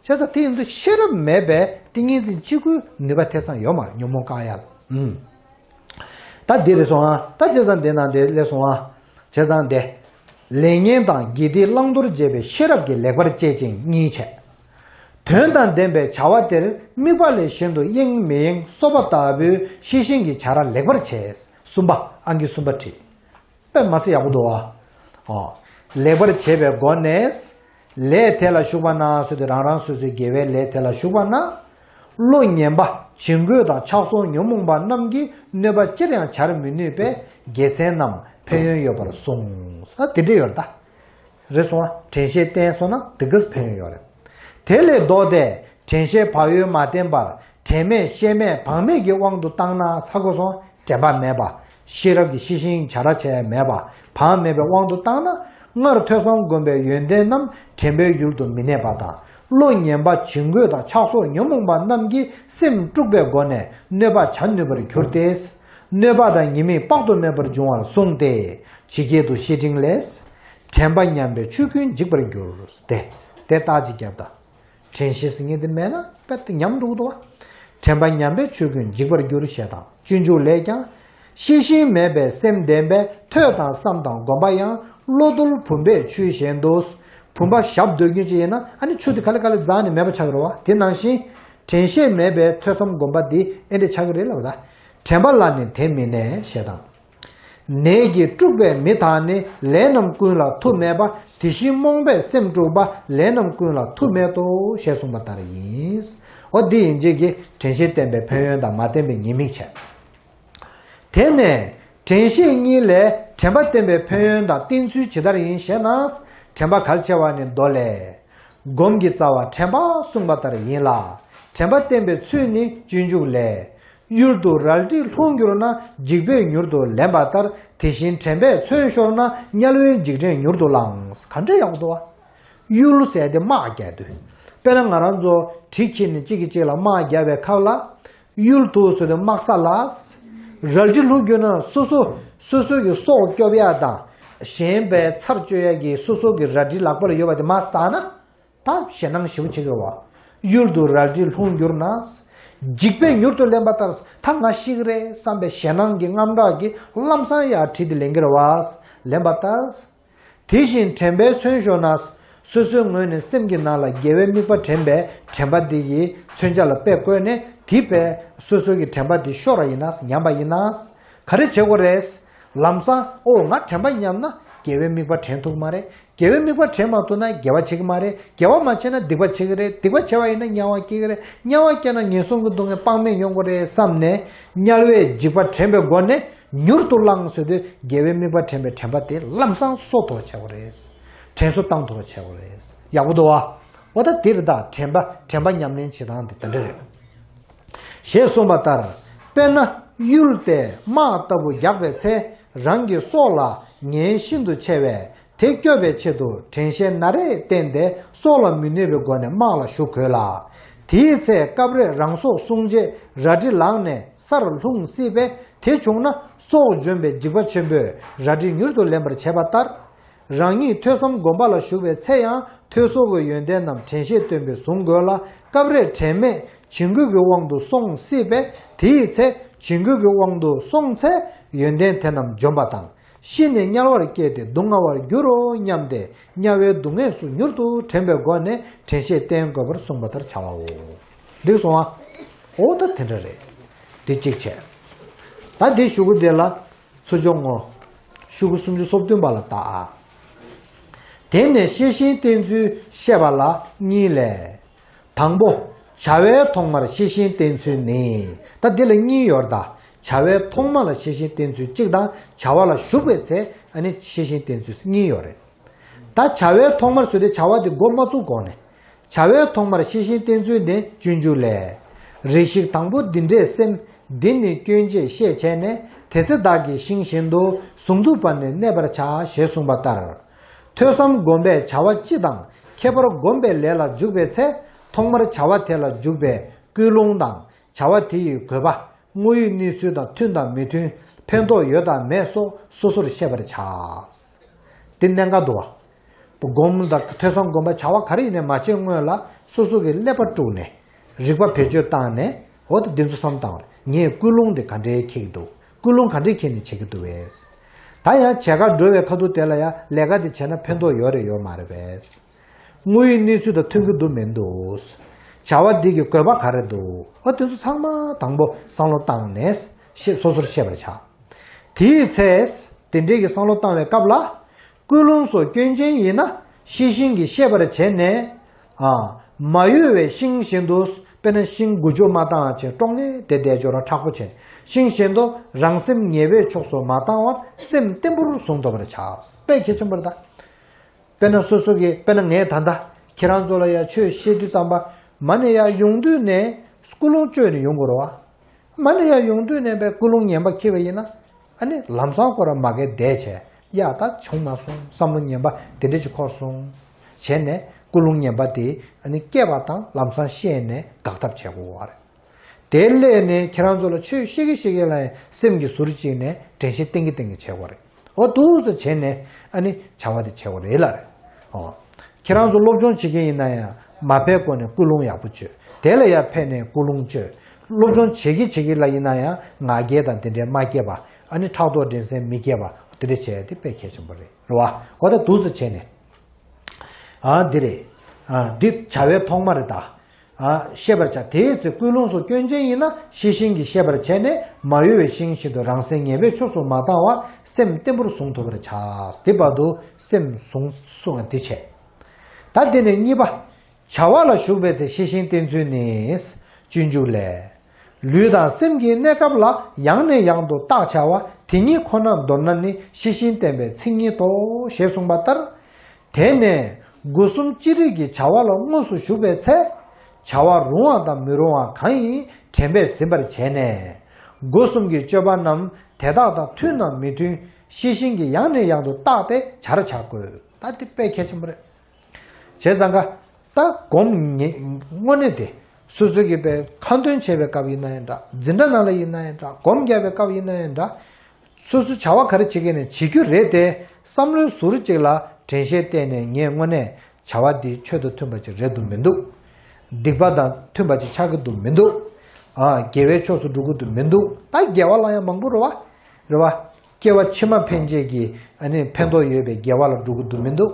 བྱས་ཙང་དེ་ཡིན་དུས་ཤེས་རབ་མེད་པའི་ཏིང་ངེ་འཛིན་གཅིག་པུའི་ནུས་པ་དེ་ཙམ་ཡོད་མ་རེད། ཉོན་མོངས་བཀག་ཡ་ལ། ཨུམ། ད་འདི་རེད་སོང་ཨ། ད་བྱས་ཙང་དེ་ནང་དེ་སླེབས་སོང་ཨ། བྱས་ཙང་དེ། ལས་ངན་དང་དགེ་སྡིག་བླང་དོར་འབྱེད་པའི་ཤེས་རབ་ཀྱི་ལེགས་པར་དཔྱད་ཅིང་གཉིས་བྱས། དོན་དང་ལྡན་པའི་བྱ་བ་དེར་དམིགས་པ་ལས་གཞན་དུ་གཡེང་མི་གཡེང་གསོ་བ་ལྟ་བུའི་ཤེས་བཞིན་གྱི་བྱ་ར་ལེགས་པར་བྱས། གསུམ་པ། ཨང་ཀི་གསུམ་པ་བྲིས། དཔེ་མ་སྲིད་ཡག་པོ་འདུག་ཨ། ཨོ། ལེགས་པར་བྱས་པའི་སྒོ་ནས། ལས་དེ་ལ་ཞུགས་པ་ན་ཟེར་དུས་རང་རང་སོ་སོའི་དགེ་བའི་ལས་དེ་ལ་ཞུགས་པ་ན། བློ་ངན་པ་བྱིང་རྒོད་དང་ཆགས་སོགས་ཉོན་མོངས་པ་རྣམས་ཀྱིས་གནོད་པ་ཅིར་ཡང་བྱར་མི་ནུས་པས་དགེ་མཚན་རྣམས་ཕན་ཡོན་ཡོད་པར་གསུངས། ད་དེ་འདྲ་ཡོད་རེད་ད། རེད་སོང་ཨ། དྲན་ཤེས་བསྟེན་སོང་ན་དེ་གས་ཕན་ཡོན་ཡོད་རེད། དེ་ལས་ལྡོག་སྟེ་དྲན་ཤེས་བག་ཡོད་མ་བསྟེན་པར་དྲན་མེད་ཤེས་མེད་བག་མེད་ཀྱི་དབང་དུ་བཏང་ན་ས་གོ་སོང་དྲན་པ་མེད་པ། ཤེས་རབ་ཀྱི་ཤེས་བཞིན་བྱ་ར་བྱས་མེད་པ། བག་མེད་པའི་དབང་དུ་བཏང་ན་སྔར་ཐོས་བསམ་སྒོམ་པའི་ཡོན་ཏན་རྣམས་དྲན་པའི་ཡུལ་དུ་མི་གནས་པ་དང་བློ་ངན་པ་བྱིང་རྒོད་དང་ཆགས་སོགས་ཉོན་མོངས་པ་རྣམས་ཀྱིས་སེམས་དཀྲུགས་པའི་སྒོ་ནས་གནོད་པ་བྱ་ནུས་པར་གྱུར་ཏེ། གནོད་པ་དང་ཉེས་དམིགས་དཔག་ཏུ་མེད་པར་འབྱུང་བར་གསུངས་ཏེ། ཇི་སྐད་དུ་བཤེས་སྤྲིང་ལས། དྲན་པ་ཉམས་པས་ཆོས་ཀུན་འཇིག་པར་འགྱུར་ཏེ། དེ་རྟགས་ཅིག་བརྒྱབ་ད། དྲན་ཤེས་ཟེར་མཁན་དེ་མེད་ན་དཔེ་དེ་ཉམས་འགྲོ་གི་འདུག་བ། དྲན་པ་ཉམས་པས་ཆོས་ཀུན་འཇིག་པར་འགྱུར་ཞེས་དང་སྤྱོད་འཇུག་ལས་ཀྱང་། ཤེས་བཞིན་མེད་པའི་སེམས་ལྡན་པས་ཐོས་དང་བསམ་དང་སྒོམ་པ་ཡང་བློ་རྡོལ་བུམ་པས་ཆུད་བཞིན་དུ། བུམ་པ་ཞབས་རྡོལ་མཁན་ཅིག་ཡིན་ན་ཨ་ནི་ཆུ་དེ་ག་ལེ་ག་ལེ་འཛག་ནས་མེད་པ་ཆགས་ཀྱི་རེད་བ། དེ་ནང་བཞིན་དྲན་ཤེས་མེད་པའི་ཐོས་བསམ་སྒོམ་པ་འདི་ཨེ་འདྲ་ཆགས་ཀྱི་རེད་ལབ་ད། དྲན་པ་ལ་ནི་དེ་མི་གནས་ཞེས་དང་། ནད་ཀྱིས་དཀྲུགས་པའི་མི་དག་ནི་ལས་རྣམས་ཀུན་ལ་མཐུ་མེད་པ། དེ་བཞིན་རྨོངས་པས་སེམས་དཀྲུགས་པ། ལས་རྣམས་ཀུན་ལ་མཐུ་མེད་དོ་ཞེས་གསུངས་པ་ལྟར་ཡིན། འོ་འདི་ཡིན་རྗེས་ཀྱི་དྲན་ཤེས་བསྟེན་པའི་ཕན་ཡོན་དང་མ་བསྟེན་པའི་ཉེས་དམིགས་བྱས། དེ་ནས་དྲན་ཤེས་གཉིས་ལས་དྲན་པ་བསྟེན་པའི་ཕན་ཡོན་དང་བསྟེན་ཚུལ་ཇི་ལྟར་ཡིན་ཞེ་ན། དྲན་པ་གལ་ཆེ་བ་ནི་མདོ་ལས། སྒོམ་གྱི་རྩ་བ་དྲན་པ་གསུངས་པ་ལྟར་ཡིན་ལ། དྲན་པ་བསྟེན་པའི་ཚུལ་ནི་སྤྱོད་འཇུག་ལས། གཡུལ་དུ་རལ་གྲི་ལྷུང་གྱུར་ན། འཇིགས་པས་མྱུར་དུ་ལེན་པ་ལྟར། དེ་བཞིན་དྲན་པས་མཚོན་ཤོར་ན། དམྱལ་བའི་འཇིགས་སྐྲན་མྱུར་དུ་བསླང་། ག་འདྲ་ཡག་པོ་འདུག་བ། གཡུལ་ཟེར་དེ་དམག་རྒྱག་དུས། དཔེར་ན་ང་རང་ཚོ་གྲི་འཁྱེར་ནས་གཅིག་གིས་གཅིག་ལ་དམག་རྒྱག་པའི་སྐབས་ལ། གཡུལ་དུ་ཟེར་དུས་དམག་ས་ལ། རལ་གྲི་ལྷུང་གྱུར་ན་སོ་སོ་སོ་སོ་གི་སྲོག་སྐྱོབ་ཡ་དང་། གཞན་པའི་ཚར་གཅོད་ཡ་གི་སོ་སོ་གི་རལ་གྲི་ལག་པར་ཡོད་པ་དེ་མར་ཟག་ན། ད་ཞེད་སྣང་ཞེ་པོ་བྱེད་ཀྱི་རེད་བ། གཡུལ་དུ་རལ་གྲི་ལྷུང་གྱུར་ན། འཇིགས་པས་མྱུར་དུ་ལེན་པ་ལྟར། ད་ང་ཤི་གི་རེད་བསམ་པའི་ཞེད་སྣང་གི་རྔམ་སྐྲག་གིས་ལམ་སང་ཡར་གྲི་དེ་ལེན་གྱི་རེད་བ། ལེན་པ་ལྟར། དེ་བཞིན་དྲན་པས་མཚོན་ཤོར་ན། སོ་སོའི་ངོས་ནས་སེམས་ཀྱི་ནང་ལ་དགེ་བའི་དམིགས་པ་དྲན་པའི་དྲན་པ་འདི་ཡི་མཚོན་ཆ་ལ་དཔེ་བཀོད་ནས་དེ་བས་སོ་སོ་གི་དྲན་པ་འདི་ཤོར་བ་ཡིན་ན་ཉམས་པ་ཡིན་ན། ག་རེ་བྱེད་དགོས་རེད། ལམ་སང་ཨོ་ང་དྲན་པ་ཉམས་ན་དགེ་བའི་དམིགས་པ་དྲན་ཐུབ་ཀྱི་མ་རེད། དགེ་བའི་དམིགས་པ་དྲན་མ་ཐུབ་ན་དགེ་བ་བྱེད་ཀྱི་མ་རེད། དགེ་བ་མ་བྱས་ན་སྡིག་པ་བྱེད་ཀྱི་རེད། སྡིག་པ་བྱས་པ་ཡིན་ན་དམྱལ་བ་སྐྱེ་གི་རེད། དམྱལ་བ་སྐྱེས་ན་ངན་སོང་གི་སྡུག་བསྔལ་དཔག་མེད་མྱོང་གི་རེད་བསམ་ནས་དམྱལ་བའི་འཇིགས་པ་དྲན་པའི་སྒོ་ནས། མྱུར་དུ་བསླང་ཟེར་དུས་དགེ་བའི་དམིགས་པ་དྲན་པའི་དྲན་པ་དེ་ལམ་སང་གསོ་ཐུབ་པ་བྱེད་དགོས་རེད། དྲན་གསོ་བཏང་ཐུབ་པ་བྱེད་དགོས་རེད། ཡག་པོ་འདུག་བ། འོ་ད་འདིར་ད་དྲན་པ་དྲན་པ་ཉམས་ལེན་བྱེད་སྟངས་དེ་དེ་འདྲ་རེད། ཞེས་གསུངས་པ་ལྟར། དཔེར་ན་གཡུལ་ཏེ་དམག་ལྟ་བུ་རྒྱག་པའི་ཚེ་རང་གི་སྲོག་ལ་ཉེན་ཤིན་ཏུ་ཆེ་བས། དེ་སྐྱོབ་པའི་ཆེད་དུ་དྲན་ཤེས་སྣ་རེས་བསྟེན་ཏེ་སྲོག་ལ་མི་གནོད་པའི་སྒོ་ནས་དམག་ལ་ཞུགས་དགོས་ལ། དེའི་ཚེ་སྐབས་རེ་རང་སྲོག་བསྲུང་ཆེད་རལ་གྲི་ལངས་ནས་སར་ལྷུང་སྲིད་པས། དེ་བྱུང་ན་སྲོག་འཇོམས་པའི་འཇིགས་པ་ཆེན་པོས་རལ་གྲི་མྱུར་དུ་ལེན་པར་བྱེད་པ་ལྟར། རང་ཉིད་ཐོས་བསམ་སྒོམ་པ་ལ་ཞུགས་པའི་ཚེ་ཡང་ཐོས་བསགས་ཀྱི་ཡོན་ཏན་རྣམས་དྲན་ཤེས་བརྟན་པོས་བཟུང་དགོས་ལ། སྐབས་རེ་དྲན་མེད་བྱིང་རྒོད་ཀྱི་དབང་དུ་སོང་སྲིད་པས། དེའི་ཚེ་བྱིང་རྒོད་ཀྱི་དབང་དུ་སོང་ཚེ་ཡོན་ཏན་དེ་རྣམས་འཇོམས་པ་དང་། ཤི་ནས་དམྱལ་བར་སྐྱེས་ཏེ་སྡུག་བསྔལ་བར་འགྱུར་རོ་སྙམ་སྟེ། དམྱལ་བའི་སྡུག་བསྔལ་སོགས་མྱུར་དུ་དྲན་པའི་སྒོ་ནས་དྲན་ཤེས་བསྟེན་དགོས་པར་གསུངས་པ་ལྟར་བྱའོ། འགྲིག་སོང་ཨ། འོ་ད་དེ་འདྲ་རེད། འདི་གཅིག་བྱས། ད་འདི་གཞུག་གུ་དེ་ལ་ཚུར་སྦྱོང་ངོ་། གཞུག་གུ་སུམ་ཅུ་སོ་བདུན་པ་ལ་བལྟ་ཨ། དེ་ནས་ཤེས་བཞིན་བསྟེན་ཚུལ་བཤད་པ་ལ་གཉིས་ལས། དང་པོ། བྱ་བའི་ཐོག་མར་ཤེས་བཞིན་བསྟེན་ཚུལ་ནི། ད་འདི་ལ་གཉིས་ཡོད་ད། བྱ་བའི་ཐོག་མ་ལ་ཤེས་བཞིན་བསྟེན་ཚུལ་གཅིག་དང་། བྱ་བ་ལ་ཞུགས་པའི་ཚེ་ཨ་ནི་ཤེས་བཞིན་བསྟེན་ཚུལ་གཉིས་ཡོད་རེད། ད་བྱ་བའི་ཐོག་མར་ཟེར་དུས་བྱ་བ་དེ་འགོ་མ་བཙུགས་གོང་ནས། བྱ་བའི་ཐོག་མར་ཤེས་བཞིན་བསྟེན་ཚུལ་ནི་སྤྱོད་འཇུག་ལས། རེ་ཞིག་དང་པོ་འདི་འདྲས་སེམས། འདི་ནི་སྐྱོན་ཅེས་ཤེས་བྱས་ནས། དེ་ཚེ་བདག་གིས་ཤིང་བཞིན་དུ། ཟུངས་དུད་པ་ནི་གནས་པར་བྱ། ཞེས་གསུངས་པ་ལྟར། ཐོས་བསམ་སྒོམ་པའི་བྱ་བ་སྤྱི་དང་། ཁྱད་པར་སྒོམ་པའི་ལས་ལ་འཇུག་པའི་ཚེ། ཐོག་མར་བྱ་བ་དེ་ལ་འཇུག་པའི་ཀུན་སློང་དང་། བྱ་བ་དེ་ཡི་དགོས་པ། དངོས་ཡོད་གནས་ཚུལ་དང་མཐུན་དང་མི་མཐུན། ཕན་ཐོགས་ཡོད་དང་མེད་སོགས་སོ་སོར་ཤེས་པར་བྱ། འདི་གནད་འགག་འདུག་བ། སྒོམ་དང་ཐོས་བསམ་སྒོམ་པ་བྱ་བ་ག་རེ་ཡིན་ནའི་མ་བྱེད་སྔོན་ལ་སོ་སོ་གི་ཀླད་པ་དཀྲུགས་ནས། རིག་པ་བེད་སྤྱོད་བཏང་ནས། འོ་ད་འདི་ཚོ་བསམ་བཏང་བ་རེད། ངས་ཀུན་སློང་འདི་ག་འདྲའི་འཁྱེར་གྱི་འདུག་ཀུན་སློང་ག་འདྲའི་འཁྱེར་ནས་བྱེད་ཀྱི་འདུག་བས། ད་ཡང་བྱེད་གར་འགྲོ་བའི་ཁ་ཐུག་དེ་ལ་ཡང་ལས་ཀ་འདི་བྱས་ན་ཕན་ཐོགས་ཡོད་རེད་ཡོད་མ་རེད་བས། དངོས་ཡོད་གནས་ཚུལ་དང་མཐུན་གྱི་འདུག་མི་འདུག་བྱ་བ་འདི་གི་དགོས་པ་ག་རེ་འདུག་འོ་དེ་ཚོ་ཚང་མ་དང་པོ་བསམ་བློ་བཏང་ནས་ཤེས་སོ་སོར་ཤེས་པར་བྱ། དེའི་ཚེ། དེ་འདྲའི་གི་བསམ་བློ་བཏང་བའི་སྐབས་ལ། ཀུན་སློང་སོགས་སྐྱོན་ཅན་ཡིན་ན་ཤེས་བཞིན་གྱིས་ཤེས་པར་བྱས་ནས། ཨ། མ་གཡོས་པའི་ཤིང་བཞིན་དུ། དཔེར་ན་ཤིང་འགུལ་སྐྱོད་མ་བཏང་བ་བྱས་ཀྲོང་ངེ་དེ་བསྡད་ཆོག་ར་མཁྲེགས་པོ་བྱས་ནས། ཤིང་བཞིན་དུ་རང་སེམས་ངེས་པའི་ཕྱོགས་སུ་མ་བཏང་བར་སེམས་བརྟན་པོར་བཟུང་ཐུབ་པར་བྱ། དཔེ་གལ་ཆེན་པོ་རེད་ད། དཔེར་ན་སོ་སོ་གི་དཔེར་ན་ངས་ད་ལྟ་ཁྱེད་རང་ཚོ་ལ་ཡང་ཆོས་བཤད་དུས་ཙམ་པ་མ་ནས་ཡང་ཡོང་དུས་ནས་ཀུན་སློང་བཅོས་ནས་ཡོང་དགོས་རེད་བ། མ་ནས་ཡང་ཡོང་དུས་ནས་པའི་ཀུན་སློང་ངན་པ་འཁྱེར་བ་ཡིན་ན། ཨ་ནི་ལམ་སང་ཁོ་རང་མ་གིར་བསྡད་བྱས་ཡ་ད་བྱུང་མ་སོང་བསམ་བློ་ངན་པ་དེ་འདྲ་ཅིག་འཁོར་སོང་། བྱས་ནས་ཀུན་སློང་ངན་པ་དེ་ཨ་ནི་སྐྱེས་པ་དང་ལམ་སང་ཤེས་ནས་འགག་ཐབས་བྱེད་དགོས་པ་རེད། དེ་སླད་ནས་ཁྱེད་རང་ཚོ་ལ་ཆོས་བཤད་ཀྱི་བཤད་ཀྱི་ལ་ཡང་སེམས་ཀྱི་ཟུར་གཅིག་ནས་དྲན་ཤེས་བསྟེན་གྱི་བསྟེན་གྱི་བྱེད་དགོས་རེད། འོ་འདུག་སེ་བྱས་ནས་ཨ་ནི་བྱ་བ་དེ་བྱེད་དགོས་རེད་ལ་རེད། འོ། ཁྱེད་རང་ཚོ་སློབ་སྦྱོང་བྱེད་མཁན་ཡིན་ན་ཡང་མ་ཕེབས་གོང་ནས་ཀུན་སློང་ཡག་པོ་བཅོས། དེ་ལ་ཡང་ཕེབས་ནས་ཀུན་སློང་བཅོས། སློབ་སྦྱོང་བྱེད་ཀྱི་བྱེད་ཀྱི་ལ་ཡིན་ན་ཡང་ང་རྒྱལ་དང་དེ་འདྲའི་མ་སྐྱེས་པ། ཨ་ནི་ཕྲག་དོག་འགྲན་སེམས་མི་སྐྱེས་པ་དེ་འདྲ་བྱས་དེ་དཔེ་གལ་ཆེན་པོ་རེད། རེད་བ། འོ་ད་འདུག་སེ་བྱས་ནས། ཨ་འདི་རེད། ཨ་འདི་བྱ་བའི་ཐོག་མ་རེད་ད། ཨ་ཤེས་པར་བྱ། དེའི་ཚེ་ཀུན་སློང་སོགས་སྐྱོན་ཅན་ཡིན་ན་ཤེས་བཞིན་གྱིས་ཤེས་པར་བྱས་ནས་མ་གཡོས་པའི་ཤིང་བཞིན་དུ་རང་སེམས་ངེས་པའི་ཕྱོགས་སུ་མ་བཏང་བར་སེམས་བརྟན་པོར་བཟུང་ཐུབ་པར་བྱ། དེ་བར་དུ་སེམས་བཟུང་བཟུང་བ་དེ་བྱས། ད་དེ་ནས་གཉིས་པ། བྱ་བ་ལ་ཞུགས་པའི་ཚེ་ཤེས་བཞིན་བསྟེན་ཚུལ་ནི། སྤྱོད་འཇུག་ལས། ལུས་དང་སེམས་ཀྱི་གནས་སྐབས་ལ་ཡང་ནས་ཡང་དུ་བརྟག་བྱ་བ་དེ་ཉིད་ཁོ་ན་མདོར་ན་ནི་ཤེས་བཞིན་བསྟེན་པའི་མཚན་ཉིད་དོ། ཞེས་གསུངས་པ་ལྟར། དེ་ནས་སྒོ་གསུམ་ཅི་རིགས་ཀྱི་བྱ་བ་ལ་དངོས་སུ་ཞུགས་པའི་ཚེ། བྱ་བ་རུང་བ་དང་མི་རུང་བ་གང་ཡིན་དྲན་པས་ཟིན་པར་བྱས་ནས། སྒོ་གསུམ་གྱི་སྤྱོད་པ་རྣམས་དེ་དག་དང་མཐུན་ནམ་མི་མཐུན་ཤེས་བཞིན་གྱིས་ཡང་ནས་ཡང་དུ་བརྟག་སྟེ་བྱར་བྱ་དགོས། ད་འདི་དཔེ་གལ་ཆེན་པོ་རེད། བྱས་ཙང་ཀ། ད་སྒོམ་ཉེ་དངོས་གནས་དེ། སོ་སོ་གི་པའི་ཁ་འདོན་བྱེད་པའི་སྐབས་ཡིན་ན་ཡང་འདྲ། འཛིན་གྲྭ་ནང་ལ་ཡིན་ན་ཡང་འདྲ། སྒོམ་རྒྱག་པའི་སྐབས་ཡིན་ན་ཡང་འདྲ། སོ་སོ་བྱ་བ་ག་རེ་བྱེད་ཀྱི་ནས་བྱེད་རྒྱུ་རེད་དེ། བསམ་བློའི་ཟུར་གཅིག་ལ་དྲན་ཤེས་བསྟེན་ནས་ངས་དངོས་གནས་བྱ་བ་འདི་ཆོས་དང་མཐུན་པ་ཅིག་རེད་འདུག་མི་འདུག་སྡིག་པ་དང་མཐུན་པ་ཅིག་ཆགས་ཀྱི་འདུག་མི་འདུག་ཨ་དགེ་བའི་ཕྱོགས་སུ་འགྲོ་གི་འདུག་མི་འདུག་ད་དགེ་བ་ལ་ཡང་མང་པོ་རེད་བ། རེད་བ། སྐྱེ་བ་ཕྱི་མ་ཕན་ཆད་ཀྱི་ཨ་ནི་ཕན་ཐོགས་ཡོད་པའི་དགེ་བ་ལ་འགྲོ་གི་འདུག་མི་འདུག་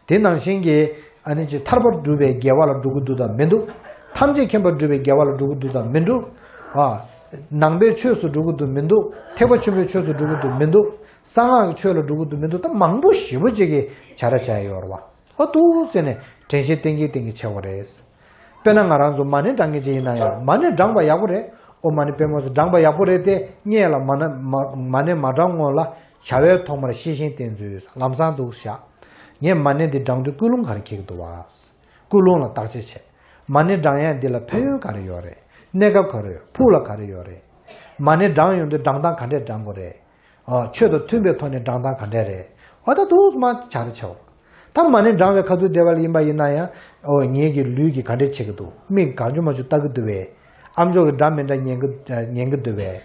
དེ་ནང་བཞིན་གྱི་ཨ་ནི་ཅིག་ཐར་པར་སྒྲུབ་པའི་དགེ་བ་ལ་འགྲོ་གི་འདུག་དང་མི་འདུག་ཐམས་ཅད་མཁྱེན་པར་སྒྲུབ་པའི་དགེ་བ་ལ་འགྲོ་གི་འདུག་དང་མི་འདུག་ཨ། ནང་པའི་ཆོས་སུ་འགྲོ་གི་འདུག་མི་འདུག་ཐེག་པ་ཆེན་པོའི་ཆོས་སུ་འགྲོ་གི་འདུག་མི་འདུག་གསང་སྔགས་ཀྱི་ཆོས་ལ་འགྲོ་གི་འདུག་མི་འདུག་ད་མང་པོ་ཞེ་པོ་ཅིག་གིས་བྱ་ར་བྱ་ཡ་ཡོད་རེད་བ། ཨོ་འདུག་ཟེར་ནས་དྲན་ཤེས་བསྟེན་གྱིན་བསྟེན་གྱིན་བྱེད་དགོས་རེད། དཔེར་ན་ང་རང་ཚོ་མ་ཎི་བགྲང་མཁན་ཅིག་ཡིན་ན་ཡང་མ་ཎི་བགྲངས་པ་ཡག་པོ་རེད། ཨོཾ་མ་ཎི་པདྨེ་སྭཱ་ཧཱ་བགྲངས་པ་ཡག་པོ་རེད་དེ། སྔོན་ལ་མ་ཎི་མ་མ་ཎི་མ་བགྲང་སྔོན་ལ་བྱ་བའི་ཐོག་མར་ཤེས་བཞིན་བསྟེན་ཚུལ་ལམ་སང་འདུག་བཞག་ངས་མ་ཎི་འདི་བགྲང་དུས་ཀུན་སློང་ག་རེ་འཁྱེར་གྱི་འདུག་བ། ཀུན་སློང་ལ་བརྟག་དཔྱད་བྱེད། མ་ཎི་བགྲང་ཡས་འདི་ལ་ཕན་ཡོན་ག་རེ་ཡོད་རེད། གནས་སྐབས་ག་རེ་ཡོད། ཕུགས་ལ་ག་རེ་ཡོད་རེད། མ་ཎི་བགྲང་ཡོང་དུས་བགྲང་སྟངས་ག་འདྲས་བགྲང་དགོས་རེད། ཨ། ཆོས་དང་མཐུན་པའི་ཐོག་ནས་བགྲང་སྟངས་ག་འདྲས་རེད། འོ་ད་འདུག་སེ་མར་བྱ་ར་བྱའོ། ད་མ་ཎི་བགྲང་བའི་ཁ་ཐུག་བསྡད་པ་ལ་ཡིན་པ་ཡིན་ན་ཡང་། ཨོ་ངེད་ཀྱི་ལུས་ཀྱིས་ག་འདྲས་བྱེད་ཀྱི་འདུག་མིག་གང་བྱུང་མང་བྱུང་ལྟ་གི་འདུག་པས། ཨ་མཆོག་གི་སྒྲ་མི་འདྲ་ཉན་གི་ཉན་གི་འདུག་པས།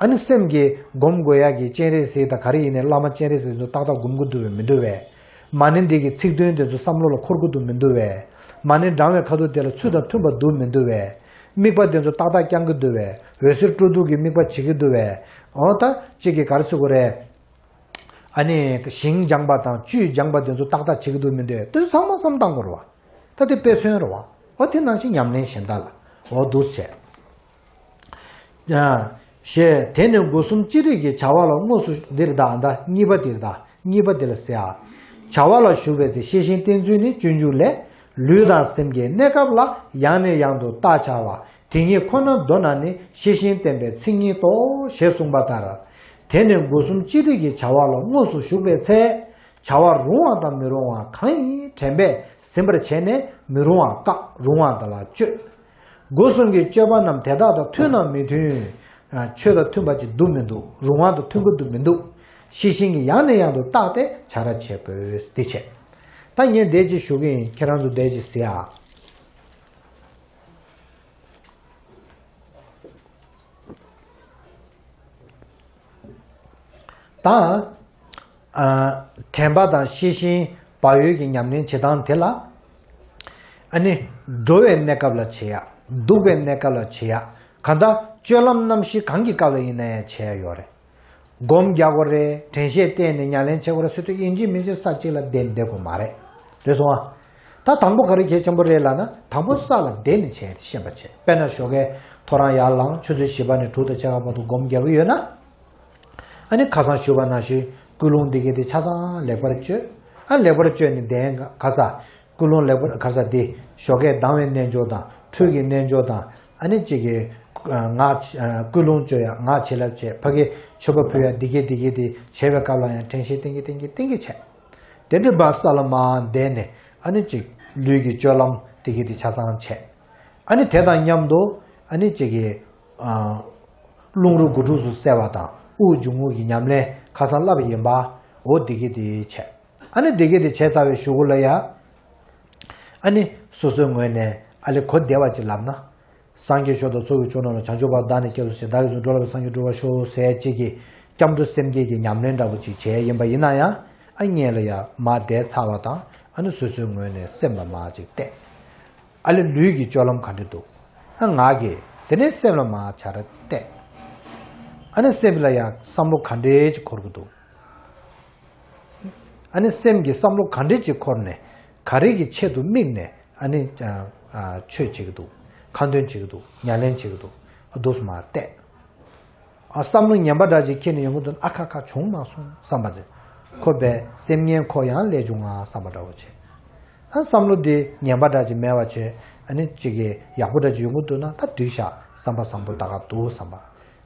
ཨ་ནི་སེམས་ཀྱིས་སྒོམ་དགོས་ཡག་གི་སྤྱན་རས་གཟིགས་དང་ག་རེ་ཡིན་ནའི་བླ་མ་སྤྱན་རས་གཟིགས་ཚོ་ཏག་ཏག་སྒོམ་གི་འདུག་པས་མི་འདུག་པས། མ་ཎི་འདི་གི་ཚིག་དོན་དེ་ཚོ་བསམ་བློ་ལ་འཁོར་གྱི་འདུག་མི་འདུག་བས། མ་ཎི་བགྲང་བའི་ཁ་ཐུག་དེ་ལ་ཚུལ་དང་མཐུན་པ་འདུག་མི་འདུག་བས། དམིགས་པ་དེ་ཚོ་ཏག་ཏག་བསྐྱང་གི་འདུག་བས། འོད་ཟེར་སྤྲོ་བསྡུ་གི་དམིགས་པ་བྱེད་ཀྱི་འདུག་བས། འོ་ད་གཅིག་གིས་ག་རེ་ཟེར་དགོས་རེད། ཨ་ནི་ཞིང་སྦྱངས་པ་དང་བཅུད་སྦྱངས་པ་དེ་ཚོ་ཏག་ཏག་བྱེད་ཀྱི་འདུག་མི་འདུག་དེ་ཚོ་ཚང་མ་བསམ་བཏང་དགོས་རེད་བ། ད་དེ་དཔེ་མཚོན་རེད་བ། འོ་དེ་ནང་བཞིན་ཉམས་ལེན་གཞན་དག་ལ་འོ་འདུག་བྱས། ཞེས་དེ་ནི་སྒོ་གསུམ་ཅི་རིགས་ཀྱི་བྱ་བ་ལ་དངོས་སུ་འདིར་གདའ་ད་གཉིས་པ་འདིར་གདའ་གཉིས་པ་འདི་ལ་ཟེར་ཨ། བྱ་བ་ལ་ཞུགས་པའི་ཚེ་ཤེས་བཞིན་བསྟེན་ཚུལ་ནི་སྤྱོད་འཇུག་ལས། ལུས་དང་སེམས་ཀྱི་གནས་སྐབས་ལ་ཡང་ནས་ཡང་དུ་བརྟག་བྱ་བ་དེ་ཉིད་ཁོ་ན་མདོ་ན་ནི་ཤེས་བཞིན་བསྟེན་པའི་མཚན་ཉིད་དོ་ཞེས་གསུངས་པ་ལྟར། དེ་ནི་སྒོ་གསུམ་ཅི་རིགས་ཀྱི་བྱ་བ་ལ་དངོས་སུ་ཞུགས་པའི་ཚེ། བྱ་བ་རུང་བ་དང་མི་རུང་བ་གང་ཡིན་དྲན་པས་ཟིན་པར་བྱས་ནས་མི་རུང་བ་བཀག་རུང་བ་དག་ལ་སྤྱོད། སྒོ་གསུམ་གྱི་སྤྱོད་པ་རྣམས་དེ་དག་དང་མཐུན་ནམ་མི་མཐུན། ཆོས་དང་མཐུན་པ་ཅིག་འདུག་མི་འདུག་རུང་བ་དང་མཐུན་གྱི་འདུག་མི་འདུག་ཤེས་བཞིན་གྱིས་ཡང་ནས་ཡང་དུ་བརྟག་སྟེ་བྱ་ར་བྱེད་དགོས་འདི་བྱས། ད་ངས་འདས་ཅིག་ཞུ་གི་ཡིན། ཁྱེད་རང་ཚོ་འདས་ཅིག་ཟེར་ཨ། ད། ཨ། དྲན་པ་དང་ཤེས་བཞིན་བག་ཡོད་ཀྱི་ཉམས་ལེན་བྱེད་སྟངས་དེ་ལ། ཨ་ནི། འགྲོ་བའི་གནས་སྐབས་ལ་བྱེད་ཡ། སྡུག་པའི་གནས་སྐབས་ལ་བྱེད་ཡ། གང་ལྟར་སྤྱོད་ལམ་རྣམ་བཞི་གང་གི་སྐབས་ལ་ཡིན་ན་ཡང་བྱེད་ཡ་ཡོད་རེད། སྒོམ་རྒྱག་དགོས་རེད། དྲན་ཤེས་བསྟེན་ནས་ཉམས་ལེན་བྱེད་དགོས་རེད་ཟེར་དུས་ཡིན་གཅིག་མིན་གཅིག་ས་གཅིག་ལ་བསྡད་བསྡད་དགོས་མ་རེད། རེད་སོང་ཨ། ད་དང་པོ་ག་རེ་གལ་ཆེན་པོ་རེད་ལབ་ན། དང་པོ་ས་ལ་བསྡད་ནས་བྱས་ཤེས་པ་བྱེད། དཔེར་ན་ཞོགས་ཀས་ཐོ་རངས་ཡར་ལངས། ཆུ་ཚོད་བཞི་པ་ནས་དྲུག་དང་ཕྱེད་ཀ་བར་དུ་སྒོམ་རྒྱག་གི་ཡོད་ན། ཨ་ནི་ཁ་སང་ཞུས་པ་ནང་བཞིན་ཀུན་སློང་འདི་གའི་དེ་ཆ་ཚང་ལེགས་པར་བཅོས། ཨ་ལེགས་པར་བཅོས་ནས་གདན་ག་ས། ཀུན་སློང་ལེགས་པར་ག་ས་དེ་ཞོགས་ཀས་ལྡང་བའི་རྣལ་འབྱོར་དང་འཕྲོས་ཀྱི་རྣལ་འབྱོར་དང་། ཨ་ནི་གཅིག་གི་ངག་ཀུན་སློང་བཅོས་ཡ། ངག་བྱིན་རླབས་བྱེད། ཕ་གི་མཆོད་པ་ཕུལ་ཡ། འདི་གའི་འདི་གའི་དེ་བྱེད་པའི་སྐབས་ལ་ཡང་དྲན་ཤེས་བསྟེན་གྱིན་བསྟེན་གྱིན་བསྟེན་གྱིན་བྱས། དེ་འདྲའི་བར་ས་ལ་མར་བསྡད་ནས། ཨ་ནི་གཅིག་ལུས་ཀྱི་སྤྱོད་ལམ་དེ་གི་དེ་ཆ་ཚང་བྱས། ཨ་ནི་དེ་དང་མཉམ་དུ། ཨ་ནི་གཅིག་གི་ཨ། རླུང་རོ་དགུ་ཕྲུགས་སུ་གསལ་བ་དང་། དབུགས་འབྱུང་རྔུབ་ཀྱི་ཉམས་ལེན་ཁ་སང་བསླབ་པ་ཡིན་པ། འོ་དེ་གི་དེ་བྱས། ཨ་ནི་དེ་གི་དེ་བྱས་ཚར་བའི་གཞུག་གུ་ལ་ཡ། ཨ་ནི་སོ་སོའི་ངོས་ནས་ཨ་ལེ་གོ་བདེ་བ་ཅིག་ལབ་ན། སངས་རྒྱས་ཆོས་དང་ཚོགས་ཀྱི་མཆོག་རྣམས་ལ། བྱང་ཆུབ་བར་བདག་ནི་སྐྱབས་སུ་མཆི། བདག་གིས་བཟུང་འགྲོ་ལ་ཕན་སངས་རྒྱས་འགྲུབ་པར་ཤོག་ཟེར་གཅིག་གི་སྐྱབས་འགྲོ་སེམས་བསྐྱེད་ཀྱི་ཉམས་ལེན་འདྲ་པོ་ཅིག་བྱས་ཡིན་པ་ཡིན་ན་ཡང་། ཨ་སྔོན་ལ་ཡ་མར་བསྡད་ཚར་བ་དང་། ཨ་ནི་སོ་སོའི་ངོས་ནས་སེམས་ལ་མར་ཅིག་བལྟས། ཨ་ལེ་ལུས་ཀྱི་སྤྱོད་ལམ་ག་འདྲ་འདུག་ཨ་ངག་གི། དེ་ནས་སེམས་ལ་མར་བྱ་ར་བལྟས། ཨ་ནི་སེམས་ལ་ཡ་བསམ་བློ་ག་འདྲས་ཅིག་འཁོར་གྱི་འདུག་ཨ་ནི་སེམས་ཀྱི་བསམ་བློ་ག་འདྲས་ཅིག་འཁོར་ནས། ག་རེ་གི་ཆེད་དུ་དམིགས་ནས། ཨ་ནི་ཨ་ཨ་ཆོས་བྱེད་ཀྱི་འདུག་ཁ་འདོན་བྱེད་ཀྱི་འདུག་ཉམས་ལེན་བྱེད་ཀྱི་འདུག་ཨ་འདུག་སེ་མར་བལྟས། ཨ་བསམ་བློ་ངན་པ་འདྲ་ཅིག་འཁྱེར་ནས་ཡོང་གི་འདུག་ན། ཨ་ཁ་ཁ་བྱུང་མ་སོང་བསམ་པ་རེད། ཁོ་པས་སེམས་ངན་ཁོ་ཡང་ལས་བྱུང་ང་བསམ་པ་འདྲ་བོ་བྱས། ཨ་བསམ་བློ་འདི་ངན་པ་འདྲ་ཅིག་མེད་པ་བྱས། ཨ་ནི་གཅིག་གི་ཡག་པོ་འདྲ་ཅིག་ཡོང་གི་འདུག་ན། ད་འགྲིག་ཤག་བསམ་པ་བཟང་པོ་ད་ག་འདུག་བསམ་པ།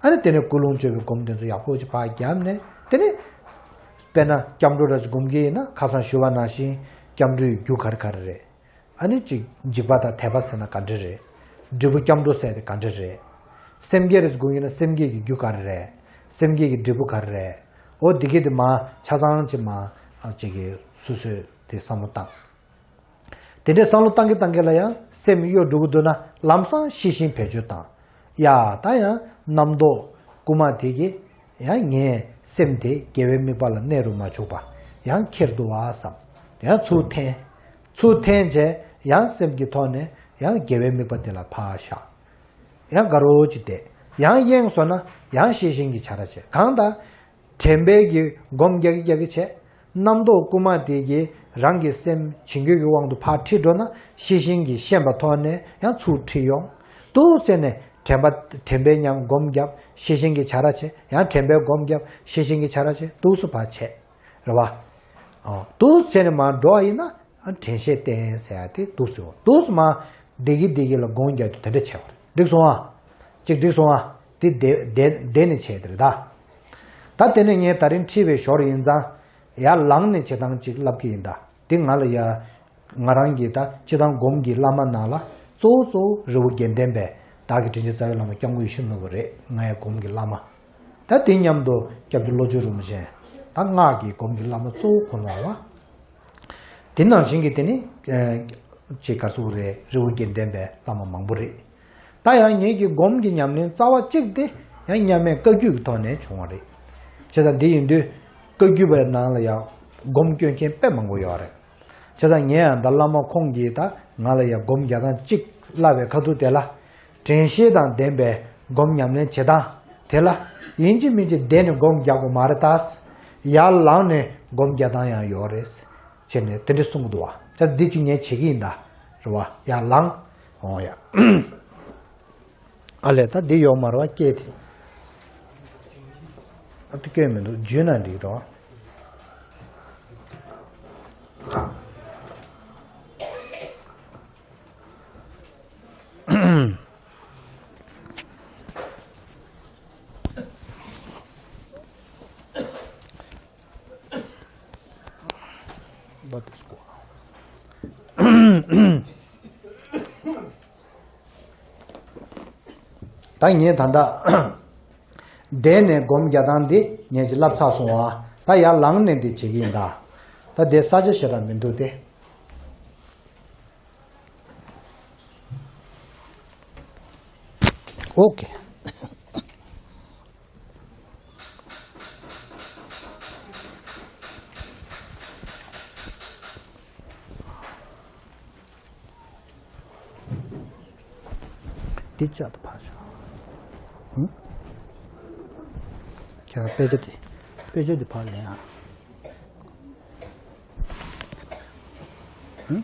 ཨ་ནི་དེ་ནས་ཀུན་སློང་བཅོས་པའི་སྒོམ་དེ་ཚོ་ཡག་པོ་ཅིག་ཕར་བརྒྱབ་ནས། དེ་ནས་དཔེར་ན་སྐྱབས་འགྲོ་འདྲ་ཅིག་སྒོམ་གྱི་ཡིན་ན། ཁ་སང་ཞུས་པ་ནང་བཞིན་སྐྱབས་འགྲོའི་རྒྱུ་ག་རེ་ག་རེ་རེད། ཨ་ནི་གཅིག་འཇིགས་པ་དང་དད་པ་ཟེར་ན་ག་འདྲ་རེད། འབྲས་བུ་སྐྱབས་འགྲོ་ཟེར་དེ་ག་འདྲ་རེད། སེམས་བསྐྱེད་རེ་སྒོམ་ཡིན་ན་སེམས་བསྐྱེད་ཀྱི་རྒྱུ་ག་རེ་རེད། སེམས་བསྐྱེད་ཀྱི་འབྲས་བུ་ག་རེ་རེད། འོ་འདི་གི་དེ་མར་ཆ་ཚང་ཅིག་མར་ཨ་གཅིག་གི་སོ་སོས་དེ་བསམ་བློ་བཏང་། དེ་འདྲའི་བསམ་བློ་བཏང་གི་བཏང་གི་ལ་ཡང་སེམས་གཡོ་འགྲོ་གི་འདུག་ན། ལམ་སང་ཤེས་བཞིན་བེད་སྤྱོད་བཏང་། ཡ་ད་ཡང་རྣམ་རྟོག་རྐུན་མ་དེ་གིས་ཡང་ངའི་སེམས་དེ་དགེ་བའི་དམིགས་པ་ལ་གནས་རུ་མ་བཅུག་པ་ཡང་ཁྱེར་འདུག་བ་བསམ། ཡང་ཚུར་འཐེན། ཚུར་འཐེན་བྱས་ཡང་སེམས་ཀྱི་ཐོག་ནས་ཡང་དགེ་བའི་དམིགས་པ་དེ་ལ་ཕར་བཞག་ཡང་དགའ་རོགས་ཅིག་བསྡད། ཡང་གཡེངས་སོང་ན་ཡང་ཤེས་བཞིན་གྱི་བྱ་ར་བྱེད། གང་ལྟར། དྲན་པའི་གི་སྒོམ་རྒྱག་གི་རྒྱག་གི་བྱས། རྣམ་རྟོག་རྐུན་མ་དེ་གིས་རང་གི་སེམས་བྱིང་རྒོད་ཀྱི་དབང་དུ་ཕར་ཁྲིད་འགྲོ་ན། ཤེས་བཞིན་གྱིས་ཤེས་པ་ཐོག་ནས་ཡང་ཚུར་ཁྲིད་ཡོང་། འདུག་སེ་བྱས་ནས་དྲན་པ། དྲན་པའི་ཉམས་སྒོམ་རྒྱབ། ཤེས་བཞིན་གྱིས་བྱ་ར་བྱེད། ཡང་དྲན་པའི་སྒོམ་རྒྱབ། ཤེས་བཞིན་གྱིས་བྱ་ར་བྱེད། འདུག་སེ་ཕར་བྱེད། རེད་བ། ཨོ། འདུག་སེ་བྱས་ནས་མར་འགྲོ་བ་ཡིན་ན། ཨ་དྲན་ཤེས་བསྟེན་ཟེར་ཡ་དེ་འདུག་སེ་འོ། འདུག་སེ་མར་བསྡད་ཀྱི་བསྡད་ཀྱི་ལ་སྒོམ་རྒྱག་རྒྱུ་དེ་འདྲ་བྱས་པ་རེད། འགྲིག་སོང་ཨ། ཅིག་འགྲིག་སོང་ཨ། དེ་བསྡད་བསྡད་བསྡད་ནས་བྱས་དེ་རེད་ད། ད་དེ་ནས་ངས་ད་རིང་ཁྲིད་པའི་ཞོར་ཡིན་ཙང་། ཡར་ལངས་ནས་བྱེད་སྟངས་ཅིག་ལབ་ཀྱི་ཡིན་ད། དེ་ང་ལ་ཡ། ང་རང་གི་ད་སྤྱིར་བཏང་སྒོམ་གྱི་བླ་མ་ནང་ལ་གཙོ་བོ་གཙོ་བོ་རི་བོ་དགེ་ལྡན་པའི་བདག་གི་དྲིན་ཅན་རྩ་བའི་བླ་མ་སྐྱབས་མགོན་ཡིད་བཞིན་ནོར་བུ་རེད། ངའི་སྒོམ་གྱི་བླ་མ། ད་དེ་མཉམ་དུ་སྐྱབས་རྗེ་བློ་ཆོས་རིན་པོ་ཆེ། ད་སྔགས་ཀྱི་སྒོམ་གྱི་བླ་མ་གཙོ་བོ་ཁོང་རང་བ། དེ་ནང་བཞིན་གྱི་དེ་ནི། ཅེས་ག་ཟེར་རེད། རི་བོ་དགེ་ལྡན་པའི་བླ་མ་མང་པོ་རེད། ད་ཡང་ངེད་ཀྱི་སྒོམ་གྱི་ཉམས་ལེན་རྩ་བ་གཅིག་དེ་ཡང་མཉམ་མེད་བཀའ་བརྒྱུད་ཀྱི་ཐོག་ནས་བྱུང་བ་རེད། བྱས་ཙང་འདི་ཡིན་དུས་བཀའ་བརྒྱུད་པའི་ནང་ལ་ཡང་ སྒོམ་སྐྱོན་མཁན་དཔེ་མང་པོ་ཡོད་རེད། བྱས་ཙང་ངས་ཡང་ད་བླ་མ་ཁོང་གིས་ད་ང་ལ་ཡང་སྒོམ་རྒྱག་སྟངས་གཅིག་བསླབས་པའི་ཁ་ཐུག་དེ་ལ། དྲན་ཤེས་དང་ལྡན་པའི་སྒོམ་ཉམས་ལེན་བྱེད་སྟངས་དེ་ལ། ཡིན་གཅིག་མིན་གཅིག་བསྡད་ནས་སྒོམ་རྒྱག་དགོས་མ་རེད་ད། ཡར་ལངས་ནས་སྒོམ་རྒྱག་སྟངས་ཡང་ཡོད་རེད། བྱས་ནས་དེ་འདྲ་གསུང་གི་འདུག་བ། ད་འདི་གཅིག་ངས་བྱེད་ཀྱི་ཡིན་ད། རེད་བ། ཡར་ལངས། འོང་ཡ། ཨ་ལས་ད་འདི་ཡོག་མ་རེད་བ། སྐད་དེ། ཨ་ཏི་སྐད་མི་འདུག་རྒྱུད་ན་འགྲིག་རོགས། ད་ངས་ད་ལྟ་བསྡད་ནས་སྒོམ་རྒྱག་སྟངས་འདི་ངས་ཅིག་བསླབས་ཚར་སོང་བ། ད་ཡར་ལངས་ནས་འདི་བྱེད་ཀྱི་ཡིན་ད། ད་འདི་ས་ཆ་ཞེ་དྲག་མི་འདུག་སྟེ། ཨོ་ཀེ། འདི་ཅག་ཏུ་ཕར་ཞོག་ཧུམ། ཁྱེད་རང་དཔེ་ཆ་དེ། དཔེ་ཆ་དེ་ཕར་ལེན་ཨ། ཧུམ།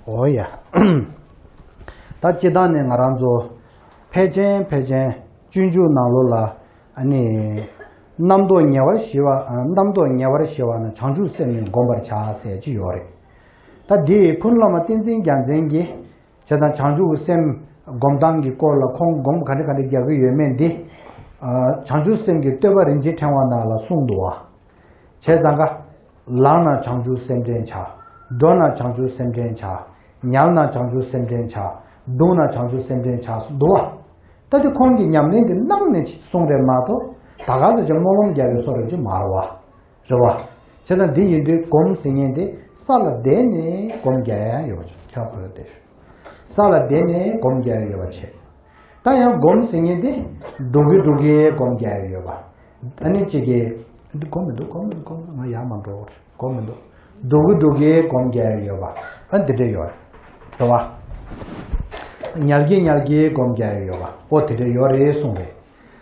འོ་ཡ། ད་སྤྱིར་བཏང་ནས་ང་རང་ཚོ་ཕལ་ཆེན་ཕལ་ཆེན་སྤྱོད་འཇུག་ནང་ལོགས་ལ་ཨ་ནི། རྣམ་རྟོག་ཉེ་བར་ཞི་བ། རྣམ་རྟོག་ཉེ་བར་ཞི་བ་ནི་བྱང་ཆུབ་སེམས་ནི་བསྒོམ་པར་བྱ་ཟེར་གྱི་ཡོད་རེད། ད་འདི་ཕུན་བླ་མ་བསྟན་འཛིན་རྒྱལ་མཚན་གྱིས། བྱས་ཙང་བྱང་ཆུབ་ཀྱི་སེམས་སྒོམ་སྟངས་ཀྱི་སྐོར་ལ་ཁོང་སྒོམ་ག་འདྲ་ག་འདྲ་རྒྱག་གི་ཡོད་མེད་འདི། ཨ། བྱང་ཆུབ་སེམས་ཀྱི་བསྟོད་པ་རིན་ཆེན་ཕྲེང་བ་ནང་ལ་གསུངས་འདུག་བ། བྱས་ཙང་ཀ། ལངས་ན་བྱང་ཆུབ་སེམས་དྲན་བྱ། འགྲོ་ན་བྱང་ཆུབ་སེམས་དྲན་བྱ། ཉལ་ན་བྱང་ཆུབ་སེམས་དྲན་བྱ། འདུག་ན་བྱང་ཆུབ་སེམས་དྲན་བྱ་འདུག་བ། ད་དེ་ཁོང་གི་ཉམས་ལེན་དེ་གནང་ནས་གསུངས་རེད་མ་གཏོགས་ད་ག་ཟེ་ཅིག་སྨོན་ལམ་རྒྱག་པའི་བཟོ་འདྲ་ཅིག་མ་རེད་བ། རེད་བ། བྱས་ཙང་འདི་ཡིན་དུས་སྒོམ་ཟེར་མཁན་དེ་ས་ལ་བསྡད་ནས་སྒོམ་རྒྱག་ཡ་ཡོད་པ་ཅིག་ཁྱབ་དགོས་ཏེ། ས་ལ་བསྡད་ནས་སྒོམ་རྒྱག་ཡ་ཡོད་པ་བྱས། ད་ཡང་སྒོམ་ཟེར་མཁན་དེ་འགྲོ་གི་འགྲོ་གི་སྒོམ་རྒྱག་ཡ་ཡོད་པ། ཨ་ནི་གཅིག་གིས་འདི་སྒོམ་མི་འདུག་སྒོམ་མི་འདུག་སྒོམ་མི་འདུག་ང་ཡར་མ་འགྲོ་བར་སྒོམ་མི་འདུག་འགྲོ་གི་འགྲོ་གི་སྒོམ་རྒྱག་ཡ་ཡོད་པ། ཨ་འདི་འདྲ་ཡོད་རེད་བ། ཉལ་གི་ཉལ་གི་སྒོམ་རྒྱག་ཡ་ཡོད་པ། ཨོ་དེ་འདྲ་ཡོད་རེད་གསུངས་རེད།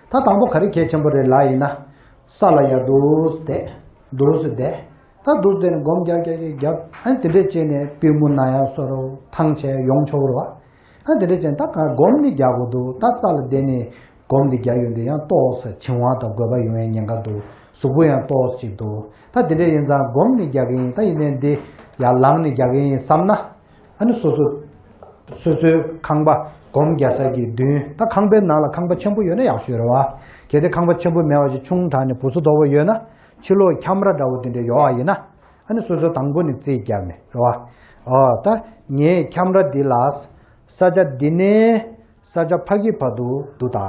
ད་དང་པོ་ག་རེ་གལ་ཆེན་པོ་རེད་ལབ་ཡིན་ན། ས་ལ་ཡར་འདུག་སེ་བསྡད། འདུག་སེ་བསྡད། ད་འདུག་སེ་བསྡད་ནས་སྒོམ་རྒྱག་རྒྱག་རྒྱག་རྒྱག་ཨ་ནི་དེ་འདྲས་བྱས་ནས་པུས་མོ་ན་ཡག་བཟོ་འདྲ་ཐང་ཆད་ཡོང་ཆོག་རེད་བ། ཨ་ནི་དེ་འདྲས་བྱས་ནས་ད་ག་སྒོམ་ནི་རྒྱག་དགོས་འདུག་ད་ས་ལ་བསྡད་ནས་སྒོམ་འདི་རྒྱག་ཡོང་དུས་ཡང་ཏོག་ཙམ་བྱིང་བ་དང་རྒོད་པ་ཡོང་ཡའི་ཉེན་ཁ་འདུག་གཟུགས་པོ་ཡང་ཏོག་ཙམ་ཅིག་འདུག་ད་དེ་འདྲས་ཡིན་ཙང་སྒོམ་ནི་རྒྱག་གི་ཡིན། ད་ཡིན་ནའི་འདི་ཡར་ལངས་ནས་རྒྱག་གི་ཡིན་བསམ་ན། ཨ་ནི་སོ་སོ། སོ་སོའི་ཁང་པ་སྒོམ་རྒྱག་ས་ཀྱི་མདུན། ད་ཁང་པའི་ནང་ལ་ཁང་པ་ཆེན་པོ་ཡོད་ན་ཡག་ཤོས་རེད་བ། གལ་ཏེ་ཁང་པ་ཆེན་པོ་མེད་པ་ཅིག་ཆུང་དྲགས་ནས་སྦུ་སྲོག་རྡོག་པོ་ཡོད་ན། ཕྱི་ལོགས་ཁྱམས་ར་འདྲ་བོ་དེ་འདྲ་ཡོད་པ་ཡིན་ན། ཨ་ནི་སོ་སོ་དང་པོ་ནས་རྩིས་རྒྱག་ནས་རེད་བ། ཨོ་ད་ངས་ཁྱམས་ར་འདི་ལ། ས་ཆ་འདི་ནས། ས་ཆ་ཕ་གི་བར་དུ་འདུག་ད།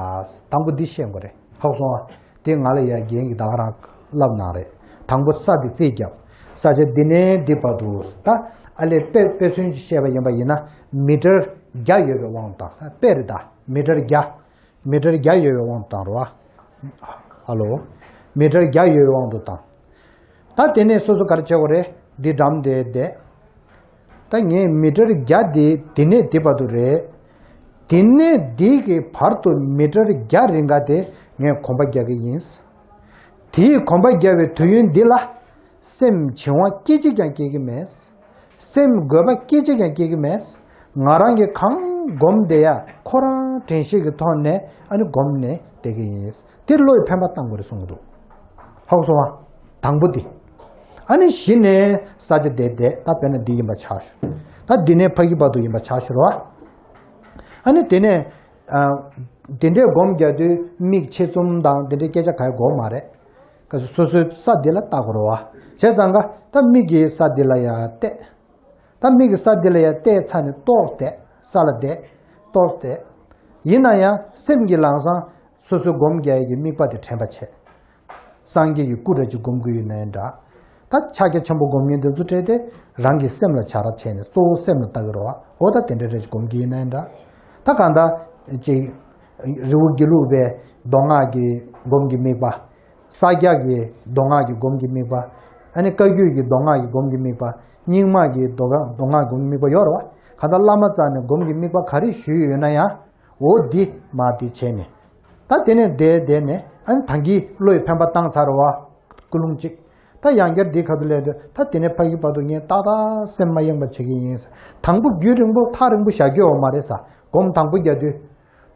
དང་པོ་འདི་ཤེས་དགོས་རེད། ཧ་གོ་སོང་ཨ། དེ་ང་ལ་ཡ་རྒན་གྱིས་ད་ག་རང་བསླབས་གནང་རེད། དང་པོ་ས་དེ་རྩིས་རྒྱབ། ས་ཆ་འདི་ནས་འདི་བར་དུ་ད། ཨ་ལས་དཔེ་དཔེ་མཚོན་ཅིག་བཤད་པ་ཡིན་པ་ཡིན་ན། མི་ཊར་བརྒྱ་ཡོད་པའི་དབང་དུ་བཏང་། དཔེ་རེད་ད། མི་ཊར་བརྒྱ། མི་ཊར་བརྒྱ་ཡོད་པའི་དབང་དུ་བཏང་རོགས་ཨ། ཧ་ལོ། མི་ཊར་བརྒྱ་ཡོད་པའི་དབང་དུ་བཏང་། ད་དེ་ནས་སོ་སོ་ག་རེ་བྱེད་དགོས་རེད། འདི་འགྲམ་དེ་བསྡད། ད་ངས་མི་ཊར་བརྒྱ་དེ་འདི་ནས་འདི་བར་དུ་རེད། འདི་ནས་འདི་གི་བར་དུ་མི་ཊར་བརྒྱ་རིང་ག་དེ་ངས་གོམ་པ་རྒྱག་གི་ཡིན། དེའི་གོམ་པ་རྒྱག་པའི་དུས་ཡུན་འདི་ལ། སེམས་བྱིང་བ་སྐད་ཅིག་ཀྱང་སྐྱེ་གི་མེད། སེམས་རྒོད་པ་སྐད་ཅིག་ཀྱང་སྐྱེ་གི་མེད། ང་རང་གིས་གང་སྒོམ་བསྡད་ཡ་ཁོ་རང་དྲན་ཤེས་ཀྱི་ཐོག་ནས་ཨ་ནི་སྒོམ་ནས་བསྡད་ཀྱི་ཡིན། དེ་བློ་ཡི་འཕེན་པ་བཏང་དགོས་རེད་གསུངས་འདུག་ཧ་གོ་སོང་བ། དང་པོ་འདི། ཨ་ནི་གཞི་ནས་ས་ཆ་དེ་བསྡད། ད་དཔེར་ན་འདི་ཡིན་པ་ཆགས་ཞུ། ད་འདི་ནས་ཕ་གི་བར་དུ་ཡིན་པ་ཆགས་ཞུ་རོགས་ཨ། ཨ་ནི་དེ་ནས། ཨ། དེ་འདྲའི་སྒོམ་རྒྱག་དུས་མིག་ཕྱེ་བཙུམ་དང་དེ་འདྲའི་སྐད་ཆ་ག་ཡེ་དགོས་མ་རེད། ག་སོ་སོའི་ས་འདི་ལ་བལྟ་དགོས་རེད་བ། བྱས་ཙང་ཀ་ད་མིག་གིས་ས་འདི་ལ་ཡར་བལྟས། ད་མིག་གིས་ས་འདི་ལ་ཡར་བལྟས་ཚར་ནས་ཏོག་བསྡད། ས་ལ་བསྡད། ཏོག་བསྡད། ཡིན་ན་ཡང་སེམས་ཀྱིས་ལམ་སང་སོ་སོའི་སྒོམ་རྒྱག་ཡས་ཀྱི་དམིགས་པ་དེ་དྲན་པ་བྱས། སངས་རྒྱས་ཀྱི་སྐུ་འདྲ་ཅིག་སྒོམ་གྱི་ཡོད་ན་ཡང་འདྲ། ད་ ད་ཕྱག་རྒྱ་ཆེན་པོ་སྒོམ་མཁན་དེ་ཚོ་སྤྲད་དེ་རང་གི་སེམས་ལ་བྱ་ར་བྱས་ནས་གཙོ་བོ་སེམས་ལ་ལྟ་གི་རེད་བ། འོ་ད་དེ་འདྲ་རེ་ཅིག་སྒོམ་གྱི་ཡིན་ན་འདྲ། ད་གང་ལྟར་ཅིག་རི་བོ་དགེ་ལུགས་པའི་མདོ་སྔགས་ཀྱི་སྒོམ་གྱི་དམིགས་པ། ས་སྐྱ་གི་མདོ་སྔགས་ཀྱི་སྒོམ་གྱི་དམིགས་པ། ཨ་ནི་བཀའ་བརྒྱུད་ཀྱི་མདོ་སྔགས་ཀྱི་སྒོམ་གྱི་དམིགས་པ། རྙིང་མ་གི་མདོ་སྔགས་སྒོམ་གྱི་དམིགས་པ་ཡོད་རེད་བ། གང་ལྟར་བླ་མ་རྩ་ནས་སྒོམ་གྱི་དམིགས་པ་ག་རེ་ཞུས་ཡོད་ན་ཡང་། འོ་འདི་མ་འདི་བྱས་ནས། ད་དེ་ནས་བསྡད་བསྡད་ནས་ཨ་ནི་ད་གིན་བློ་ཡི་འཕེན་པ་བཏང་ཚར་བ། ཀུན་སློང་གཅིག་ད་ཡང་བསྐྱར་འདི་ཁ་ཐུག་སླེབས་དུས་ད་དེ་ནས་ཕ་གི་བར་དུ་ངས་ཏག་ཏག་སེམས་མ་གཡེངས་པ་བྱེད་ཀྱི་ཡིན། དང་པོ་རྒྱུན་རིང་པོ་ཐག་རིང་པོ་བཞག་རྒྱུ་ཡོད་མ་རེད་ས། སྒོམ་དང་པོ་རྒྱག་དུས།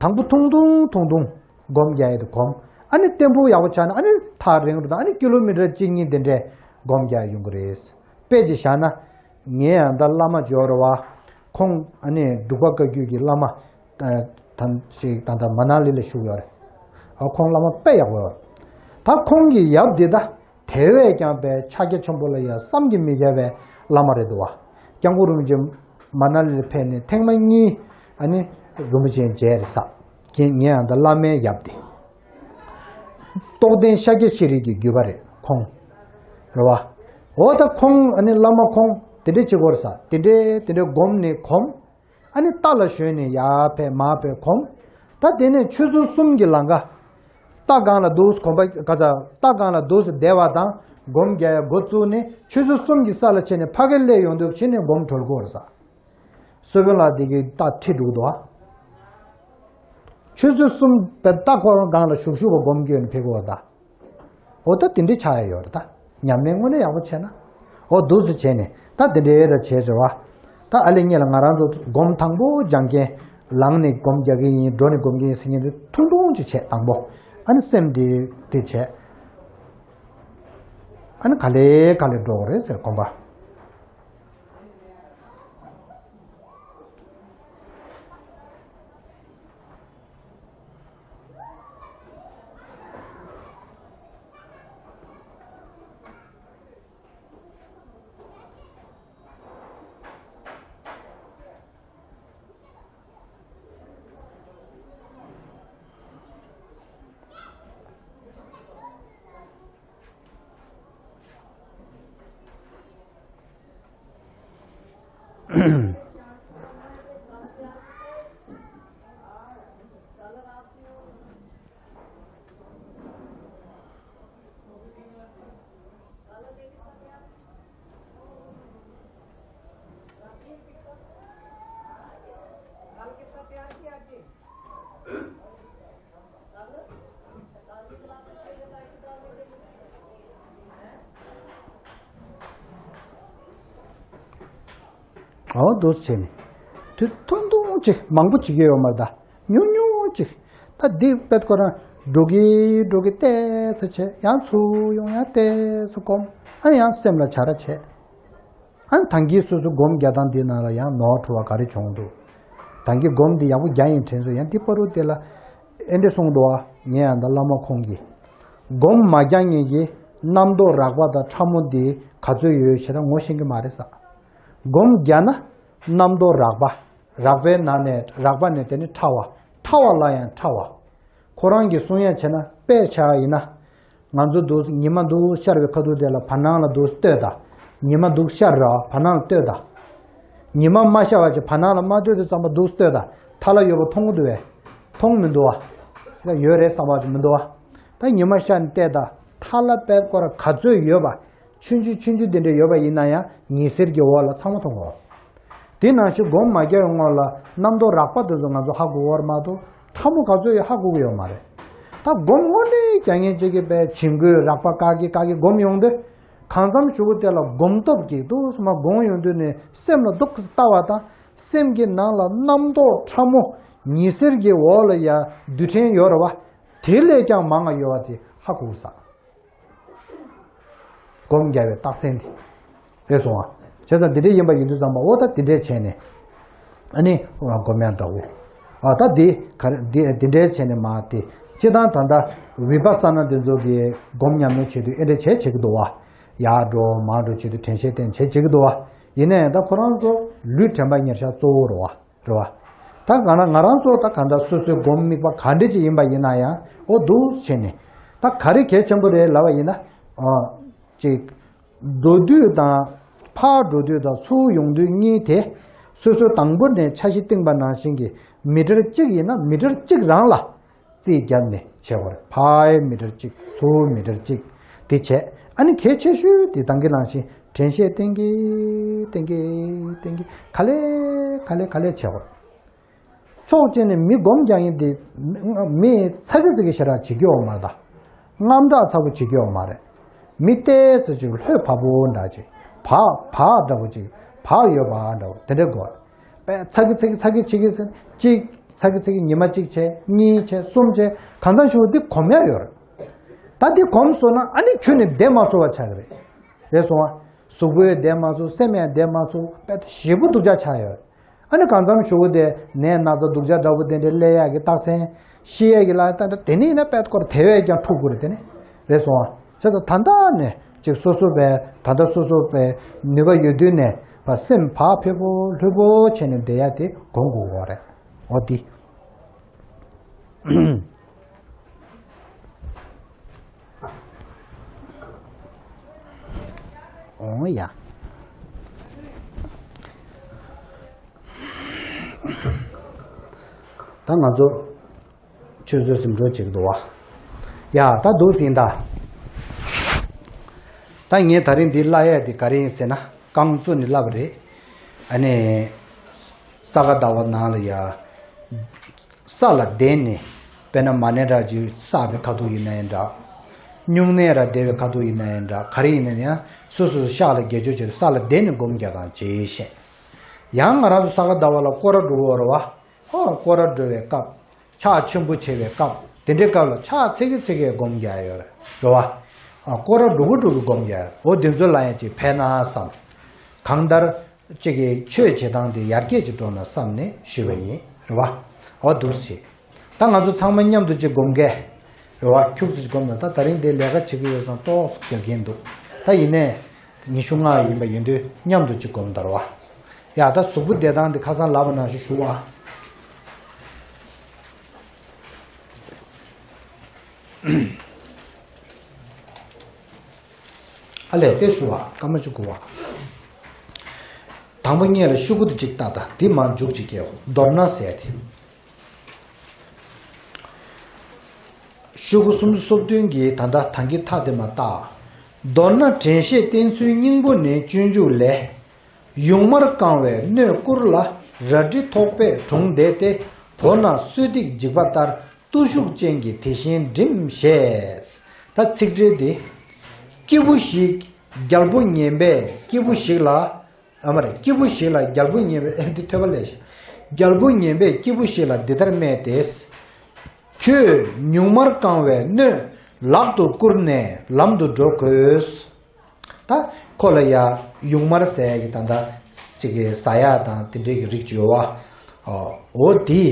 དང་པོ་ཐུང་ཐུང་ཐུང་ཐུང་སྒོམ་རྒྱག་ཡས་དུ་སྒོམ། ཨ་ནི་བརྟན་པོ་ཡག་པོ་ཆགས་ན་ཨ་ནི་ཐག་རིང་རུ་དང་ཨ་ནི་ཀི་ལོ་མི་ཊར་གཅིག་གཉིས་དེ་འདྲས་སྒོམ་རྒྱག་ཡོང་གི་རེད། དཔེ་ཅིག་བཞག་ན། ངའི་ཡང་ད་བླ་མ་འབྱོར་བ། ཁོང་ཨ་ནི་འབྲུག་པ་བཀའ་བརྒྱུད་ཀྱི་བླ་མ། ད་ཞིག་ད་ལྟ་མ་ན་ལི་ལ་བཞུགས་ཡོད་རེད། ཨ་ཁོང་བླ་མ་དཔེ་ཡག་པོ་ཡོད་རེད། ད་ཁོང་གི་ཡབ་འདི་ད་དེ་བས་ཀྱང་པའི་ཕྱག་རྒྱ་ཆེན་པོ་ལ་ཡང་བསམ་གྱིས་མི་ཁྱབ་པའི་བླ་མ་རེད་འདུག་བ། སྐྱབས་མགོན་རིན་པོ་ཆེ་མ་ན་ལི་ལ་ཕེབས་ནས་ཐེངས་མ་གཉིས་ཨ་ནི་རིན་པོ་ཆེ་མཇལ་རེད་ས། ངའི་ཡང་ད་བླ་མའི་ཡབ་འདི། རྟོགས་ལྡན་ཤཱཀྱ་ཤྲཱི་གི་བརྒྱུད་པ་རེད་ཁོང་། རེད་བ། འོ་ད་ཁོང་ཨ་ནི་བླ་མ་ཁོང་དེ་འདྲས་བྱེད་དགོས་རེད་ས། དེ་འདྲས་དེ་འདྲས་སྒོམ་ནས་སྒོམ། ཨ་ནི་རྟ་ལ་ཞོན་ནས་ཡར་ཕེབས་མར་ཕེབས་སྒོམ། ད་དེ་ནས་ཆུ་ཚོད་གསུམ་གྱི་ལམ་ཀ་རྟ་སྒང་ལ་འདུག་གོམ་པ་ག་ཚ་རྟ་སྒང་ལ་འདུག་སེ་བསྡད་པ་དང་སྒོམ་རྒྱག་ཡ་འགོ་བཙུགས་ནས་ཆུ་ཚོད་གསུམ་གྱི་ས་ལ་ཕྱིན་ནས་ཕ་གིར་སླེབས་ཡོང་དུས་ཕྱིན་ནས་སྒོམ་གྲོལ་གོ་རེད་ས། སུ་བོན་ལགས་དེ་གི་རྟ་ཁྲིད་འགྲོ་གི་འདུག་ཨ། ཆུ་ཚོད་གསུམ་པའི་རྟ་འཁོར་སྒང་ལ་ཞུགས་ཞུགས་པ་སྒོམ་སྐྱོན་ཕེབས་གོ་ད། འོ་ད་དེ་འདྲའི་ཆགས་ཡ་ཡོད་རེད་ད། ཉམས་ལེན་དངོས་གནས་ཡག་པོ་བྱས་ན། འོ་འདུག་སེ་བྱས་ནས་ད་དེ་འདྲའི་ར་བྱས་རེད་བ། ད་ཨ་ལེ་ངེད་ལ་ང་རང་ཚོ་སྒོམ་དང་པོ་སྦྱང་མཁན། ལངས་ནས་སྒོམ་རྒྱག་གི་ཡིན། འགྲོ་ནས་སྒོམ་གྱི་ཡིན་ཟེར་མཁན་དེ་ཐུང་ཐུང་ཅིག་བྱས་དང་པོ། ཨ་ནི་སེམས་དེ་དེ་བྱས། ཨ་ནི་ག་ལེ་ག་ལེ་འགྲོ་གི་རེད་ཟེར་སྒོམ་པ། འོ་འདུག་བྱས་ནས། དུས་ཐུང་ཐུང་ཅིག་མང་པོ་བྱེད་ཀྱི་ཡོད་མ་རེད་ད། ཉུང་ཉུང་ཅིག་ད་འདི་དཔེ་ཁོ་རང་འགྲོ་གི་འགྲོ་གི་ཏོག་ཙམ་བྱས་ཡང་ཚུར་ཡོང་ཡང་ཏོག་ཙམ་སྒོམ། ཨ་ནི་ཡང་སེམས་ལ་བྱ་ར་བྱས། ཨ་ནི་ད་གིན་སོ་སོ་སྒོམ་རྒྱག་སྟངས་འདི་ནང་ལ་ཡང་ནོར་འཁྲུལ་བ་ག་རེ་བྱུང་འདུག་ད་གིན་སྒོམ་འདི་ཡག་པོ་རྒྱག་ཡིན་དྲན་སོང་ཡང་འདི་པ་རུ་དེ་ལ་ཨེ་འདྲ་གསུངས་འདུག་ཨ། ངས་ཡང་ད་བླ་མ་ཁོང་གིས། སྒོམ་མ་རྒྱག་མཁན་གྱི་རྣམ་རྟོག་རགས་པ་དང་ཕྲ་མོ་འདི་ག་ཚོད་ཡོད་ཞེ་དྲག་ངོ་ཤེས་ཀྱི་མ་རེད་ས། སྒོམ་རྒྱག་ན་རྣམ་རྟོག་རགས་པ། རགས་པའི་ནང་ནས་རགས་པ་ནས་དེ་ནི་ཕྲ་བ། ཕྲ་བ་ལ་ཡང་ཕྲ་བ། ཁོ་རང་གིས་གསུང་ཡ་བྱས་ན་དཔེ་ཆ་ཡིན་ན། ང་ཚོ་འདུག་ཉི་མ་འདུག་ཤར་བའི་ཁ་ཐུག་དེ་ལ་བར་སྣང་ལ་འདུག་ལྟོས་དང་། ཉི་མ་འདུག་ཤར་ར་བར་སྣང་ལ་ལྟོས་དང་། ཉི་མ་མ་ཤར་བ་ཅིག་བར་སྣང་ལ་མ་ལྟོས་དུས་ཙམ་པ་འདུག་ལྟོས་དང་མཐའ་ལ་ཡོད་པ་མཐོང་གི་འདུག་བས། མཐོང་མི་འདུག་བ། ཡོད་རེད་བསམ་པ་ཅིག་མི་འདུག་བ། ད་ཉི་མ་ཤར་ནས་བལྟས་དང་མཐའ་ལ་དཔེ་སྐོར་ག་ཚོད་ཡོད་པ། ཆུང་ཆུང་ཆུང་ཆུང་དེ་འདྲ་ཡོད་པ་ཡིན་ན་ཡང་ཉི་ཟེར་གྱི་འོག་ལ་ཚང་མ་མཐོང་གོ། དེ་ནང་བཞིན་སྒོམ་མ་རྒྱག་པའི་སྔོན་ལ་རྣམ་རྟོག་རགས་པ་དེ་ཚོ་ང་ཚོ་ཧ་གོ་གི་ཡོད་མ་གཏོགས་ཕྲ་མོ་ག་ཚོད་ཡོད་ཧ་གོ་གི་ཡོད་མ་རེད། ད་སྒོམ་དངོས་གནས་རྒྱག་མཁན་ཅིག་གིས་པའི་བྱིང་རྒོད་རགས་པ་བཀག་གི་བཀག་གི་སྒོམ་ཡོང་དུས། གང་འཚམ་ཞུ་གི་དེ་ལ་སྒོམ་སྟོབས་ཀྱིས་འདུག་སེ་མར་སྒོམ་ཡོང་དུས་ནས་སེམས་ལ་འདུག་སེ་ལྟ་བ་དང་སེམས་ཀྱི་ནང་ལ་རྣམ་རྟོག་ཕྲ་མོ་ཉི་ཟེར་གྱི་འོག་ལ་ཡ་རྡུལ་ཕྲན་ཡོད་རེད་བ། དེ་ལས་ཀྱང་མང་བ་ཡོད་བ་དེ་ཧ་གོ་གི་ས། སྒོམ་རྒྱག་པའི་རྟགས་མཚན་དེ། རེད་སོང་ཨ། བྱས་ཙང་འདི་འདྲའི་ཡིན་པ་ཡིན་དུས་ཙམ་པ་འོ་ད་འདི་འདྲའི་བྱས་ནས། ཨ་ནི་སྒོམ་ཡང་འདྲ་བོ། ཨ་ད་འདི་ག་རེ་འདི་འདི་འདྲའི་བྱས་ནས་མ་དེ། སྤྱིར་བཏང་ད་ལྟ་བི་པ་ས་ན་འདི་ཚོ་གི་སྒོམ་ཉམས་ལེན་བྱེད་དུས་ཨེ་འདྲ་བྱས་བྱེད་ཀྱི་འདུག་བ། ཡར་འགྲོ་མར་འགྲོ་བྱེད་དུས་དྲན་ཤེས་བསྟེན་བྱས་བྱེད་ཀྱི་འདུག་བ། ཡིན་ན་ཡང་ད་ཁོ་རང་ཚོ་ལུས་དྲན་པ་ཉེར་ཞག་གཙོ་བོ་རེད་བ། རེད་བ། ད་གང་ན་ང་རང་ཚོ་ད་གང་འདྲ་སོ་སོའི་སྒོམ་དམིགས་པ་ག་འདྲ་ཅིག་ཡིན་པ་ཡིན་ན་ཡང་འོ་འདུག་བྱས་ནས། ད་ག་རེ་གལ་ཆེན་པོ་རེད་ལབ་པ་ཡིན་ན། ཨ། ཅིག་འགྲོ་དུས་དང་། ཕར་འགྲོ་དུས་དང་ཚུར་ཡོང་དུས་གཉིས་དེ། སོ་སོའི་དང་པོ་ནས་འཆར་གཞི་བཏིང་པ་ནང་བཞིན་གྱི་མི་ཊར་གཅིག་ཡིན་ན་མི་ཊར་གཅིག་རང་ལ་རྩིས་བརྒྱབ་ནས་བྱེད་དགོས་རེད། ཕར་མི་ཊར་གཅིག་ཚུར་མི་ཊར་གཅིག་དེ་བྱས། ཨ་ནི་གལ་ཆེ་ཤོས་དེ་ད་གིན་ནང་བཞིན་དྲན་ཤེས་བསྟེན་གྱིན་བསྟེན་གྱིན་བསྟེན་གྱིན་ག་ལེ་ག་ལེ་ག་ལེ་བྱེད་དགོས། ཕྱོགས་གཅིག་ནས་མི་སྒོམ་རྒྱག་མཁན་དེ་མི་ཚ་གི་ཚ་གི་ཞེ་དྲག་བྱེད་ཀྱི་ཡོད་མ་རེད་ད། དངངས་སྐྲག་ཚ་པོ་བྱེད་ཀྱི་ཡོད་མ་རེད། མི་ཏོག་ཙམ་ཅིག་ལྷོད་བབས་པོ་འདྲ་ཅིག་བག་བག་འདྲ་པོ་ཅིག་བག་ཡོད་པ་འདྲ་པོ་དེ་འདྲ་དགོས། པས་ཚ་གི་ཚ་གི་ཚ་གི་བྱེད་ཀྱི་ཟེར་གཅིག་ཚ་གི་ཚ་གི་ཉི་མ་གཅིག་བྱས། གཉིས་བྱས། གསུམ་བྱས། གང་ཙམ་ཞུ་འདི་གོམས་ཡ་ཡོད་རེད། ད་འདི་གོམས་སོང་ན་ཨ་ནི་ཁྱོན་ནས་བསྡད་མ་ཚུགས་པ་ཆགས་ཀྱི་རེད། རེད་སོང་ཨ། གཟུགས་པོས་བསྡད་མ་ཚུགས། སེམས་ཡང་བསྡད་མ་ཚུགས། པས་ཞེ་པོ་སྡུག་ཅག་ཆགས་ཡོད་རེད། ཨ་ནི་གང་འཚམ་ཞུ་བོ་དེ་ནས་ན་ཚ་སྡུག་ཅག་འདྲ་བོ་དེ་འདྲའི་སླེབས་ཡག་གི་རྟགས་མཚན། ཤི་ཡག་གི་ལ་ད་དེ་ནས་ན་པད་སྐོར་དེ་བས་ཀྱང་འཁྲུག་དགོས་རེད། དེ་ནས་རེད་སོང་ཨ། བྱས་ཙང་ད་ལྟ་ནས་ཅིག་སོ་སོ་བས་ད་ལྟ་སོ་སོ་བས་ནུས་པ་ཡོད་དུས་ནས་བ་སེམས་བག་ཕེབས་པོ་ལྷོད་པོ་བྱས་ནས་བསྡད་ཡ་དེ་གོམས་དགོས་པ་རེད། འོ་དེ། འོང་ཡ། ད་ང་ཚོ་ཆུ་ཚོད་ཟིན་འགྲོ་བྱེད་ཀྱི་འདུག་བ། ཡ་ད་འདུག་ཟིན་ད། ད་ངས་ད་རིང་འདི་བསླབ་ཡ་དེ་ག་རེ་ཡིན་ཟེར་ན་རྐང་བཙུགས་ནས་བསླབ་པ་རེད། ཨ་ནི། ས་ག་ཟླ་བ་ནང་ལ་ཡ། ས་ལ་བསྡད་ནས། དཔེར་ན་མ་ཎི་ར་ཅིག་བསགས་པའི་ཁ་ཐུག་ཡིན་ན་ཡང་འདྲ། སྨྱུང་གནས་ར་བསྡད་པའི་ཁ་ཐུག་ཡིན་ན་ཡང་འདྲ། ག་རེ་ཡིན་ན་ཡང་སོ་སོ་སོ་ཤག་ལ་དགེ་སྦྱོར་བྱེད་དུས་ས་ལ་བསྡད་ནས་སྒོམ་རྒྱག་དང་བྱེད་བཤད། ཡང་ང་རང་ཚོ་ས་ག་ཟླ་བ་ལ་སྐོར་ར་འགྲོ་གི་ཡོད་རེད་བ། ཧོ་སྐོར་ར་འགྲོ་བའི་སྐབས། ཕྱག་མཆོད་འབུལ་བྱེད་པའི་སྐབས། དེ་འདྲའི་སྐབས་ལ་ཕྱག་འཚལ་གྱིན་འཚལ་གྱིན་སྒོམ་རྒྱག་ཡོད་རེད་བ། ཨ་སྐོར་ར་འགྲོ་གི་འགྲོ་གི་སྒོམ་རྒྱག་ཡོད་རེད། འོ་དེ་ཚོ་ལ་ཡང་ཅིག་ཕན་ན་བསམ། གང་ལྟར། གཅིག་གིས་ཆོས་བྱེད་སྟངས་དེ་ཡར་རྒྱས་ཅིག་འགྲོ་ན་བསམ་ནས་ཞུས་པ་ཡིན། རེད་བ། འོ་འདུག་སེ། ད་ང་ཚོ་ཚང་མ་མཉམ་དུ་ཅིག་སྒོམ་གས། རེད་བ། ཁྱུག་ཙམ་ཅིག་སྒོམ་ན་ད་ད་རིང་འདི་ལས་ཀ་བྱེད་ཀྱི་ཡོད་ཙང་ཏོག་ཙམ་རྒྱག་གིན་འདུག་ད་ཡིན་ནའི། ཉི་ཤུ་ལྔ་ཡིན་པ་ཡིན་དུས་མཉམ་དུ་ཅིག་སྒོམ་ད་རེད་བ། ཡ་ད་གཟུགས་པོ་བདེ་ཐང་འདི་ཁ་སང་ལབ་པ་ནང་བཞིན་ཞུ་བ། ཨ་ལས་དེ་ཞུ་བ་སྐར་མ་བཅུ་དགུ་བ། དང་པོ་སྔོན་ལ་ཤོག་གུ་དེ་གཅིག་བཏགས་དང་དེ་མར་མཇུག་གཅིག་བཀལ། མདོར་ན་ཟེར་ཏེ། ཤོག་གུ་སུམ་ཅུ་སོ་བདུན་གྱི་ད་ལྟ་དང་གི་མཐའ་དེ་མར་བཏགས། མདོར་ན་དྲན་ཤེས་བསྟེན་ཚུལ་སྙིང་པོ་ནི་སྤྱོད་འཇུག་ལས། ཡུངས་མར་བཀང་བའི་སྣོད་བསྐུར་ལ་རལ་གྲི་ཐོགས་པས་དྲུངས་བརྡེགས་ཏེ། བོར་ན་གསོལ་ཏིག་འཇིགས་པ་ལྟར། བརྟུལ་ཞུགས་ཅན་གྱིས་དེ་བཞིན་བསྒྲིམ་ཞེས། ད་ཚིག་འགྲེལ་འདི། སྐྱེས་བུ་ཞིག་རྒྱལ་པོ་ངན་པས་སྐྱེས་བུ་ཞིག་ལ། ཨ་མ་རེད། སྐྱེས་བུ་ཞིག་ལ་རྒྱལ་པོ་ངན་པས། ཨེ་འདི་ཐོས་པ་ལས་ཤེས། རྒྱལ་པོ་ངན་པས་སྐྱེས་བུ་ཞིག་ལ་འདི་ལྟར་སྨྲས་ཏེ། ཁྱོད་ཡུངས་མར་བཀང་བའི་སྣོད་ལག་ཏུ་བསྐུར་ནས་ལམ་དུ་འགྲོ་དགོས། ད་ཁོ་ལ་ཡ་ཡུངས་མར་ཟེར་ཡ་གི་ད་ལྟ་ཅིག་གི་ཟ་ཡ་དང་དེ་འདྲའི་གི་རིགས་ཅིག་ཡོད་བ། འོ་དེ་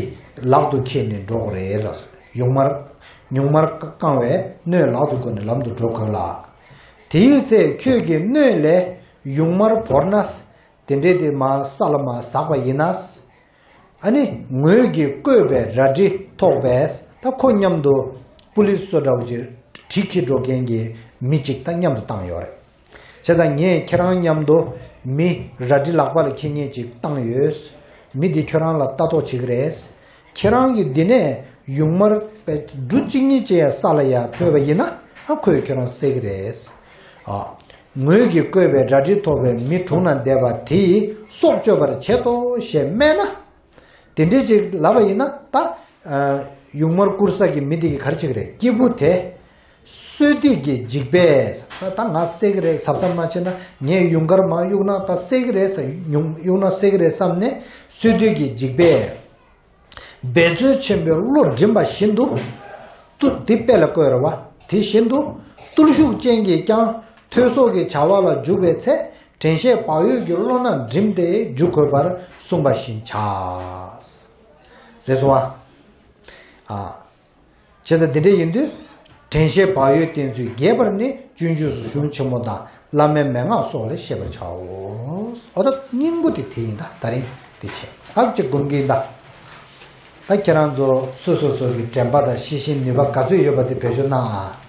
ལག་ཏུ་ཁྱེར་ནས་འགྲོ་དགོས་རེད་ལ། ཡུངས་མར་ཡུངས་མར་བཀང་བའི་སྣོད་ལག་ཏུ་བསྐུར་ནས་ལམ་དུ་འགྲོ་དགོས་ལ། དེའི་ཚེ་ཁྱོད་ཀྱི་སྣོད་ལས་ཡུངས་མར་བོར་ན། དེ་འདྲའི་དེ་མ་ས་ལ་མ་ཟགས་པ་ཡིན་ན། ཨ་ནི་ངོས་ཀྱིས་བཀོད་པའི་རལ་གྲི་ཐོགས་པས། ད་ཁོ་མཉམ་དུ་པུ་ལིས་ཚོ་འདྲ་བོ་ཅིག་གྲི་འཁྱེར་འགྲོ་མཁན་གྱི་མི་གཅིག་ད་མཉམ་དུ་བཏང་ཡོད་རེད། བྱས་ཙང་ངས་ཁྱེད་རང་མཉམ་དུ་མི་རལ་གྲི་ལག་པ་ལ་འཁྱེར་མཁན་ཅིག་བཏང་ཡོད། མི་འདི་ཁྱོད་རང་ལ་ལྟ་རྟོག་བྱེད་ཀྱི་རེད། ཁྱེད་རང་གིས་འདི་ནས་ཡུངས་མར་པའི་འབྲུ་གཅིག་གཉིས་ཅིག་ཡང་ས་ལ་ཡར་ཕུད་པ་ཡིན་ན། ཨ་ཁོས་ཁྱོད་རང་བསད་ཀྱི་རེད། ཨ། ངོས་ཀྱིས་བཀོད་པའི་རལ་གྲི་ཐོགས་པའི་མི་དྲུང་ན་བསྡད་པ་དེ་ཡིས་སྲོག་གཅོད་པར་བྱེད་དོ་ཞེས་སྨྲས་ན། དེ་འདྲའི་ཅིག་ལབ་པ་ཡིན་ན་ད། ཡུངས་མར་བསྐུར་ས་གི་མི་དེ་གིས་ག་རེ་བྱེད་ཀྱི་རེད། སྐྱེས་བུ་དེ། གསོལ་ཏིག་གིས་འཇིགས་པས། ད་ང་བསད་ཀྱི་རེད། གཟབ་གཟབ་མ་བྱས་ན་ངས་ཡུངས་ཀར་མར་གཡུགས་ན་ད་བསད་ཀྱི་རེད་ཟེར། ཡུངས་གཡུགས་ན་བསད་ཀྱི་རེད་བསམ་ནས་གསོལ་ཏིག་གིས་འཇིགས་པས། འབད་རྩོལ་ཆེན་པོས་བློ་འགྲིམ་པ་བཞིན་དུ། ཏུ་འདི་དཔེ་ལ་བཀོད་རེད་བ། དེ་བཞིན་དུ་བརྟུལ་ཞུགས་ཅན་གྱིས་ཀྱང་ཐོས་སོགས་ཀྱི་བྱ་བ་ལ་འཇུག་པའི་ཚེ་དྲན་ཤེས་བག་ཡོད་ཀྱི་བློ་སྣ་བསྒྲིམས་ཏེ་འཇུག་དགོས་པར་གསུངས་པ་བཞིན་བྱ། རེད་སོང་བ། ཨ། བྱས་ཙང་འདི་འདྲ་ཡིན་དུས། དྲན་ཤེས་བག་ཡོད་བསྟེན་ཚུལ་རྒྱས་པར་ནི་སྤྱོད་འཇུག་གཞུང་ཆེན་མོ་དང་བླ་མའི་མན་ངག་སོགས་ལས་ཤེས་པར་བྱའོ། འོ་ད་སྙིང་པོ་དེ་དེ་ཡིན། ད་ད་རིང་འདི་བྱས། ཨབ་ཅིག་སྒོམ་གྱིན་ད། ད་ཁྱེད་རང་ཚོ་སོ་སོ་སོ་གི་དྲན་པ་དང་ཤེས་བཞིན་ནུས་པ་ག་ཚོད་ཡོད་པ་དེ་བེད་སྤྱོད་གནང་ཨ།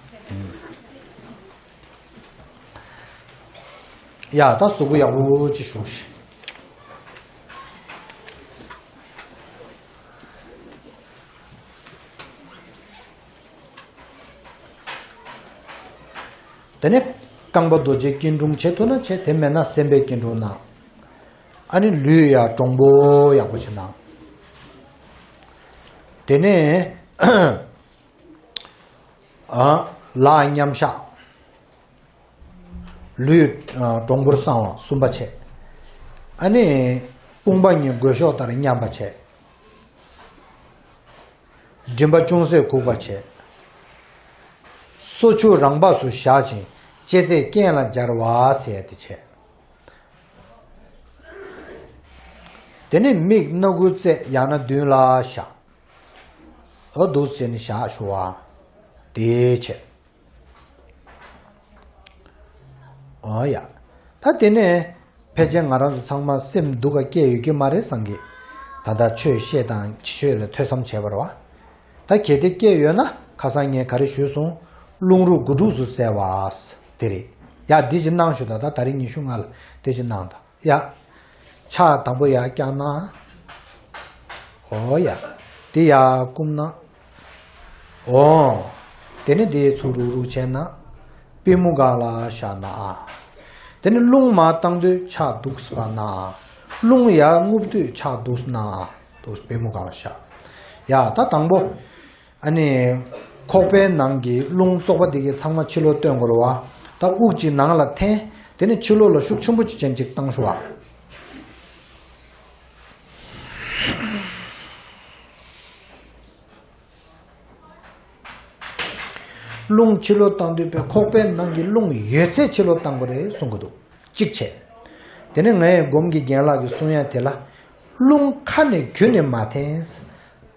ཡ་ད་གཟུགས་པོ་ཡག་པོ་ཅིག་བཞུགས་ཤིག་དེ་ནས་རྐང་པ་རྡོ་རྗེ་སྐྱིལ་ཀྲུང་བྱེད་ཐུབ་ན་བྱེད། དེ་མེད་ན་སེམས་དཔའི་སྐྱིལ་ཀྲུང་གནང་། ཨ་ནི་ལུས་ཡ་དྲང་པོ་ཡག་པོ་ཅིག་གནང་། དེ་ནས་ཨ་ལག་མཉམ་བཞག་ལུས་ཨ་དྲང་པོར་བསྲང་བ་གསུམ་པ་བྱས། ཨ་ནི་དཔུང་པ་གཉིས་སྒོས་ཤོག་ལྟར་མཉམ་པ་བྱས། མགྲིན་པ་ཅུང་ཟད་གུག་པ་བྱས། སོ་མཆུ་རང་བབས་སུ་བཞག་ཅིང་ལྕེ་རྩེ་རྐན་ལ་སྦྱར་བ་ཟེར་ཡ་དེ་བྱས། དེ་ནས་མིག་སྣ་ཁུང་རྩེ་ཡང་ན་མདུན་ལ་བཞག་འོ་འདུག་སེ་ནི་བཞག་ཞུ་བ་དེ་བྱས། ཨོ་ཡ། ད་དེ་ནས་ཕལ་ཆེར་ང་རང་ཚོ་ཚང་མ་སེམས་སྡུག་ག་སྐྱེས་ཡོད་ཀྱི་མ་རེད་བསམ་གི། ད་ལྟ་ཆོས་བཤད་དང་ཆོས་ལ་ཐོས་བསམ་བྱས་པ་རེད་བ། ད་གལ་ཏེ་སྐྱེས་ཡོད་ན་ཁ་སང་ངས་ག་རེ་ཞུས་སོང་། རླུང་རོ་དགུ་ཕྲུགས་སུ་བསལ་བ། དེ་རེད། ཡ་འདི་ཅིག་གནང་ཞུ། ད་ད་ད་རེས་ཉི་ཤུ་ལྔ་ལ་དེ་ཅིག་གནང་དང་། ཡ། ཕྱག་དང་པོ་ཡར་བརྐྱངས་ན། འོ་ཡ། དེ་ཡར་བསྐུམ་ན། འོ། དེ་ནས་དེ་ཚུར་རུག་རུག་བྱས་ན། པུས་མོ་སྒང་ལ་བཞག་ན་ཨ། དེ་ནས་རླུང་མར་བཏང་དུས་ཕྱག་འདུག་སེ་བར་ན་ཨ། རླུང་ཡར་རྔུབ་དུས་ཕྱག་འདུག་སེ་ན་ཨ། འདུག་སེ་པུས་མོ་སྒང་ལ་བཞག་ཡ་ད་དང་པོ། ཨ་ནི། ཁོག་པའི་ནང་གི་རླུང་བཙོག་པ་འདི་གའི་ཚང་མ་ཕྱི་ལོགས་བཏོན་དགོས་རེད་བ། ད་དབུགས་གཅིག་ནང་ལ་འཐེན། དེ་ནས་ཕྱི་ལོགས་ལ་ཤུགས་ཆེན་པོ་གཅིག་ཅན་གཅིག་བཏང་ཤོག་ཨ། རླུང་ཕྱི་ལོགས་བཏང་དུས་པའི་ཁོག་པའི་ནང་གི་རླུང་ཡོད་ཚད་ཕྱི་ལོགས་བཏང་དགོས་རེད་གསུང་གི་འདུག་གཅིག་བྱས། དེ་ནས་ངའི་སྒོམ་གྱི་རྒན་ལགས་ཀྱིས་གསུང་ཡ་དེ་ལ། རླུང་ཁ་ནས་རྒྱུ་ནས་མ་འཐེན།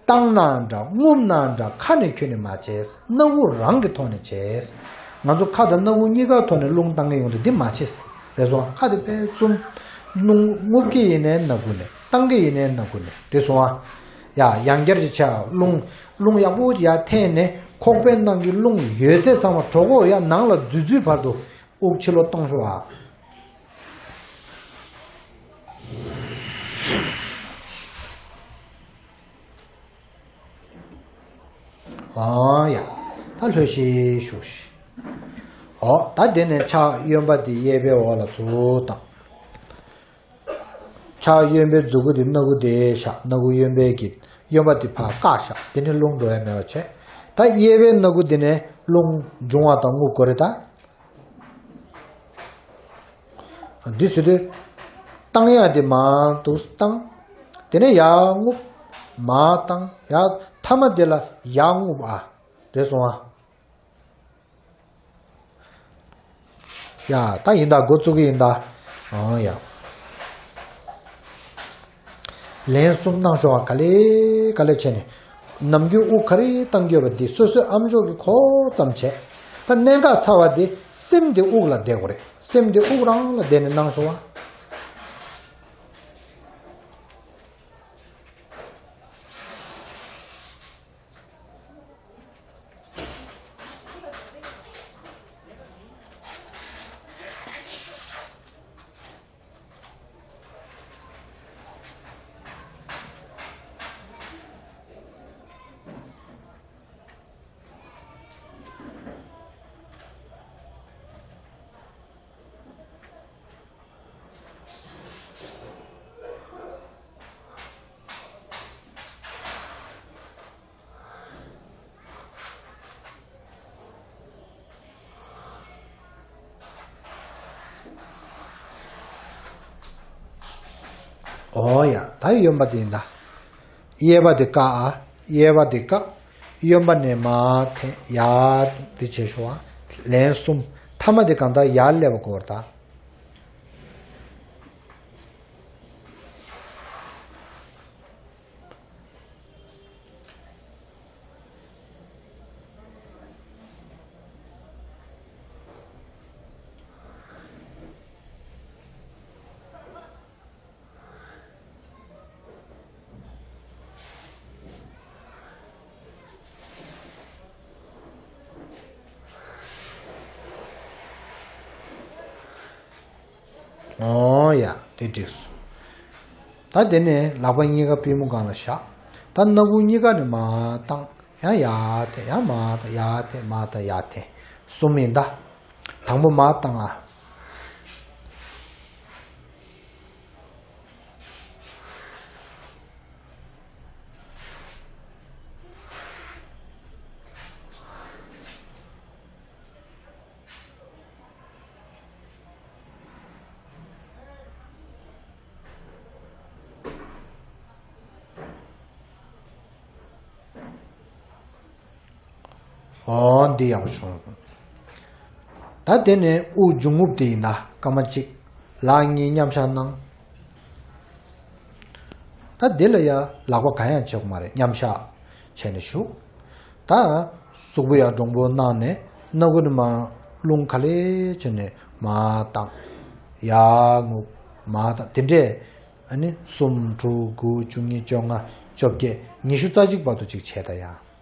བཏང་ན་འདྲ་རྔུབ་ན་འདྲ་ཁ་ནས་ཁྱོན་ནས་མ་བྱས། སྣ་ཁུག་རང་གི་ཐོག་ནས་བྱས། ང་ཚོ་ཁ་དང་སྣ་ཁུག་གཉིས་ཀའི་ཐོག་ནས་རླུང་བཏང་གི་ཡོང་དུས་འདི་མ་བྱས། རེད་སོང་ཁ་དེ་དཔེ་བཙུམ། རླུང་རྔུབ་ཀྱི་ཡིན་ནའི་སྣ་ཁུག་ནས་བཏང་གི་ཡིན་ནའི་སྣ་ཁུག་ནས་དེ་སོང་ཨ། ཡ་ཡང་བསྐྱར་ཅིག་བྱ་རླུང་། རླུང་ཡག་པོ་ཅིག་ཡར་འཐེན་ནས་ཁོག་པའི་ནང་གི་རླུང་ཡོད་ཚད་ཚང་མ་གྲོད་ཁོག་ཡ་ནང་ལ་འཛུལ་འཛུལ་བར་དུ་དབུགས་ཕྱི་ལོགས་གཏོང་ཤོག་ཨ། ཨང་ཡ། ད་ལྷོད་ཤིག་བཞུགས་ཤིག་འོ་ད་དེ་ནས་ཕྱག་གཡོན་པ་དེ་གཡས་པའི་འོག་ལ་ཚུར་བཏང་། ཕྱག་གཡོན་པའི་མཛུབ་གུ་དེ་སྣ་ཁུག་དེ་བཞག་སྣ་ཁུག་གཡོན་པའི་གི་གཡོན་པ་དེ་ཕར་བཀག་བཞག་དེ་ནས་རླུང་འགྲོ་ཡ་མེད་པ་བྱས། ད་གཡས་པའི་སྣ་ཁུག་དེ་ནས་རླུང་འབྱུང་བ་དང་རྔུབ་དགོས་རེད་ད། འདི་ཟེར་དུས། བཏང་ཡག་དེ་མར་འདུག་བཏང་། དེ་ནས་ཡར་རྔུབ། མར་བཏང་ཡར་མཐའ་མ་དེ་ལ་ཡར་རྔུབ་ཨ། རེད་སོང་ཨ། ཡ་ད་ཡིན་ད་འགོ་བཙུགས་ཀྱི་ཡིན་ད། ཨང་ཡ། ལན་གསུམ་གནང་ཤོག་ཨ། ག་ལེ་ག་ལེ་བྱས་ནས། ནམ་རྒྱུན་དབུགས་ག་རེ་བཏང་གི་ཡོད་པ་འདི་སོ་སོའི་ཨམ་ཅོག་གི་ཁོག་ཙམ་བྱས། ད་གནད་འགག་ཚ་བ་འདི་སེམས་འདི་དབུགས་ལ་བསྡད་དགོས་རེད། སེམས་འདི་དབུགས་རང་ལ་བསྡད་ནས་གནང་ཤོག་ཨ། ཨོ་ཡ། ད་གཡོན་པ་དེ་ཡིན་ད། གཡས་པ་དེ་བཀག་ཨ། གཡས་པ་དེ་བཀག་གཡོན་པ་ནས་མར་འཐེན་ཡར་དེ་བྱེད་ཤོག་ཨ། ལན་གསུམ། མཐའ་མ་དེ་གང་ལྟར་ཡར་སླེབས་པ་དགོས་རེད་ད། ཨོ་ཡ། དེ་འགྲིག་སོང་། ད་དེ་ནས་ལག་པ་གཉིས་ཀ་པུས་མོ་སྒང་ལ་བཞག་ད་སྣ་ཁུང་གཉིས་ཀ་ནས་མར་བཏང་། ཡང་ཡར་འཐེན། ཡང་མར་བཏང་། ཡར་འཐེན། མར་བཏང་། ཡར་འཐེན། གསུམ་ཡིན་ད། དང་པོ་མར་བཏང་ཨ། ཨོ་འདི་ཡག་པོ་བྱུང་། ད་དེ་ནས་དབུགས་འབྱུང་རྔུབ་དེ་ཡིན་ན་སྐར་མ་གཅིག་ལག་གཉིས་མཉམ་བཞག་གནང་། ད་དེ་ལ་ཡ་ལག་པ་གང་ཡང་བྱེད་དགོས་མ་རེད། མཉམ་བཞག་བྱས་ནས་བཞུགས། ད་གཟུགས་པོ་ཡར་འདྲོང་པོ་གནང་ནས་སྣ་ཁུང་ནས་མར་རླུང་ག་ལེར་བྱས་ནས་མར་བཏང་། ཡར་རྔུབ། མར་བཏང་། དེ་འདྲས་ཨ་ནི་གསུམ་དྲུག་དགུ་བཅུ་གཉིས་བཅོ་ལྔ་བཅོ་བརྒྱད་ཉི་ཤུ་རྩ་གཅིག་བར་དུ་ཅིག་བྱས་ད་ཡ།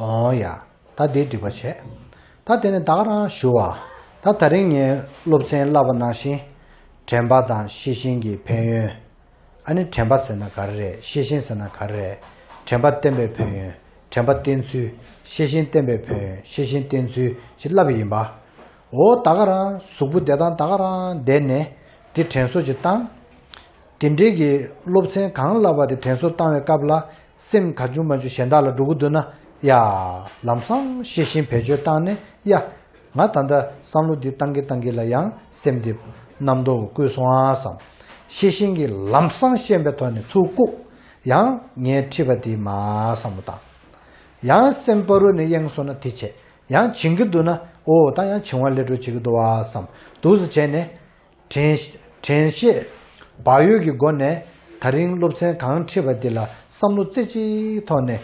ཨོ་ཡ། ད་འདི་འགྲིག་པ་བྱས། ད་དེ་ནས་ད་ག་རང་ཞུ་བ། ད་དེ་རིང་ངས་སློབ་ཚན་བསླབ་པ་ནང་བཞིན། དྲན་པ་དང་ཤེས་བཞིན་གྱི་ཕན་ཡོན། ཨ་ནི་དྲན་པ་ཟེར་ན་ག་རེ་རེད། ཤེས་བཞིན་ཟེར་ན་ག་རེ་རེད། དྲན་པ་བསྟེན་པའི་ཕན་ཡོན། དྲན་པ་བསྟེན་ཚུལ། ཤེས་བཞིན་བསྟེན་པའི་ཕན་ཡོན། ཤེས་བཞིན་བསྟེན་ཚུལ་ཞེས་བསླབ་པ་ཡིན་པ། འོ་ད་ག་རང་གཟུགས་པོ་བསྡད་སྟངས་ད་ག་རང་བསྡད་ནས་འདི་དྲན་གསོ་ཅིག་བཏང་། དེ་འདྲའི་གི་སློབ་ཚན་གང་བསླབ་པ་དེ་དྲན་གསོ་བཏང་བའི་སྐབས་ལ་སེམས་གང་བྱུང་མང་བྱུང་གཞན་དག་ལ་འགྲོ་གི་འདུག་ན། ཡ། ལམ་སང་ཤེས་བཞིན་བེད་སྤྱོད་བཏང་ནས། ཡ། ང་ད་ལྟ་བསམ་བློ་འདི་བཏང་གི་བཏང་གི་ལ་ཡང་སེམས་འདི་རྣམ་རྟོག་བསྐུལ་སོང་ཨ་བསམ། ཤེས་བཞིན་གྱི་ལམ་སང་ཤེས་པའི་ཐོག་ནས་ཚུར་བཀུག་ཡང་ངས་ཁྲིད་པ་འདི་མ་བསམ་བློ་བཏང་། ཡང་སེམས་བར་རུ་ནས་གཡེང་སོང་ན་དེ་བྱས། ཡང་བྱིང་གི་འདུག་ན། ཨོ་ད་ཡང་བྱིང་བ་ལས་སྒྲོལ་བྱེད་ཀྱི་འདུག་བ་བསམ། འདུག་སེ་བྱས་ནས། དྲན་དྲན་ཤེས་བག་ཡོད་ཀྱི་སྒོ་ནས་ད་རིང་སློབ་ཚན་གང་ཁྲིད་པ་འདི་ལ་བསམ་བློ་རྩེ་གཅིག་ཐོག་ནས།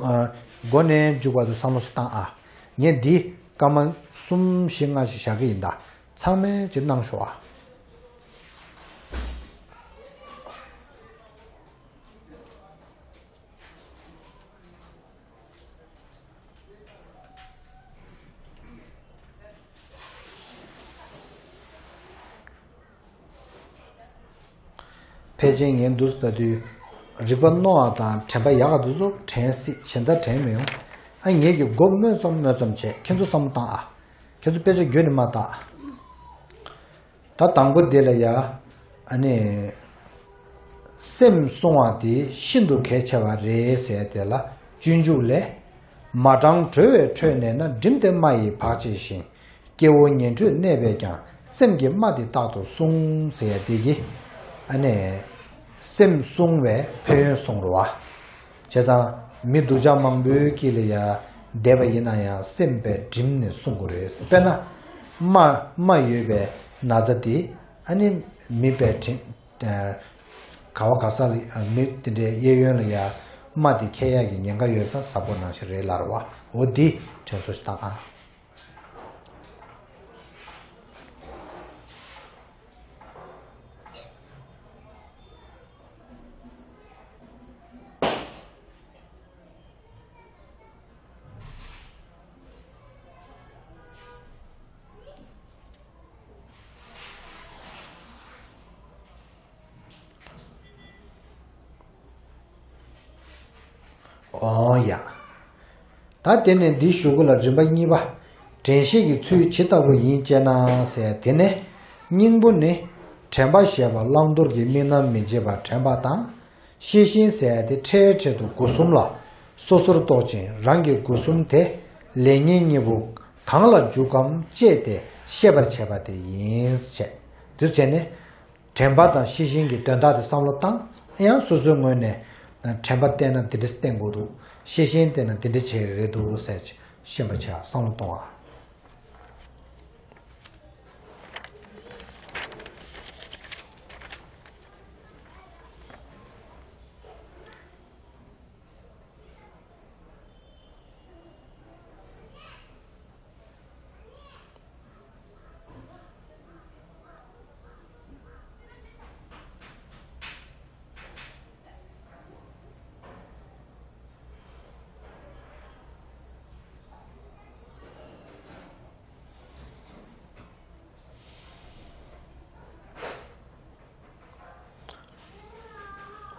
ཨ། མགོ་ནས་མཇུག་བར་དུ་བསམ་བློ་བཏང་ཨ། ངས་འདི་སྐར་མ་གསུམ་བཞི་ལྔ་ཞིག་བཞག་གི་ཡིན་ད། ཚང་མས་ཅིག་གནང་ཤོག་ཨ། ཕལ་ཆེར་ངས་འདུག་སེ་ལྟ་དུས། རིག་པ་རྣོ་བ་དང་དྲན་པ་ཡག་ག་འདུག་སེ་དྲན་སྲིད། གཞན་དག་དྲན་མི་ཡོང་། ཨ། ངེད་ཀྱི་མགོ་སྨོས་ཙམ་སྨོས་ཙམ་བྱས། ཁྱེད་ཚོ་བསམ་བློ་བཏང་ཨ། ཁྱེད་ཚོ་དཔེ་ཆ་བརྒྱུད་ནས་མ་བལྟ། ད་དང་པོ་འདི་ལ་ཡ། ཨ་ནི། སེམས་བསྲུང་བ་དེ་ཤིན་ཏུ་གལ་ཆེ་བ་རེད་ཟེར་དེ་ལ་སྤྱོད་འཇུག་ལས། མ་བགྲང་གྲོལ་བའི་ཁྲོད་གནས་ན། བསྒྲིམས་ཏེ་རྨ་ཡིས་བག་བྱས་ཤིང་། སྐྱེ་བོ་ཉན་ཐོས་གནས་པས་ཀྱང་། སེམས་ཀྱི་རྨ་འདི་རྟག་ཏུ་བསྲུང་ཟེར་ཡ་དེ་གི། ཨ་ནི། སེམས་བསྲུང་བའི་ཕན་ཡོན་གསུངས་རེད་བ། བྱས་ཙང་མི་སྡུག་ཅག་མང་པོའི་དཀྱིལ་ལ་ཡ་བསྡད་པ་ཡིན་ན་ཡང་སེམས་པས་བསྒྲིམས་ནས་བསྲུང་དགོས་རེད། དཔེར་ན། རྨ་རྨ་ཡོད་པའི་ན་ཚ་དེ་ཨ་ནི་མི་པས་དྲིན་ག་བ་ག་ས་ལ་མི་དེ་འདྲའི་གཡས་གཡོན་ལ་ཡ་རྨ་དེ་འཁྱེར་ཡག་གི་ཉེན་ཁ་ཡོད་ཙང་གཟབ་དགོས་གནང་ཞིག་རེད་ལབ་རེད་བ། འོ་འདི་དྲན་གསོ་ཞིག་བཏང་ཨ། འོང་ཡ། ད་དེ་ནས་འདིའི་གཞུག་གུ་ལ་རིམ་པ་གཉིས་པ། དྲན་ཤེས་ཀྱི་ཚུལ་ཇི་ལྟ་བུ་ཡིན་ཅེ་ན་ཟེར་དེ་ནས། སྙིང་པོ་ནི། དྲན་པ་ཞེས་པ་བླང་དོར་གྱི་དམིགས་རྣམ་མི་བརྗེད་པར་དྲན་པ་དང་། ཤེས་བཞིན་ཟེར་དེ་འཕྲལ་འཕྲལ་དུ་སྒོ་གསུམ་ལ་སོ་སོར་རྟོག་ཅིང་རང་གི་སྒོ་གསུམ་དེ་ལས་ངན་གཉིས་པོ་གང་ལ་འཇུག་གམ་དཔྱད་དེ་ཤེས་པར་བྱེད་པ་དེ་ཡིན་ཞེས། འདུག་བྱས་ནས། དྲན་པ་དང་ཤེས་བཞིན་གྱི་དོན་དག་དེ་བསམ་བློ་བཏང་། ཡང་སོ་སོའི་ངོས་ནས་དྲན་པ་བསྟེན་ན་འདི་འདྲ་བསྟེན་དགོས་འདུག་ཤེས་བཞིན་བསྟེན་ན་འདི་འདྲ་བྱེད་རེད་འདུག་ཟེར་ཤེས་པ་བྱ་བསམ་བློ་གཏོང་བ།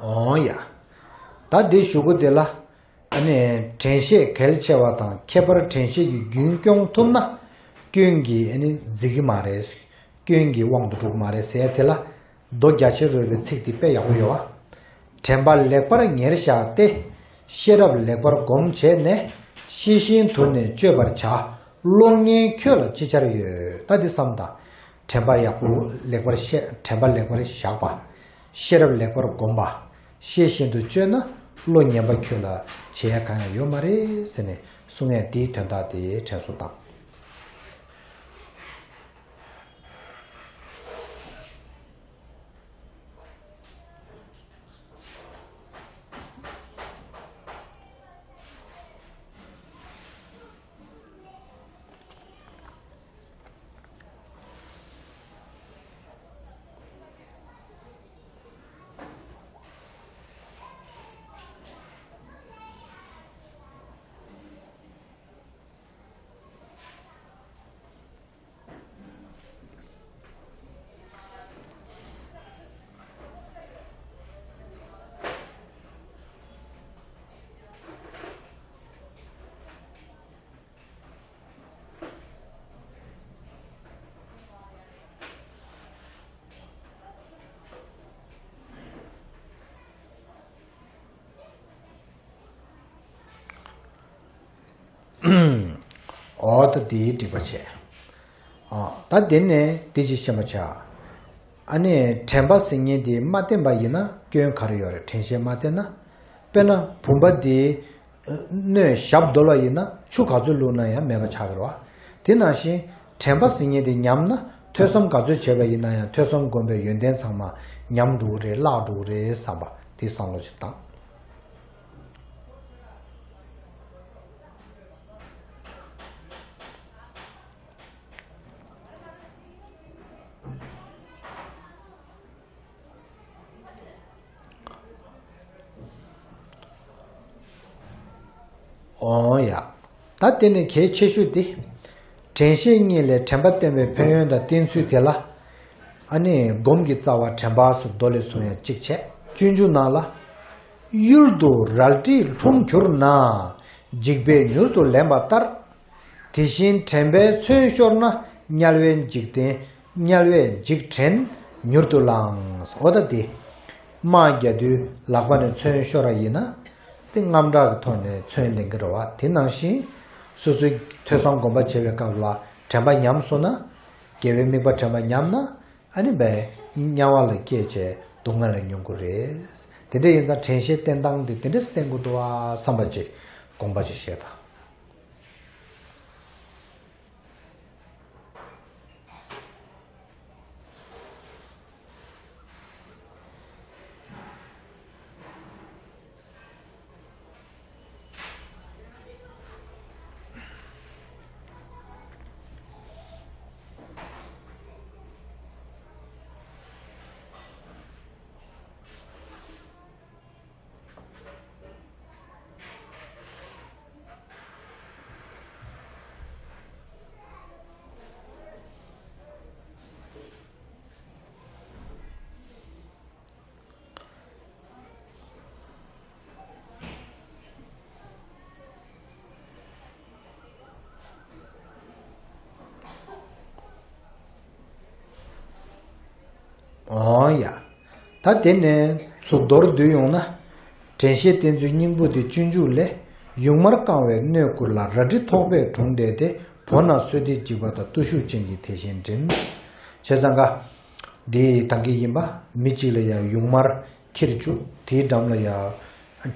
འོང་ཡ། ད་འདི་གཞུག་གུ་དེ་ལ། ཨ་ནི་དྲན་ཤེས་གལ་ཆེ་བ་དང་ཁྱད་པར་དྲན་ཤེས་ཀྱི་རྒྱུན་སྐྱོང་ཐུབ་ན། སྐྱོན་གྱིས་ཨ་ནི་འཛིན་གྱི་མ་རེད། སྐྱོན་གྱི་དབང་དུ་འགྲོ་གི་མ་རེད་ཟེར་དེ་ལ། མདོ་རྒྱ་ཆེར་རོལ་པའི་ཚིག་འདི་དཔེ་ཡག་པོ་ཡོད་བ། དྲན་པ་ལེགས་པར་ཉེར་བཞག་སྟེ། ཤེས་རབ་ལེགས་པར་བསྒོམས་བྱས་ནས། ཤེས་བཞིན་དུ་ནི་སྤྱོད་པར་བྱ། བློ་ངན་ཁྱོད་ལ་ཅི་བྱར་ཡོད། ད་འདི་བསམ་དང་། དྲན་པ་ཡག་པོ་ལེགས་པར་ཤེས། དྲན་པ་ལེགས་པར་བཞག་པ། ཤེས་རབ་ལེགས་པར་བསྒོམ་པ། ཤེས་བཞིན་དུ་སྤྱོད་ན་བློ་ངན་པ་ཁྱོད་ལ་བྱེད་ཡ་གང་ཡང་ཡོད་མ་རེད་ཟེར་ནས་གསུང་ཡ་དེའི་དོན་དག་དེ་དྲན་གསོ་བཏང་། འོ་ད་དེའི་འགྲིག་པ་བྱས། ཨ། ད་དེ་ནས་དེ་ཅིག་ཤེས་པ་བྱ། ཨ་ནི་དྲན་པ་ཟེར་མཁན་དེ་མ་བསྟེན་པ་ཡིན་ན་སྐྱོན་ག་རེ་ཡོད་རེད། དྲན་ཤེས་མ་བསྟེན་ན། དཔེར་ན་བུམ་པ་དེ་སྣོད་ཞབས་རྡོལ་བ་ཡིན་ན་ཆུ་ག་ཚོད་བླུགས་ན་ཡང་མེད་པ་ཆགས་ཀྱི་རེད་བ། དེ་ནང་བཞིན་དྲན་པ་ཟེར་མཁན་དེ་ཉམས་ན་ཐོས་བསམ་ག་ཚོད་བྱས་པ་ཡིན་ན་ཡང་ཐོས་བསམ་སྒོམ་པའི་ཡོན་ཏན་ཚང་མ་ཉམས་འགྲོ་གི་རེད། བརླག་འགྲོ་གི་རེད་བསམ་པ་དེ་བསམ་བློ་ཞིག་བཏང་། འོང་ཡ། ད་དེ་ནས་གལ་ཆེ་ཤོས་དེ། དྲན་ཤེས་གཉིས་ལས་དྲན་པ་བསྟེན་པའི་ཕན་ཡོན་དང་བསྟེན་ཚུལ་དེ་ལ། ཨ་ནི་སྒོམ་གྱི་རྩ་བ་དྲན་པ་སོགས་མདོ་ལས་གསུངས་ཡ་གཅིག་བྱས། སྤྱོད་འཇུག་ནང་ལ། གཡུལ་དུ་རལ་གྲིས་ལྷུང་གྱུར་ན། འཇིགས་པས་མྱུར་དུ་ལེན་པ་ལྟར། དེ་བཞིན་དྲན་པས་མཚོན་ཤོར་ན། དམྱལ་བའི་འཇིག་རྟེན། དམྱལ་བའི་འཇིག་དྲན་མྱུར་དུ་བླང་། འོ་ད་དེ། དམག་རྒྱག་དུས་ལག་པ་ནས་མཚོན་ཤོར་བ་ཡིན་ན། དེ་རྔམ་དྲག་གི་ཐོག་ནས་མཚོན་ལེན་གྱི་རེད་བ། དེ་ནང་བཞིན་སོ་སོའི་ཐོས་བསམ་སྒོམ་པ་བྱེད་པའི་སྐབས་ལ་དྲན་པ་ཉམས་སོང་ན། དགེ་བའི་དམིགས་པ་དྲན་པ་ཉམས་ན། ཨ་ནི་བས་དམྱལ་བ་ལ་སྐྱེས་བྱས་སྡུག་བསྔལ་ལ་མྱོང་གི་རེད། དེ་འདྲ་ཡིན་ཙང་དྲན་ཤེས་བསྟེན་སྟངས་དེ་དེ་འདྲས་བསྟེན་དགོས་འདུག་བ་བསམ་པ་ཅིག་དགོངས་པ་ཅིག་བཞེས་དང་། འོང་ཡ། ད་དེ་ནས་ཚུར་མདོར་བསྡུས་ཡོང་ན། དྲན་ཤེས་བསྟེན་ཚུལ་སྙིང་པོ་དེ་སྤྱོད་འཇུག་ལས། ཡུངས་དམར་བཀང་བའི་སྣོད་བསྐུར་ལ། རལ་གྲི་ཐོགས་པས་དྲུངས་བསྡད་དེ། བོར་ན་གསོད་དེ་འཇིགས་པ་དང་། བརྟུལ་ཞུགས་ཅན་གྱི་དེ་བཞིན་བསྒྲིམ། བྱས་ཙང་ཀ། འདི་ད་གིན་ཡིན་པ་མི་གཅིག་ལ་ཡང་ཡུངས་དམར་ཁྱེར་བཅུག་དེའི་འགྲམ་ལ་ཡང་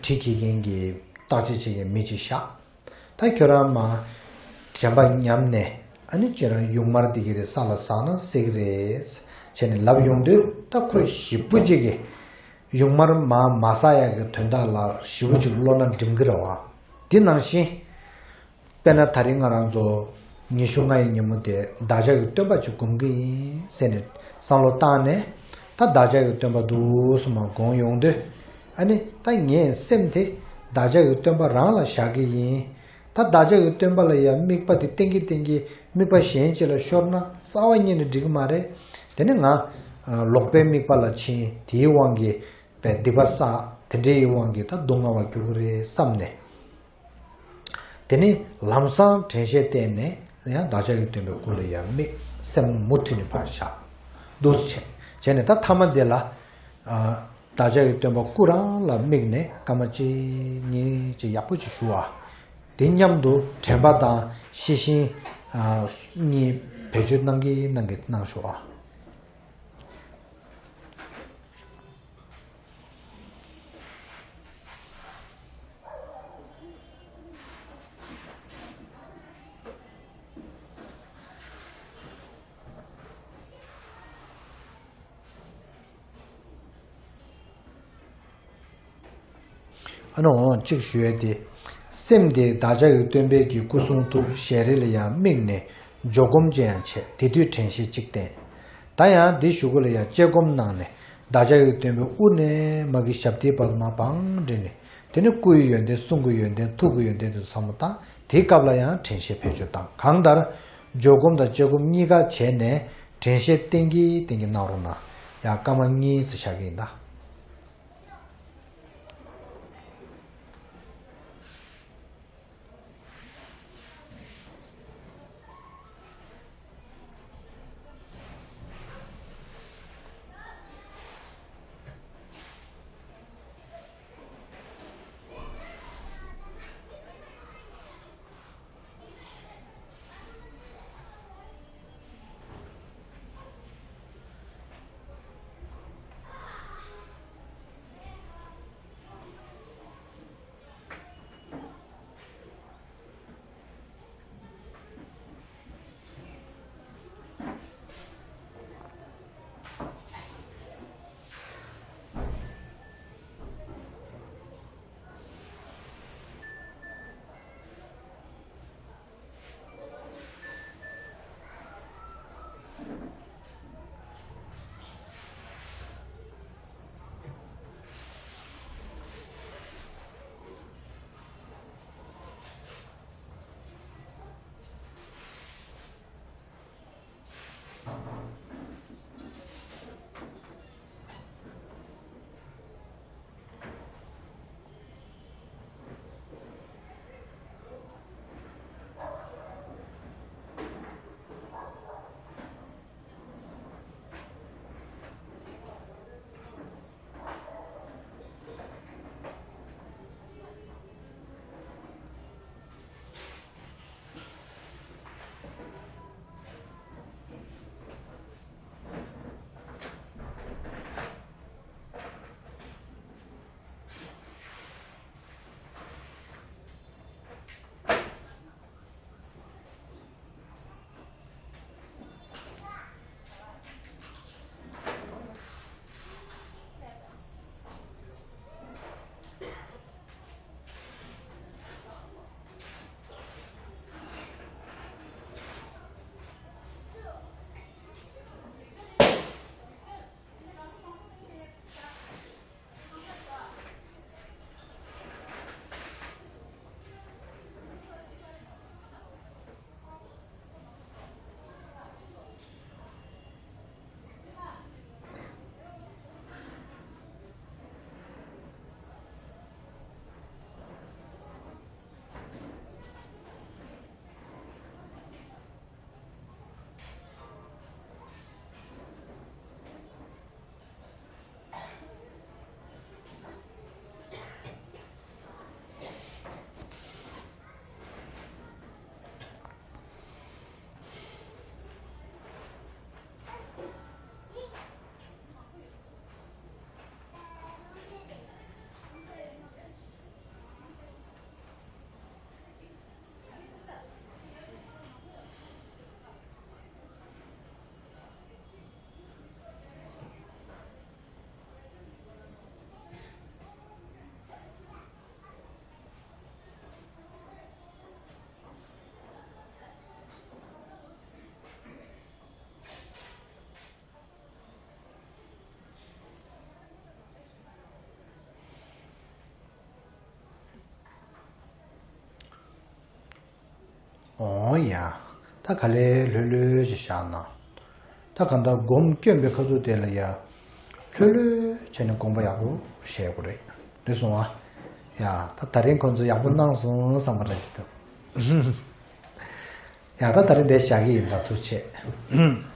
གྲི་འཁྱེར་མཁན་གྱི་བརྟག་དཔྱད་བྱེད་མཁན་མི་གཅིག་བཞག་ད་ཁྱོད་རང་མ་དྲན་པ་ཉམས་ནས་ཨ་ནི་ཁྱེད་རང་ཡུངས་དམར་འདི་གི་རེད་ས་ལ་ཟག་ན་སྲེག་རེད་བྱས་ནས་ལབ་ཡོང་དུས། ད་ཁོས་ཞིབ་པོ་ཅིག་གི་ཡུངས་དམར་མ་མ་ཟག་ཡག་གི་དོན་དག་ལ་ཞིབ་པོ་ཅིག་བློ་སྣ་འགྲིམ་གི་རེད་བ། དེ་ནང་བཞིན། དཔེར་ན་ད་རིང་ང་རང་ཚོ་ཉི་ཤུ་ལྔ་ཡི་ཉིན་མོ་དེ་བདག་ཅག་གི་སྟོན་པ་ཅིག་སྒོམ་གི་ཡིན་ཟེར་ནས་བསམ་བློ་བཏང་ནས། ད་བདག་ཅག་གི་སྟོན་པ་འདུག་སེ་མར་སྒོམ་ཡོང་དུས། ཨ་ནི་ད་ངས་སེམས་དེ་བདག་ཅག་གི་སྟོན་པ་རང་ལ་བཞག་གི་ཡིན། ད་བདག་ཅག་གི་སྟོན་པ་ལ་ཡང་དམིགས་པ་དེ་བསྟེན་གྱིན་བསྟེན་གྱིན་དམིགས་པ་གཞན་ཅིག་ལ་ཤོར་ན་རྩ་བ་ཉིད་ནས་འགྲིག་གི་མ་རེད། དེ་ནི་ང་ལོག་པའི་དམིགས་པ་ལ་ཕྱིན། དེའི་དབང་གིས་པའི་སྡིག་པ་བསགས། དེ་འདྲའི་དབང་གིས་ད་སྡུག་བསྔལ་བར་འགྱུར་གི་རེད་བསམ་ནས། དེ་ནས་ལམ་སང་དྲན་ཤེས་བསྟེན་ནས་ཡང་བདག་ཅག་གི་སྟོན་པའི་སྐུ་ལ་ཡང་དམིགས། སེམས་མུ་མཐུད་ནས་ཕར་བཞག་འདུག་སེ་བྱས། བྱས་ནས་ད་ཐ་མ་འདི་ལ། ཨ། བདག་ཅག་གི་སྟོན་པ་སྐུ་རང་ལ་དམིགས་ནས་སྐར་མ་གཅིག་གཉིས་ཅིག་ཡག་པོ་ཅིག་བཞུགས་ཨ། དེ་མཉམ་དུ་དྲན་པ་དང་ཤེས་བཞིན། ཨ། གཉིས་བེད་སྤྱོད་གནང་གི་གནང་གི་གནང་ཤོག་ཨ། ཨ་ནི་འོང་གཅིག་ཞུ་ཡས་དེ། སེམས་དེ་བདག་ཅག་གི་སྟོན་པའི་གི་སྐུ་གསུང་ཐུགས་ཞལ་རས་ལ་ཡང་དམིགས་ནས་འཇོག་སྒོམ་ཅན་ཡང་བྱས། དེ་དུས་དྲན་ཤེས་གཅིག་བསྟེན། ད་ཡང་འདི་གཞུག་གུ་ལ་ཡང་དཔྱད་སྒོམ་གནང་ནས་བདག་ཅག་གི་སྟོན་པའི་དབུ་ནས་མར་གྱི་ཞབས་མཐིལ་བར་དུ་མར་བང་བསྒྲིགས་ནས། དེ་ནི་སྐུ་ཡི་ཡོན་ཏན། གསུང་གི་ཡོན་ཏན། ཐུགས་ཀྱི་ཡོན་ཏན་དེ་ཚོ་བསམ་བློ་བཏང་། དེའི་སྐབས་ལ་ཡང་དྲན་ཤེས་བེད་སྤྱོད་བཏང་། གང་ལྟར་འཇོག་སྒོམ་དང་དཔྱད་སྒོམ་གཉིས་ཀ་བྱས་ནས་དྲན་ཤེས་བསྟེན་གྱིན་བསྟེན་གྱིན་གནང་རོགས་གནང་། ཡང་སྐར་མ་གཉིས་ཙམ་བཞག་གི་ཡིན་ད། འོང་ཡ། ད་ག་ལེ་ལྷོད་ལྷོད་ཅིག་བཞག་ན། ད་གང་ལྟར་སྒོམ་སྐྱོན་པའི་ཁ་ཐུག་དེ་ལ་ཡ། ལྷོད་ལྷོད་བྱས་ནས་དགོངས་པ་ཡག་པོ་བཞེས་དགོས་རེད། རེད་སོང་ཨ། ཡ་ད་ད་རིང་ཁོང་ཚོ་ཡག་པོ་གནང་སོང་བསམ་པ་འདྲ་ཞིག་འདུག་ཡ་ད་ད་རིང་འདིར་བཞག་གི་ཡིན་ད། ཐུགས་རྗེ་ཆེ།